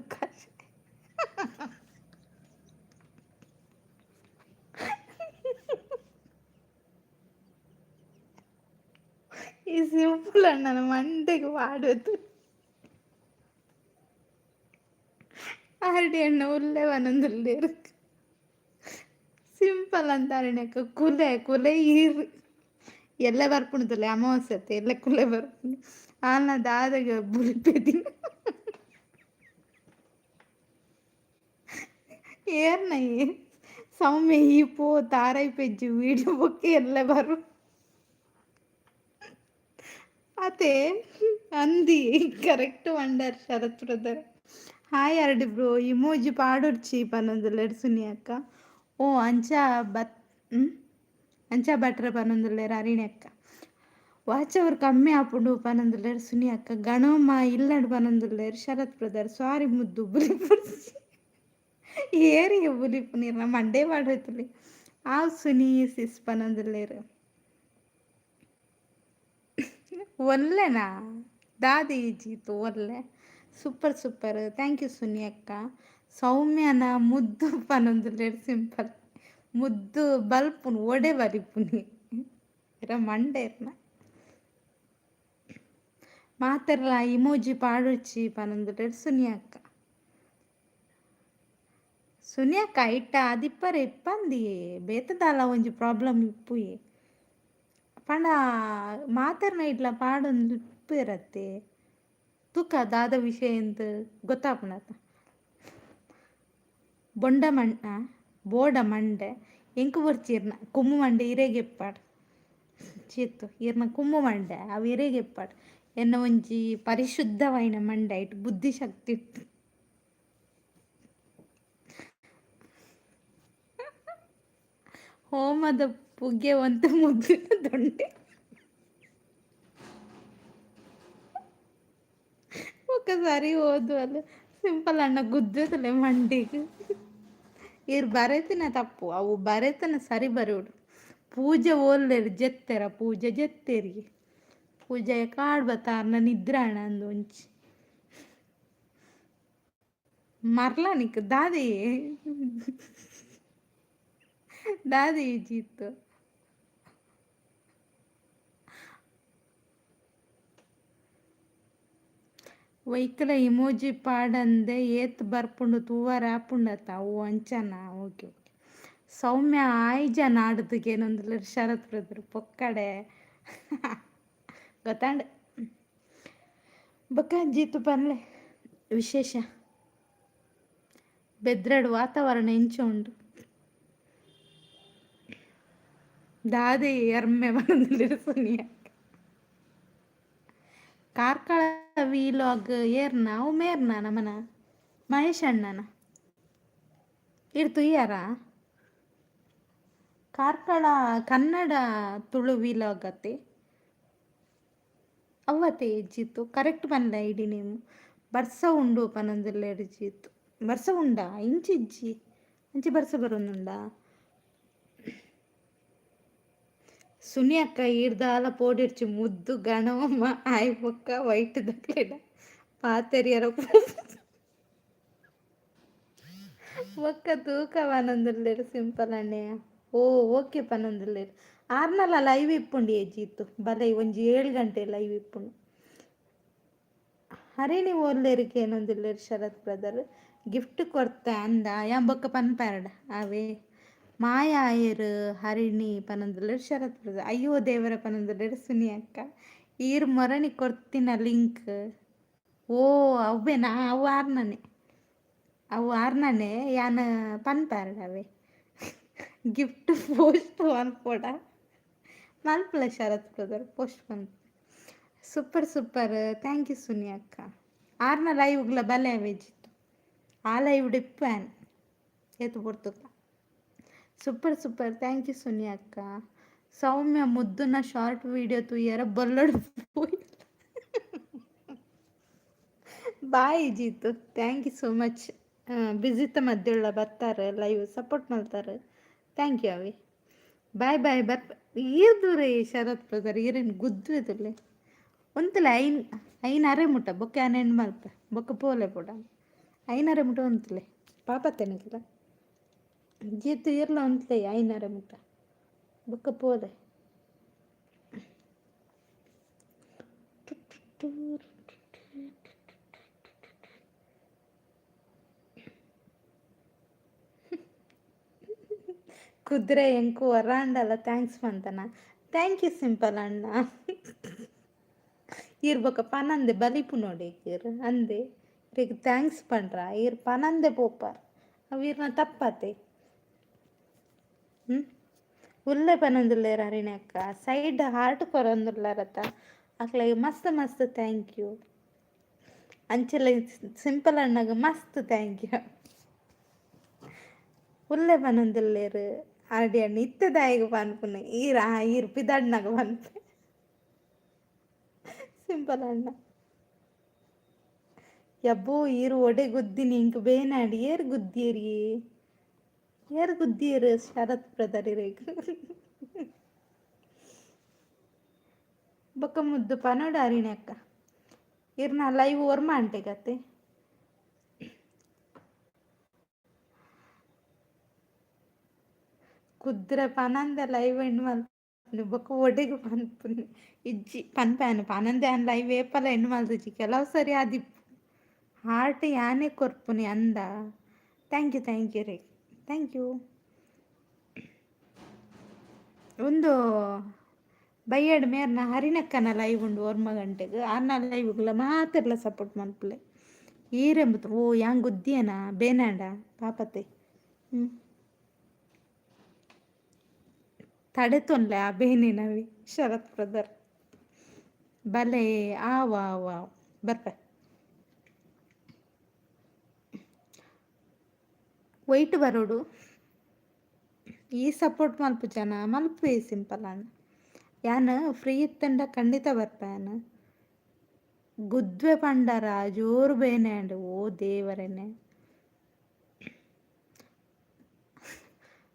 ಈ ಸಿಂಪಲ್ ಅಣ್ಣನ ಮಂಡೆಗೆ ಪಾಡೋದು. ಆರ್ಡಿ ಅಣ್ಣ ಉಲ್ಲೆ ಪನೊಂದುಲ್ಲೆರ್. ಸಿಂಪಲ್ ಅಂತ ಅರಣಕ್ಕ ಕುಲೆ ಕುಲೆ ಈರ್ ಎಲ್ಲೆ ಬರ್ಪುಂಡು ಅಮಾವಾಸ್ಯೆ ಎಲ್ಲೆ ಕುಲೆ ಬರ್ಪುಂಡು ಆಲ್ನ ದಾದಗ ಬುಲಿಪೆದಿನ ಏರ್ನ ಸೌಮ್ಯ ಈ ಪೋ ತಾರೈ ಪೆಜ್ಜು ವೀಡಿಯೋ ಬೊಕ್ಕ ಎಲ್ಲೆ ಬರು. ಅತೆ ಅಂದಿ correct wonder Sharath brother. Hi RD bro, emoji ಪಾಡೊಡ್ಚಿ ಪನೊಂದುಲ್ಲೆರ್ ಸುನಿ ಅಕ್ಕ. ಓ ಅಂಚ ಬತ್ ಅಂಚ ಬಟ್ರ ಪನೊಂದುಲ್ಲೆರ್ ಹರಿಣಿ ಅಕ್ಕ. ವಾಚ್ ಅವರ್ ಕಮ್ಮಿ ಆಪುಂಡು ಪನೊಂದುಲ್ಲೆರ್ ಸುನಿ ಅಕ್ಕ. ಗಣೋಮ ಇಲ್ಲಡ್ ಪನೊಂದುಲ್ಲೆರ್ ಶರತ್ ಬ್ರದರ್. ಸಾರಿ ಮುದ್ದು, ಬುಲಿಪುಡ್ಚಿ. ಏರಿಗೆ ಬುಲಿಪು ನೀರ್ನ ಮಂಡೇ ಪಾಡೋಯ್ತುಲಿ. ಆವ್ ಸುನಿ ಸಿಸ್ ಪನೊಂದುಲ್ಲೆರ್. ಒಲ್ಲೆನಾ ದಾದಿ ಜೀತು ಒಲ್ಲೆ. Super super, thank you Suni ಅಕ್ಕ. ಸೌಮ್ಯನ ಮುದ್ದು ಪನೊಂದುಲ್ಲೆರ್ ಸಿಂಪಲ್. ಮುದ್ದು ಬಲ್ಪುನು ಒಡೆ ಬಲಿಪುನಿ ಇರ ಮಂಡೇರ್ನ. ಮಾತೆರ್ಲ ಇಮೋಜಿ ಪಾಡೊಡ್ಚಿ ಪನೊಂದುಲ್ಲೆರ್ ಸುನಿ ಅಕ್ಕ. ಸುನಿ ಅಕ್ಕ ಐಟ ಆದಿಪ್ಪರೆ ಇಪ್ಪಂದಿಯೇ, ಬೇತೆ ದಾಲ ಒಂಜಿ ಪ್ರಾಬ್ಲಮ್ ಇಪ್ಪುಯೆ. ಪಂಡ ಮಾತೆರ್ನ ಇಡ್ಲ ಪಾಡೊಂದು ಇಪ್ಪುರತ್ತೆ. ತುಕ ದಾದ ವಿಷಯ ಎಂತ ಗೊತ್ತಾಪುಂಡತ. ಬೊಂಡ ಮಂಡ ಬೋಡ ಮಂಡೆ ಎಂಕು ಬೊರ್ಚಿ ಇರ್ನ ಕುಮ್ಮು ಮಂಡೆ ಇರೆಗೆ ಇಪ್ಪಾಡ್ ಚೀತು. ಇರ್ನ ಕುಮ್ಮು ಮಂಡೆ ಅವು ಇರೆಗೆ ಇಪ್ಪಾಡ್. ಎನ್ನ ಒಂಜಿ ಪರಿಶುದ್ಧವಾಯಿನ ಮಂಡೆ, ಐಟ್ ಬುದ್ಧಿಶಕ್ತಿ ಇತ್ತು. ಹೋಮದ ಪುಗೆ ಒಂತೆ ಮುದ್ದಿನ ದೊಂಡೆ. ఒకసారి ಓದು ಅಲ್ಲ ಸಿಂಪಲ್ ಅಣ್ಣ ಗುದ್ದಲೆ ಮಂಡಿಗೆ. ಇರ್ ಬರೆತಿನ ತಪ್ಪು, ಅವು ಬರೆತನ ಸರಿ ಬರೋಡು. ಪೂಜೆ ಓಲ್ಲೆರ್ ಜೆತ್ತೆರ ಪೂಜೆ ಜೆತ್ತೆರಿಗೆ ಪೂಜೆ ಕಾಡ್ ಬತ್ತಾರ್ನ ನಿದ್ರಾಣ ಅಂದು ಒಂಚಿ ಮರ್ಲ ನಿಕ್ ದಾದಿ ದಾದಿ ಜೀತು. ವೈಕಲ ಇಮೋಜಿ ಪಾಡಂದೆ ಏತ್ ಬರ್ಪುಂಡು ತೂವರೆ ಆಪುಂಡತ. ಅವು ಅಂಚನ, ಓಕೆ ಓಕೆ. ಸೌಮ್ಯ ಆಯ್ಜ ನಾಡ್ದಕ್ಕೆ ಏನೊಂದುಲ್ಲೆರ್ ಶರತ್ ಬ್ರದರ್. ಪೊಕ್ಕಡೆ ಗೊತ್ತಾಂಡ್. ಬೊಕ್ಕ ಜೀತು ಪನ್ಲೆ ವಿಶೇಷ. ಬೆದ್ರಡ್ ವಾತಾವರಣ ಎಂಚ ಉಂಡು? ದಾದೆ ಎರ್ಮೆ ಪನೊಂದುಲ್ಲೆರ್ ಸುನಿಯ. ಕಾರ್ಕಳ ವೀಲಾಗ್ ಏರ್ನ ಅವು ಮೇರ್ನ ನಮನ ಮಹೇಶ್ ಅಣ್ಣನ ಇರ್ ತುಯ್ಯಾರ? ಕಾರ್ಕಳ ಕನ್ನಡ ತುಳು ವೀಲಾಗ್ ಅತ್ತೆ ಅವ್ವತೆ ಜಿತ್ತು? ಕರೆಕ್ಟ್ ಪನ್ಲೆ ಐಡಿ ನೇಮ್. ಬರ್ಸ ಉಂಡು ಪನೊಂದುಲ್ಲೆರ್ ಜೀತು. ಬರ್ಸ ಉಂಡಾ? ಇಂಚಿ ಇಜ್ಜಿ, ಅಂಚಿ ಬರ್ಸ ಬರೋಂದುಂಡಾ? ಸುನಿ ಅಕ್ಕ ಈರ್ದಾಲ ಪೋಡಿರ್ಚಿ ಮುದ್ದು ಗಣವಮ್ಮ ಆಯ್ ಬೊಕ್ಕ ವೈಟ್ ದಕ್ಲೆಡ ಪಾತೆರಿಯರ ಬೊಕ್ಕ ತೂಕ ಪನೊಂದುಲ್ಲೆರ್ ಸಿಂಪಲ್ ಅಣ್ಣಯ್ಯ. ಓ ಓಕೆ ಪನೊಂದುಲ್ಲೆರ್. ಆರ್ನಲ ಲೈವ್ ಇಪ್ಪುಂಡು ಏಜಿತ್ತು ಬಲೆ, ಒಂಜಿ 7 ಗಂಟೆ ಲೈವ್ ಇಪ್ಪುಂಡು. ಹರಿಣಿ ಓಲ್ಲೆರ್ ಕೇನೊಂದುಲ್ಲೆರ್ ಶರತ್ ಬ್ರದರ್. ಗಿಫ್ಟ್ ಕೊರ್ತೆ ಅಂದ ಯಾನ್ ಬೊಕ್ಕ ಪನ್ಪೆರಡ ಅವೇ. ಮಾಯ ಆಯೆರ್ ಹರಿಣಿ ಪನೊಂದುಲ್ಲೆರ್ ಶರತ್ ಬ್ರದರ್. ಅಯ್ಯೋ ದೇವರ ಪನೊಂದುಲ್ಲೆರ್ ಸುನಿ ಅಕ್ಕ. ಈರ್ ಮೊರಣಿ ಕೊರ್ತಿನ ಲಿಂಕ್ ಓ ಅವ್ವೆನಾ? ಅವು ಆರ್ನನೆ, ಅವು ಆರ್ನನೆ. ಯಾನ್ ಪನ್ಪೆರಡ ಅವೇ. ಗಿಫ್ಟ್ ಪೋಸ್ಟ್ ಮನ್ಪೊಡ? ಮಲ್ಪುಲೆ ಶರತ್ ಬ್ರದರ್, ಪೋಸ್ಟ್ ಮನ್ಪುಲೆ. Super super, thank you Suni ಅಕ್ಕ. ಆರ್ನ ಲೈವ್ಗ್ಲ ಬಲೆ ಅವೇಜಿತ್ತು, ಆ ಲೈವ್ ಇಪ್ಪು ಏತು ಪೊರ್ತುಗ್ಲ. Super super, thank you Suni ಅಕ್ಕ. ಸೌಮ್ಯ ಮುದ್ದುನ ಶಾರ್ಟ್ ವಿಡಿಯೋ ತೂಯರ ಬೊಲ್ಲೊಡು ಪೋಯಿ. Bye Jeetu, thank you so much. ಬಿಸಿತ ಮಧ್ಯೆ ಬರ್ತಾರೆ, ಲೈವ್ ಸಪೋರ್ಟ್ ಮಾಡ್ತಾರೆ. Thank you Avi. Bye bye. ಬರ್ ಈರ್ ದೂರ ಶರತ್ ಬ್ರದರ್ ಈರೇನು ಗುದ್ದು ಒಂತಲೆ ಐನ್ ಐನ್ ಅರೆ ಮುಟ್ಟ ಬೊಕ್ಕ ಆನ್ ಎಂಡ್ ಮಲ್ಪ ಬೊಕ್ಕ ಪೋಲೆ ಪೋಡ. ಐನರೆ ಮುಟ್ಟ ಒಂತಲೆ ಪಾಪ ತೆನಕಲ ಜೀತು ಇರ್ಲ ಒಂತಲೆ ಐನರೆ ಮುಟ್ಟ ಬೊಕ್ಕ ಪೋಲೆ. ಕುದುರೆ ಎಂಕು ವರಾಂಡಲ thanks ಪಂತನ. Thank you simple ಅಣ್ಣ. ಈರ್ ಬೊಕ್ಕ ಪನಂದೆ ಬಲಿಪು ನೋಡಿ ಇರ್ ಅಂದೆ ಇರೆಗ್ thanks ಪಂಡ್ರ ಈರ್ ಪನಂದೆ ಪೋಪಾರ್, ಅವು ಈರ್ನ ತಪ್ಪತೆ. ಹ್ಞೂ ಉಲ್ಲೆ ಪನೊಂದುಲ್ಲೆರ್ ಹರಿಣಿ ಅಕ್ಕ. ಸೈಡ್ ಹಾರ್ಟ್ ಕೊರೊಂದುಲ್ಲಾರತ್ತ. ಅಕ್ಲೆಗ್ ಮಸ್ತ್ ಮಸ್ತ್ thank you. ಅಂಚೆಲೆ ಸಿಂಪಲ್ ಅಣ್ಣಗ್ ಮಸ್ತ್ thank you. ಉಲ್ಲೆ ಪನೊಂದುಲ್ಲೆರ್ ಆರ್ಡಿ ಅಣ್ಣ ಇತ್ತೆ ದಾಯೆಗ್ ಪನ್ಪುನೆ ಈರ್ ಈರ್ ಪಿದಡ್ನಗ ಪನ್ಪೆ ಸಿಂಪಲ್ ಅಣ್ಣ. ಯಬ್ಬೋ ಈರ್ ಒಡೆ ಗುದ್ದಿನಿ ಎಂಕ್ ಬೇನಾಡ್ ಏರ್ ಗುದ್ದಿಯರಿ ಏರ್ ಗುದ್ದಿಯರು ಶರತ್ ಬ್ರದರ್ ಇರೆಗ್ ಬೊಕ್ಕ ಮುದ್ದು ಪನೊಡು ಅರಿಣಿ ಅಕ್ಕ ಇರ್ನ ಲೈವ್ ಒರ್ಮ ಅಂಟೆಗತ್ತೆ. ಕುದ್ರೆ ಪನಂದೆ ಲೈವ್ ಎಂಡ್ ಮಲ್ಪುನಿ ಬೊಕ್ಕ ಒಡೆಗ್ ಪನ್ಪುನಿ ಇಜ್ಜಿ ಪನ್ಪೆ ಪನಂದೆ ಆನ್ ಲೈವ್ ಏಪಲ ಎಂಡ್ ಮಲ್ತುಜಿ ಕೆಲವು ಸರಿ ಆದಿಪ್ಪು ಹಾರ್ಟ್ ಯಾನೇ ಕೊರ್ಪುನಿ ಅಂದ. Thank you thank you ರೀ thank you. ಒಂದು ಬಯ್ಯಡ್ ಮೇರ್ನ ಹರಿನಕ್ಕನ ಲೈವ್ ಉಂಡು ಒರ್ಮ ಗಂಟೆಗ್ ಆರ್ನ ಲೈವ್ಗ್ಲ ಮಾತೆರ್ಲ ಸಪೋರ್ಟ್ ಮಲ್ಪುಲೆ ಈರೆಂಬುದು ಓ ಯಾನ್ ಗುದ್ದಿಯನಾ ಬೇನಾಂಡ ಪಾಪತೆ. ಹ್ಞೂ ತಡೆತೊನ್ಲೆ ಆ ಬೇನೆನವಿ ಶರತ್ ಬ್ರದರ್ ಬಲೆ ಆವ್ ಆವ್ ಆವ್ ಬರ್ಪೆ. ವೈಟ್ ಬರೋಡು ಈ ಸಪೋರ್ಟ್ ಮಲ್ಪು ಜನ ಮಲ್ಪುವೆ ಸಿಂಪಲ್ ಅಣ್ಣ. ಯಾನ್ ಫ್ರೀ ಇತ್ತಂಡ ಖಂಡಿತ ಬರ್ಪೆ ಯಾನ್. ಗುದ್ವೆ ಪಂಡರ ಜೋರು ಬೇನೆ ಆಂಡ್ ಓ ದೇವರೆನೆ.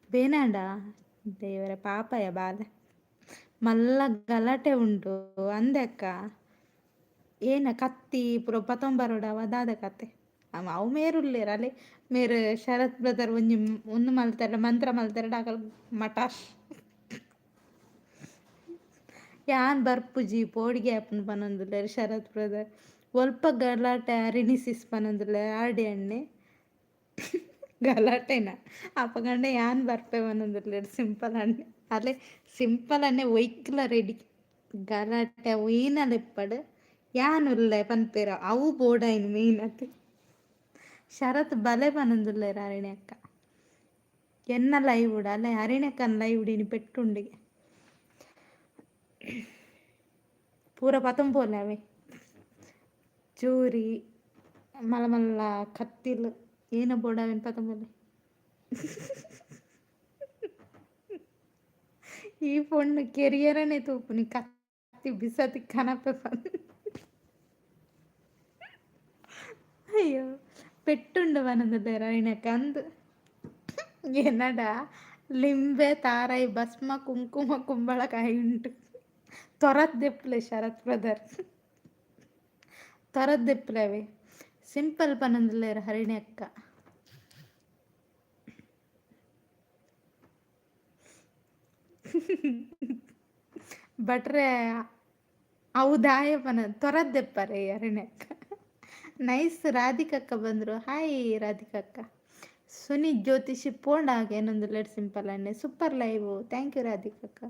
ಬೇನಾಂಡ ದೇವರ ಪಾಪಯ ಬಾಲೆ ಮಲ್ಲ ಗಲಾಟೆ ಉಂಡು ಅಂದೆ ಅಕ್ಕ. ಏನ ಕತ್ತಿ ಪೂರ ಪತೊಂಬರೋಡವ ದಾದ ಕತೆ ಅವು ಮೇರುಲ್ಲೇರ್ ಅಲೆ ಮೇರ್ ಶರತ್ ಬ್ರದರ್ ಒಂಜಿ ಉಂದು ಮಲ್ತೆರ್ಡ ಮಂತ್ರ ಮಲ್ತೆರ್ಡ ಅಕಲ್ ಮಟಾಶ್. ಯಾನ್ ಬರ್ಪುಜಿ ಪೋಡಿಗೆ ಆಪುಂಡು ಪನೊಂದುಲ್ಲೆರ್ ಶರತ್ ಬ್ರದರ್. ಒಲ್ಪ ಗಲಾಟೆ ಅರಿಣಿಸಿಸ್ ಪನೊಂದುಲ್ಲೆರ್ ಆರ್ಡಿ ಅಣ್ಣೆ. ಗಲಾಟೆನ ಅಪಗಂಡ ಯಾನ್ ಬರ್ಪೆ ಪನೊಂದುಲ್ಲೆರ್ ಸಿಂಪಲ್ ಅಣ್ಣೆ. ಅಲೆ ಸಿಂಪಲ್ ಅಣ್ಣೆ ಒಯ್ಕ್ಲ ರೆಡಿ ಗಲಾಟೆ ಒಯ್ನಲ ಇಪ್ಪಡ್ ಯಾನ್ ಉಲ್ಲೆ ಪನ್ಪೆರ್ ಅವು ಬೋಡಾಯಿನ ಮೇನ್ ಅತ್. ಶರತ್ ಬಲೆ ಪನೊಂದುಲ್ಲೆರ್ ಅರಿಣಿ ಅಕ್ಕ. ಎನ್ನ ಲೈವ್ ಅಲೆ ಅರಿಣಿ ಅಕ್ಕನ ಲೈವ್ ಇನಿ ಪೆಟ್ಟುಂಡಿಗೆ. ಪೂರ ಪತೊಂಪೋಲೆ ಅವೆ ಚೂರಿ ಮಲ್ಲ ಮಲ್ಲ ಕತ್ತಿಲು ಏನ ಬೋಡಾವೆನ್ ಪತೊಂಪೋಲೆ. ಈ ಪೊಣ್ಣು ಕೆರಿಯರನೆ ತೂಪುನಿ ಕತ್ತಿ ಬಿಸತಿ ಕನಪೆ ಪಂದ್. ಅಯ್ಯೋ ಪೆಟ್ಟುಂಡು ಪನೊಂದುಲ್ಲೆರ್ ಅರಿಣಿ ಅಕ್ಕ ಅಂದ್. ಎನ್ನಡ ಲಿಂಬೆ ತಾರಾಯಿ ಭಸ್ಮ ಕುಂಕುಮ ಕುಂಬಳಕಾಯಿ ಉಂಟು. ತೊರತ್ ದೆಪ್ಪುಲೆ ಶರತ್ ಬ್ರದರ್ ತೊರತ್ ದೆಪ್ಪುಲೆ ಅವೆ ಸಿಂಪಲ್ ಪನೊಂದುಲ್ಲೆರ್ ಹರಿಣಿ ಅಕ್ಕ. ಭಟ್ರೆ ಅವು ದಾಯೆ ಪನ ತೊರತ್ ದೆಪ್ಪರೆ ಹರಿಣಿ ಅಕ್ಕ. ನೈಸ್ ರಾಧಿಕಕ್ಕ ಬಂದರು ಹಾಯ್ ರಾಧಿಕಕ್ಕ. ಸುನಿ ಜ್ಯೋತಿಷಿ ಪೋಂಡಾಗ ಏನೊಂದುಲ್ಲೆರ್ ಸಿಂಪಲ್ ಅಣ್ಣೆ ಸೂಪರ್ ಲೈವ್ thank you ರಾಧಿಕಕ್ಕ.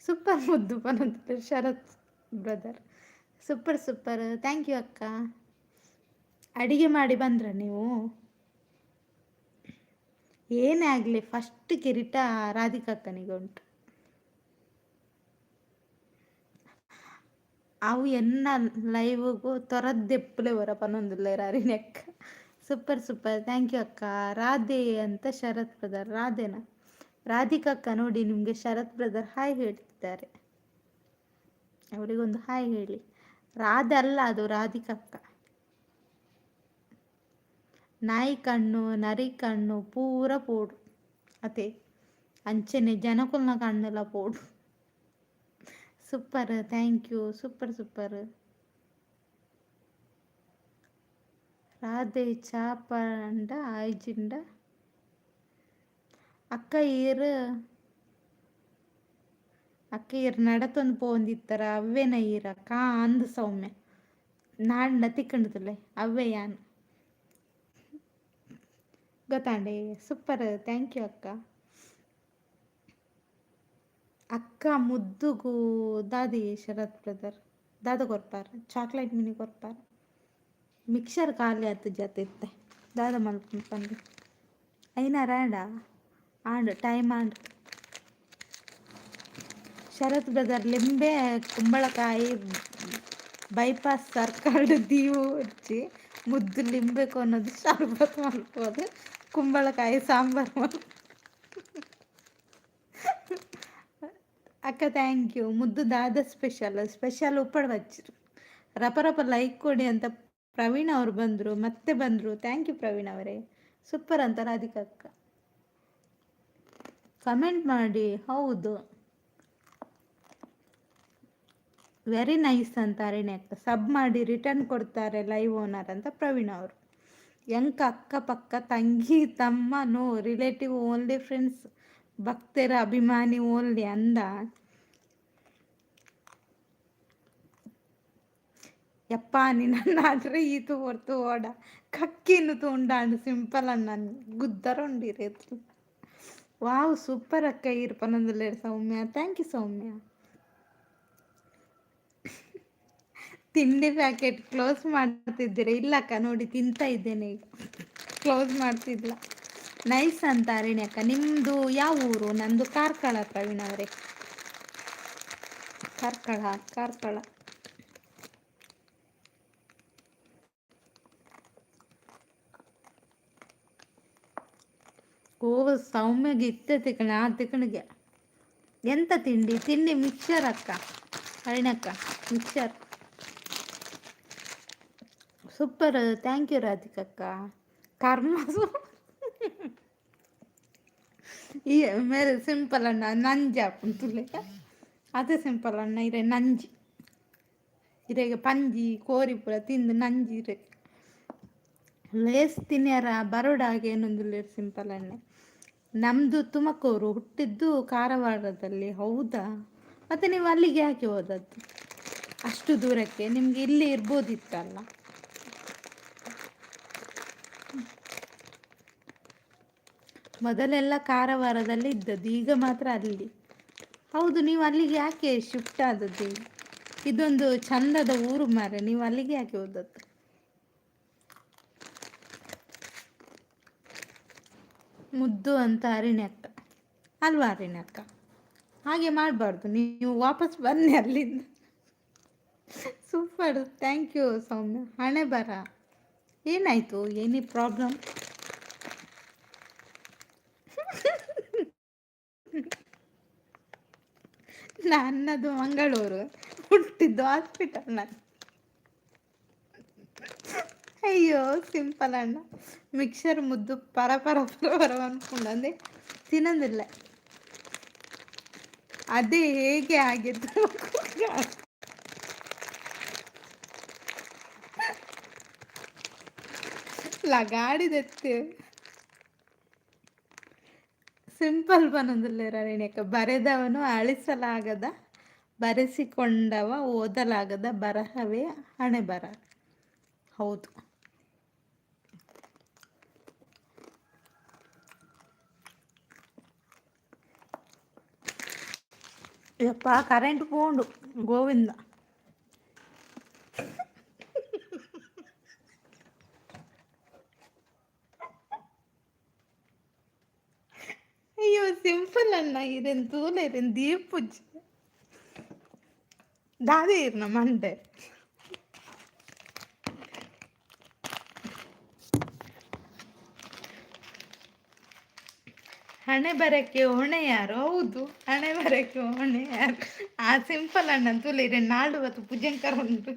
ಸೂಪರ್ ಮುದ್ದು ಪನೊಂದುಲ್ಲೆರ್ Sharath brother. Super super thank you ಅಕ್ಕ. ಅಡಿಗೆ ಮಾಡಿ ಬಂದ್ರ ನೀವು? ಏನೇ ಆಗಲಿ ಫಸ್ಟ್ ಕಿರೀಟ ರಾಧಿಕಕ್ಕನಿಗೆ ಉಂಟು. ಅವು ಎನ್ನ ಲೈವ್ಗೂ ತೊರದ್ದೆಪ್ಪುಲೆ ಒರ ಪನೊಂದುಲ್ಲೆರ್ ಅರಿಣಿ ಅಕ್ಕ. ಸೂಪರ್ ಸೂಪರ್ thank you ಅಕ್ಕ. ರಾಧೆ ಅಂತ ಶರತ್ ಬ್ರದರ್ ರಾಧೆನಾ? ರಾಧಿಕಕ್ಕ ನೋಡಿ ನಿಮಗೆ ಶರತ್ ಬ್ರದರ್ ಹಾಯ್ ಹೇಳ್ತಿದ್ದಾರೆ. ಅವರಿಗೊಂದು ಹಾಯ್ ಹೇಳಿ. ರಾಧೆ ಅಲ್ಲ ಅದು ರಾಧಿಕಕ್ಕ. ನಾಯಿ ಕಣ್ಣು ನರಿ ಕಣ್ಣು ಪೂರ ಪೋಡು ಅತೆ ಅಂಚನೆ ಜನಕುಲ್ನ ಕಣ್ಣುಲ ಪೋಡು. Super thank you super super. Radhe ಚಾ ಪಂಡ ಆಯ್ಜಿಂಡ ಅಕ್ಕ ಈರ್ ಅಕ್ಕ ಈರ್ ನಡತೊಂದು ಪೋವೊಂದಿತ್ತರ ಅವ್ವೇನ ಈರ ಕಾಂದ್ ಸೌಮ್ಯ ನಾಡ್ಂಡ ತಿಕ್ಕಂಡುದುಲ್ಲೆ ಅವ್ವೆ ಯಾನ್. ಗೊತ್ತಾಂಡೆ ಸೂಪರ್ thank you ಅಕ್ಕ. ಅಕ್ಕ ಮುದ್ದುಗು ದಾದಿ ಶರತ್ ಬ್ರದರ್ ದಾದ ಕೊರ್ಪಾರ್ ಚಾಕ್ಲೇಟ್ ಮಿನಿ ಕೊರ್ಪಾರ್ ಮಿಕ್ಸರ್ ಖಾಲಿ ಆತುಜಿ ಅತ್ ಇತ್ತೆ ದಾದ ಮಲ್ಪುನು ಪನ್ಲೆ ಐನಾರ ಆಂಡ ಆಂಡ್ ಟೈಮ್ ಆಂಡ್. ಶರತ್ ಬ್ರದರ್, ಲಿಂಬೆ ಕುಂಬಳಕಾಯಿ ಬೈಪಾಸ್ ಸರ್ಕಲ್ಡ್ ದೀವೊಡ್ಚಿ ಮುದ್ದು. ಲಿಂಬೆ ಕೊನೊದು ಶರ್ಬತ್ ಮಲ್ಪೊಡು, ಕುಂಬಳಕಾಯಿ ಸಾಂಬಾರು ಮಲ್ಪ. ಅಕ್ಕ, thank you. ಮುದ್ದು ದಾದ ಸ್ಪೆಷಲ್? ಸ್ಪೆಷಲ್ ಉಪ್ಪಡ್ ಬಚ್ಚಿರು. ರಪ ರಪ ಲೈಕ್ ಕೊಡಿ ಅಂತ ಪ್ರವೀಣ್ ಅವರು ಬಂದರು, ಮತ್ತೆ ಬಂದರು. Thank you Praveen ಅವರೇ. ಸೂಪರ್ ಅಂತ ರಾಧಿಕಾ ಅಕ್ಕ. ಕಮೆಂಟ್ ಮಾಡಿ. ಹೌದು, ವೆರಿ ನೈಸ್ ಅಂತ ಅರಣ್ಯ ಅಕ್ಕ. ಸಬ್ ಮಾಡಿ ರಿಟರ್ನ್ ಕೊಡ್ತಾರೆ ಲೈವ್ ಓನರ್ ಅಂತ ಪ್ರವೀಣ್ ಅವರು. ಎಂಕ್ ಅಕ್ಕ ಪಕ್ಕ ತಂಗಿ ತಮ್ಮ, ನೋ ರಿಲೇಟಿವ್, ಓನ್ಲಿ ಫ್ರೆಂಡ್ಸ್, ಭಕ್ತರ ಅಭಿಮಾನಿ ಓನ್ಲಿ ಅಂದ. ಯಪ್ಪ, ನಿನ್ನನ್ನಾದ್ರೆ ಈತು ಹೊರ್ತು ಓಡ ಕಕ್ಕಿನ್ನು ತೂಂಡಾಂಡ್ ಸಿಂಪಲ್ ಅಣ್ಣ ಗುದ್ದರ ಉಂಡಿರೇತು. ವಾವ್, ಸೂಪರ್ ಅಕ್ಕ ಈರ್ ಪನೊಂದುಲ್ಲೆರ್ ಸೌಮ್ಯ. Thank you ಸೌಮ್ಯ. ತಿಂಡಿ ಪ್ಯಾಕೆಟ್ ಕ್ಲೋಸ್ ಮಾಡ್ತಿದ್ದೀರಾ? ಇಲ್ಲಕ್ಕ, ನೋಡಿ ತಿಂತಾ ಇದ್ದೇನೆ ಈಗ, ಕ್ಲೋಸ್ ಮಾಡ್ತಿಲ್ಲ. ನೈಸ್ ಅಂತ ಅರಣ್ಯ ಅಕ್ಕ. ನಿಮ್ಮದು ಯಾವ ಊರು? ನಂದು ಕಾರ್ಕಳ ಪ್ರವೀಣ್ ಅವರೇ, ಕಾರ್ಕಳ, ಕಾರ್ಕಳ. ಓ ಸೌಮ್ಯಗೆ ಇತ್ತೆ ತಿಕ್ಕಣ ಆ ತಿಕ್ಕಣಿಗೆ. ಎಂತ ತಿಂಡಿ? ತಿಂಡಿ ಮಿಕ್ಸರ್ ಅಕ್ಕ, ಅರಣ್ಯಕ್ಕ, ಮಿಕ್ಸರ್. Super, thank you ರಾಧಿಕಕ್ಕ. ಕರ್ಮ ಈ ಮೇಲೆ ಸಿಂಪಲ್ ಅಣ್ಣ ನಂಜಿ ಆಪುಂಡು. ಅದೇ ಸಿಂಪಲ್ ಅಣ್ಣ, ಇರೆ ನಂಜಿ ಇರೆಗೆ ಪಂಜಿ ಕೋರಿ ಪೂರ ತಿಂದು ನಂಜಿ ಇರೆ. ಲೇಸ್ ತಿನ್ಯರ ಬರೋಡಾಗೆ ಏನೊಂದುಲ್ಲೆರ್ ಸಿಂಪಲ್ ಅಣ್ಣೆ. ನಮ್ಮದು ತುಮಕೂರು, ಹುಟ್ಟಿದ್ದು ಕಾರವಾರದಲ್ಲಿ. ಹೌದಾ? ಮತ್ತು ನೀವು ಅಲ್ಲಿಗೆ ಯಾಕೆ ಹೋದದ್ದು ಅಷ್ಟು ದೂರಕ್ಕೆ? ನಿಮಗೆ ಇಲ್ಲಿ ಇರ್ಬೋದಿತ್ತಲ್ಲ. ಮೊದಲೆಲ್ಲ ಕಾರವಾರದಲ್ಲಿ ಇದ್ದದ್ದು, ಈಗ ಮಾತ್ರ ಅಲ್ಲಿ. ಹೌದು, ನೀವು ಅಲ್ಲಿಗೆ ಯಾಕೆ ಶಿಫ್ಟ್ ಆದದ್ದು? ಇದೊಂದು ಚಂದದ ಊರು ಮಾರ್ರೆ, ನೀವು ಅಲ್ಲಿಗೆ ಯಾಕೆ ಹೋದದ್ದು? ಮುದ್ದು ಅಂತ ಅರಣ್ಯ ಅಕ್ಕ. ಅಲ್ವಾ ಅರಣ್ಯ ಅಕ್ಕ? ಹಾಗೆ ಮಾಡಬಾರ್ದು ನೀವು, ವಾಪಸ್ ಬನ್ನಿ ಅಲ್ಲಿಂದ. ಸೂಪರ್, thank you ಸೌಮ್ಯ. ಹಣೆ ಬರ ಏನಾಯಿತು? Any problem? ನನ್ನದು ಮಂಗಳೂರು, ಹುಟ್ಟಿದ್ದು ಹಾಸ್ಪಿಟಲ್ ನಾನು. ಅಯ್ಯೋ ಸಿಂಪಲ್ ಅಣ್ಣ, ಮಿಕ್ಸರ್ ಮುದ್ದು ಪರ ಪರ ಪರ ಪರ ಅನ್ಕೊಂಡಂದೆ ತಿನ್ನೋದಿಲ್ಲ. ಅದೇ ಹೇಗೆ ಆಗಿತ್ತು? ಲಗಾಡಿದೆತ್ತೆ. ಸಿಂಪಲ್ ಪನೊಂದುಲ್ಲೆರ್ ಅರಣ್ಯಕ್ಕ. ಬರೆದವನು ಅಳಿಸಲಾಗದ, ಬರೆಸಿಕೊಂಡವ ಓದಲಾಗದ ಬರಹವೇ ಹಣೆಬರಹ. ಹೌದು. ಯಪ್ಪ, ಕರೆಂಟ್ ಪೋಂಡು ಗೋವಿಂದ. ಅಯ್ಯೋ ಸಿಂಪಲ್ ಅಣ್ಣ, ಇರೆನ್ ತೂಲೆ ಇರೆನ್ ದೀಪುಜಿ ದಾದ ಇರ್ನ ಮಂಡೆ. ಹಣೆ ಬರಕ್ಕೆ ಹೊಣೆ ಯಾರು? ಹೌದು, ಹಣೆ ಬರಕ್ಕೆ ಹೊಣೆ ಯಾರು? ಆ ಸಿಂಪಲ್ ಅಣ್ಣ ತೂಲೆ ಇರೆನ್ ನಾಡು ಬತ್ತು ಪುಜಂಕರ ಉಂಟು.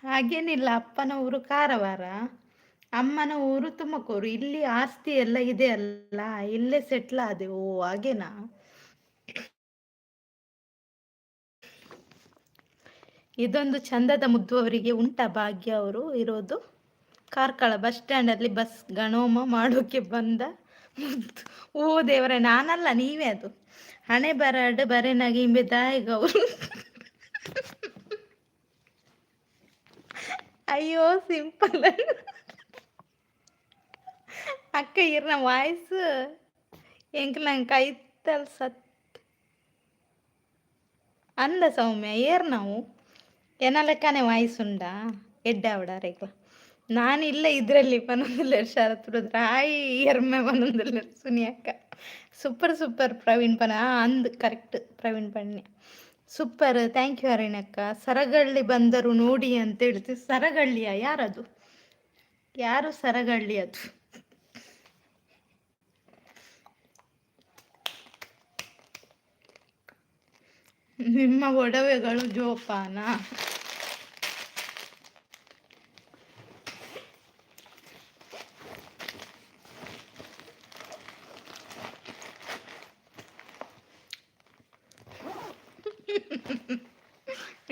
ಹಾಗೇನಿಲ್ಲ, ಅಪ್ಪನ ಊರು ಕಾರವಾರ, ಅಮ್ಮನ ಊರು ತುಮಕೂರು. ಇಲ್ಲಿ ಆಸ್ತಿ ಎಲ್ಲ ಇದೆ ಅಲ್ಲ, ಇಲ್ಲೇ ಸೆಟ್ಲ್ ಆದೆವು. ಓ ಹಾಗೇನಾ? ಇದೊಂದು ಚಂದದ ಮುದ್ದು ಅವರಿಗೆ ಉಂಟ ಭಾಗ್ಯ. ಅವರು ಇರೋದು ಕಾರ್ಕಳ ಬಸ್ ಸ್ಟ್ಯಾಂಡಲ್ಲಿ. ಬಸ್ ಗಣೋಮ ಮಾಡೋಕೆ ಬಂದ ಮುದ್ದು. ಓ ದೇವರೇ, ನಾನಲ್ಲ, ನೀವೇ ಅದು. ಹಣೆ ಬರಡ್ ಬರೆನಾಗಿ ಇಂಬೆ ದಾಯಿಗ ಅವರು. ಅಯ್ಯೋ ಸಿಂಪಲ್ ಅಕ್ಕ, ಇರ್ನ ವಾಯ್ಸ್ ಎಂಕ್ ನಂಗೆ ಕೈತಲ್ ಸತ್ ಅಂದ ಸೌಮ್ಯ. ಏರ್ ನಾವು ಎನ್ನ ಲೆಕ್ಕನೆ ವಾಯ್ಸ್ ಉಂಡಾ? ಎಡ್ಡೆ ಆವಡ ಅರೆಗ್ಲ. ನಾನಿಲ್ಲ ಇದರಲ್ಲಿ ಪನೊಂದುಲ್ಲೆರ್ ಶರತ್ ಬ್ರದರ್. ಹಾಯ್ ಎರ್ಮೆ ಪನೊಂದುಲ್ಲೆರ್ ಸುನಿ ಅಕ್ಕ. ಸೂಪರ್ ಸೂಪರ್ ಪ್ರವೀಣ್ ಪನ ಅಂದ್ ಕರೆಕ್ಟ್ ಪ್ರವೀಣ್ ಪನ್ಯ. ಸೂಪರ್, thank you ಅಕ್ಕ. ಸರಗಳ್ಳಿ ಬಂದರು ನೋಡಿ ಅಂತ ಹೇಳ್ತೀವಿ. ಸರಗಳ್ಳಿಯ ಯಾರದು? ಯಾರು ಸರಗಳ್ಳಿ ಅದು? ನಿಮ್ಮ ಒಡವೆಗಳು ಜೋಪಾನ.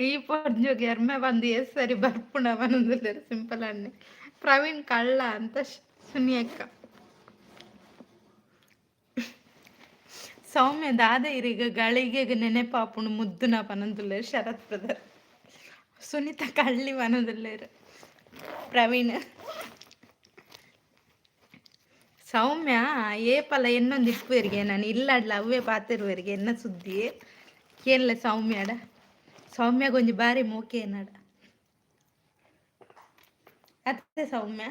ಈ ಪೊರ್ಜುಗ್ ಎರ್ಮೆ ಬಂದು ಏಸ್ ಸರಿ ಬರ್ಪುಂಡ ಪನೊಂದುಲ್ಲೆರ್ ಸಿಂಪಲ್ ಅಣ್ಣೆ. ಪ್ರವೀಣ್ ಕಳ್ಳ ಅಂತ ಸುನಿ ಅಕ್ಕ. ಸೌಮ್ಯ ದಾದ ಇರಿಗ ಗಳಿಗೆಗ್ ನೆನೆಪಾಪುಂಡು ಮುದ್ದುನ ಪನೊಂದುಲ್ಲೆರ್ ಶರತ್ ಬ್ರದರ್. ಸುನೀತ ಕಳ್ಳಿ ಪನೊಂದುಲ್ಲೆರ್ ಪ್ರವೀಣ್. ಸೌಮ್ಯ ಏಪಲ ಎನ್ನೊಂದು ಇಪ್ಪುವೆರ್ಗೆ ನಾನು ಇಲ್ಲಡ್ಲ ಅವ್ವೇ ಪಾತೆರುವೆರ್ಗೆ ಎನ್ನ ಸುದ್ದಿ ಕೇನ್ಲೆ ಸೌಮ್ಯಡ. ಸೌಮ್ಯಗೊಂಜಿ ಬಾರಿ ಮೋಕೆ ಎನ್ನಡ ಅತ್ತೆ ಸೌಮ್ಯ.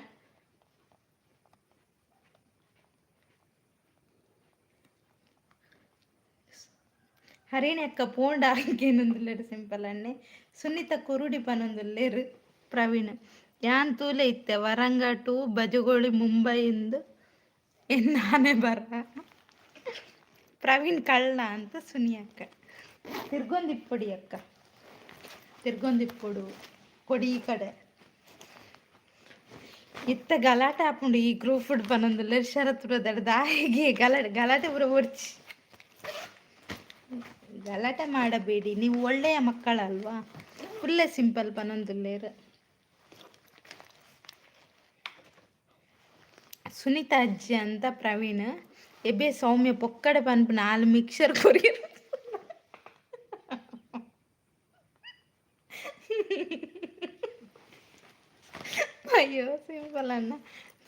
ಹರಿಣಿ ಅಕ್ಕ ಪೋಂಡ ಕೇನೊಂದುಲ್ಲೆರ್ ಸಿಂಪಲ್ ಅಣ್ಣೆ. ಸುನೀತ ಕುರುಡಿ ಪನೊಂದುಲ್ಲೆರ್ ಪ್ರವೀಣ್. ಯಾನ್ ತೂಲೆ ಇತ್ತೆ ವರಂಗ ಟು ಬಜಗೋಳಿ ಮುಂಬೈಯಿಂದ ನಾನೇ ಬರ. ಪ್ರವೀಣ್ ಕಳ್ಳ ಅಂತ ಸುನಿ ಅಕ್ಕ. ತಿರ್ಗೊಂದಿಪ್ಪೊಡಿ ಅಕ್ಕ, ತಿರ್ಗೊಂದಿಪ್ಪೊಡು ಕೊಡಿ ಈ ಕಡೆ. ಇತ್ತ ಗಲಾಟೆ ಆಪುಂಡು ಈ ಗ್ರೂಪ್ ಫುಡ್ ಪನೊಂದುಲ್ಲೆರ್ ಶರತ್ ಬ್ರದರ್. ದಾಯೆಗೆ ಗಲಾಟೆ ಗಲಾಟೆ ಪೂರ ಬೊಡ್ಚಿ, ಗಲಾಟೆ ಮಾಡಬೇಡಿ, ನೀವು ಒಳ್ಳೆಯ ಮಕ್ಕಳಲ್ವಾ. ಫುಲ್ಲೇ ಸಿಂಪಲ್ ಪನೊಂದುಲ್ಲೆರ್. ಸುನೀತಾ ಅಜ್ಜಿ ಅಂತ ಪ್ರವೀಣ್. ಎಬೆ ಸೌಮ್ಯ ಪೊಕ್ಕಡೆ ಪನ್ಪುನ ಆಲ್ ಮಿಕ್ಸರ್ ಕೊರಿಯೆರ್. ಅಯ್ಯೋ ಸಿಂಪಲ್ ಅಣ್ಣ.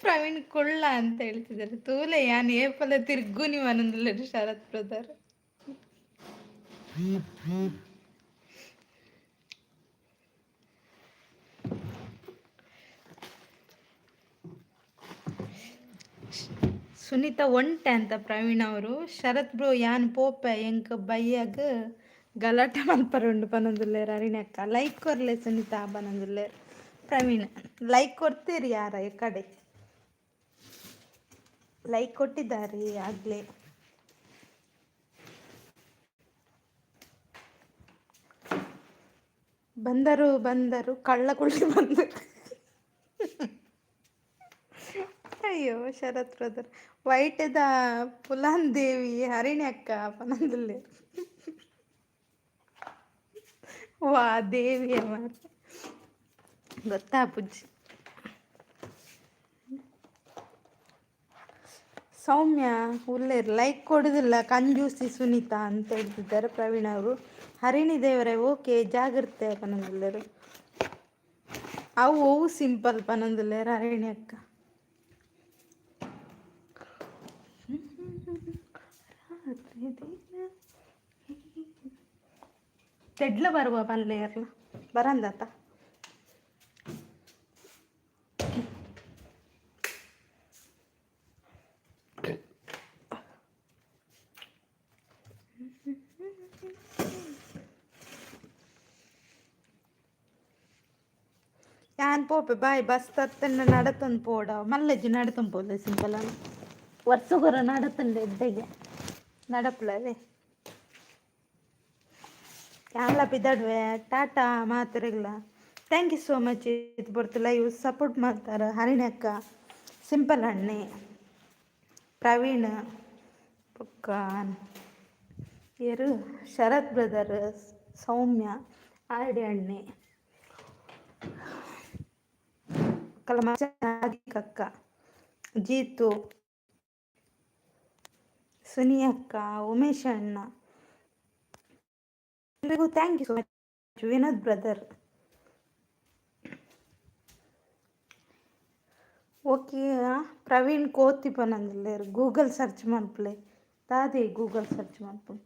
ಪ್ರವೀಣ್ ಕುಳ್ಳ ಅಂತ ಹೇಳ್ತಿದ್ದಾರೆ. ತೂಲೆ ಯಾನ್ ಏಪಲ ತಿರ್ಗುನಿ ಪನೊಂದುಲ್ಲೆರ್ ಶರತ್ ಬ್ರದರ್. ಸುನೀತಾ ಒಂಟೆ ಅಂತ ಪ್ರವೀಣ್ ಅವರು. ಶರತ್ ಬ್ರೋ ಯಾನ್ ಪೋಪೆ ಎಂಕ್ ಬಯ್ಯಗ್ ಗಲಾಟೆ ಮಲ್ಪರೆ ಉಂಡು ಪನೊಂದುಲ್ಲೆರ್ ಅರಿಣಿ ಅಕ್ಕ. ಲೈಕ್ ಕೊರ್ಲೆ ಸುನೀತಾ ಪನೊಂದುಲ್ಲೆರ್ ಪ್ರವೀಣ್. ಲೈಕ್ ಕೊಡ್ತೀರಿ ಯಾರ ಕಡೆ ಲೈಕ್ ಕೊಟ್ಟಿದ್ದಾರೆ ಆಗ್ಲೇ. ಬಂದರು ಬಂದರು ಕಳ್ಳ ಕುಳ್ಳಿ ಬಂದರು. ಅಯ್ಯೋ ಶರತ್ ಬ್ರದರ್. ವೈಟದ ಪುಲಾನ್ ದೇವಿ ಹರಿಣಿ ಅಕ್ಕ ಪನೊಂದುಲ್ಲೆರ್. ವಾ ದೇವಿಯ ಮಾರ್ರೆ ಗೊತ್ತಾಪುಜಿ. ಸೌಮ್ಯ ಉಲ್ಲೇರ್ ಲೈಕ್ ಕೊಡುದಿಲ್ಲ ಕಂಜೂಸಿ ಸುನೀತಾ ಅಂತ ಹೇಳ್ತಿದ್ದಾರೆ ಪ್ರವೀಣ್ ಅವರು. ಹರಿಣಿ ದೇವರೇ ಓಕೆ ಜಾಗ್ರತೆ ಪನೊಂದುಲ್ಲೆರ್. ಅವು ಒವು ಸಿಂಪಲ್ ಪನೊಂದುಲ್ಲೆರ್ ಹರಿಣಿ ಅಕ್ಕ. ರಾತ್ರಿ ದಿನ ತೆಡ್ಲ ಬರುವ ಪನ್ಲೆಯರ್ಲ ಬರಂದಾತ. ಯಾನ್ ಪೋಪೆ ಬಾಯ್ ಬಸ್ ತತ್ತಂಡ ನಡತೊಂದು ಪೋಡ ಮಲ್ಲೆಜ್ಜಿ ನಡತೊಂದು ಪೋಲೆ ಸಿಂಪಲ್ ವರ್ಷಗೊರ ನಡತುಂಡು ಎಡ್ಡೆಗೆ ನಡಪುಲವೇ. ಯಾನ್ಲ ಪಿದಡ್ವೆ ಟಾಟಾ ಮಾತೆರೆಗ್ಲ. Thank you so much ಇದು ಪೊರ್ತು ಲೈವ್ ಸಪೋರ್ಟ್ ಮಾಡ್ತಾರೆ ಹರಿಣಿ ಅಕ್ಕ, ಸಿಂಪಲ್ ಅಣ್ಣೆ, ಪ್ರವೀಣ್ ಬೊಕ್ಕ ಏರು ಶರತ್ ಬ್ರದರ್, ಸೌಮ್ಯ, ಆರ್ಡಿ ಅಣ್ಣೆ, ಅಕ್ಕ, ಜೀತು, ಸುನಿ ಅಕ್ಕ, ಉಮೇಶ್ ಅಣ್ಣ ಎಲ್ರಿಗೂ thank you so much. Vinod brother okay. Praveen ಕೋತಿ ಪನೊಂದುಲ್ಲೆರ್ ಗೂಗಲ್ ಸರ್ಚ್ ಮನ್ಪುಲೆ. ದಾದೆ ಗೂಗಲ್ ಸರ್ಚ್ ಮನ್ಪುನು.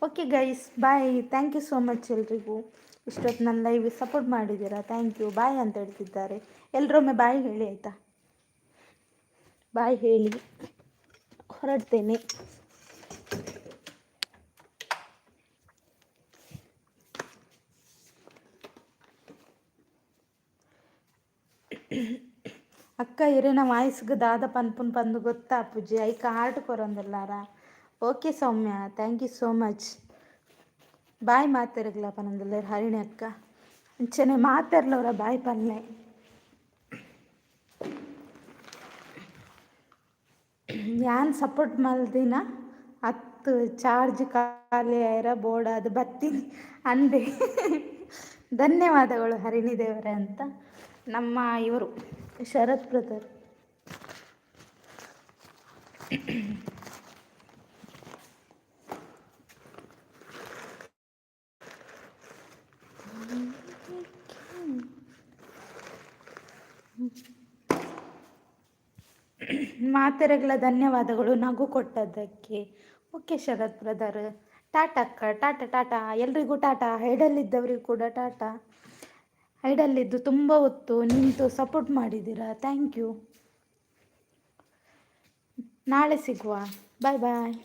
Okay guys, bye. Thank you so much ಎಲ್ರಿಗೂ. ಇಷ್ಟೊತ್ತು ನನ್ನ ಲೈವ್ ಸಪೋರ್ಟ್ ಮಾಡಿದ್ದೀರಾ, thank you. ಬಾಯ್ ಅಂತ ಹೇಳ್ತಿದ್ದಾರೆ. ಎಲ್ಲರೊಮ್ಮೆ ಬಾಯ್ ಹೇಳಿ ಆಯಿತಾ? ಬಾಯ್ ಹೇಳಿ ಹೊರಡ್ತೇನೆ. ಅಕ್ಕ ಇರೆನ ವಾಯ್ಸ್ಗ್ ದಾದ ಪನ್ಪುನ್ ಪಂದ್ ಗೊತ್ತಾಪುಜಿ, ಐಕ್ ಹಾರ್ಟ್ ಕೊರೊಂದುಲ್ಲಾರ. Okay Soumya, thank you so much. Bye ಮಾತೆರ್ಗ್ಲ ಪನೊಂದುಲ್ಲೆರ್ ಹರಿಣಿ ಅಕ್ಕ. ಅಂಚನೆ ಮಾತೆರ್ಲವರ ಬಾಯ್ ಪನ್ಲೆ. ಯಾನ್ ಸಪೋರ್ಟ್ ಮಲ್ದಿನ ಅತ್ತ್, ಚಾರ್ಜ್ ಖಾಲಿ ಆಯೆರ ಬೋಡಾದ್ ಬತ್ತಿನಿ ಅಂದೆ. ಧನ್ಯವಾದಗಳು ಹರಿಣಿ ದೇವರೇ ಅಂತ ನಮ್ಮ ಇವರು ಶರತ್ ಬ್ರದರ್. ಮಾತೆರೆಗ್ಲ ಧನ್ಯವಾದಗಳು ನಗು ಕೊಟ್ಟದ್ದಕ್ಕೆ. ಓಕೆ ಶರತ್ ಬ್ರದರ್, ಟಾಟಾ ಅಕ್ಕ, ಟಾಟಾ ಟಾಟಾ, ಎಲ್ರಿಗೂ ಟಾಟಾ. ಹೈಡಲ್ಲಿದ್ದವರಿಗೂ ಕೂಡ ಟಾಟಾ. ಹೈಡಲ್ಲಿದ್ದು ತುಂಬ ಹೊತ್ತು ನಿಂತು ಸಪೋರ್ಟ್ ಮಾಡಿದ್ದೀರಾ, thank you. ನಾಳೆ ಸಿಗುವ, ಬಾಯ್ ಬಾಯ್.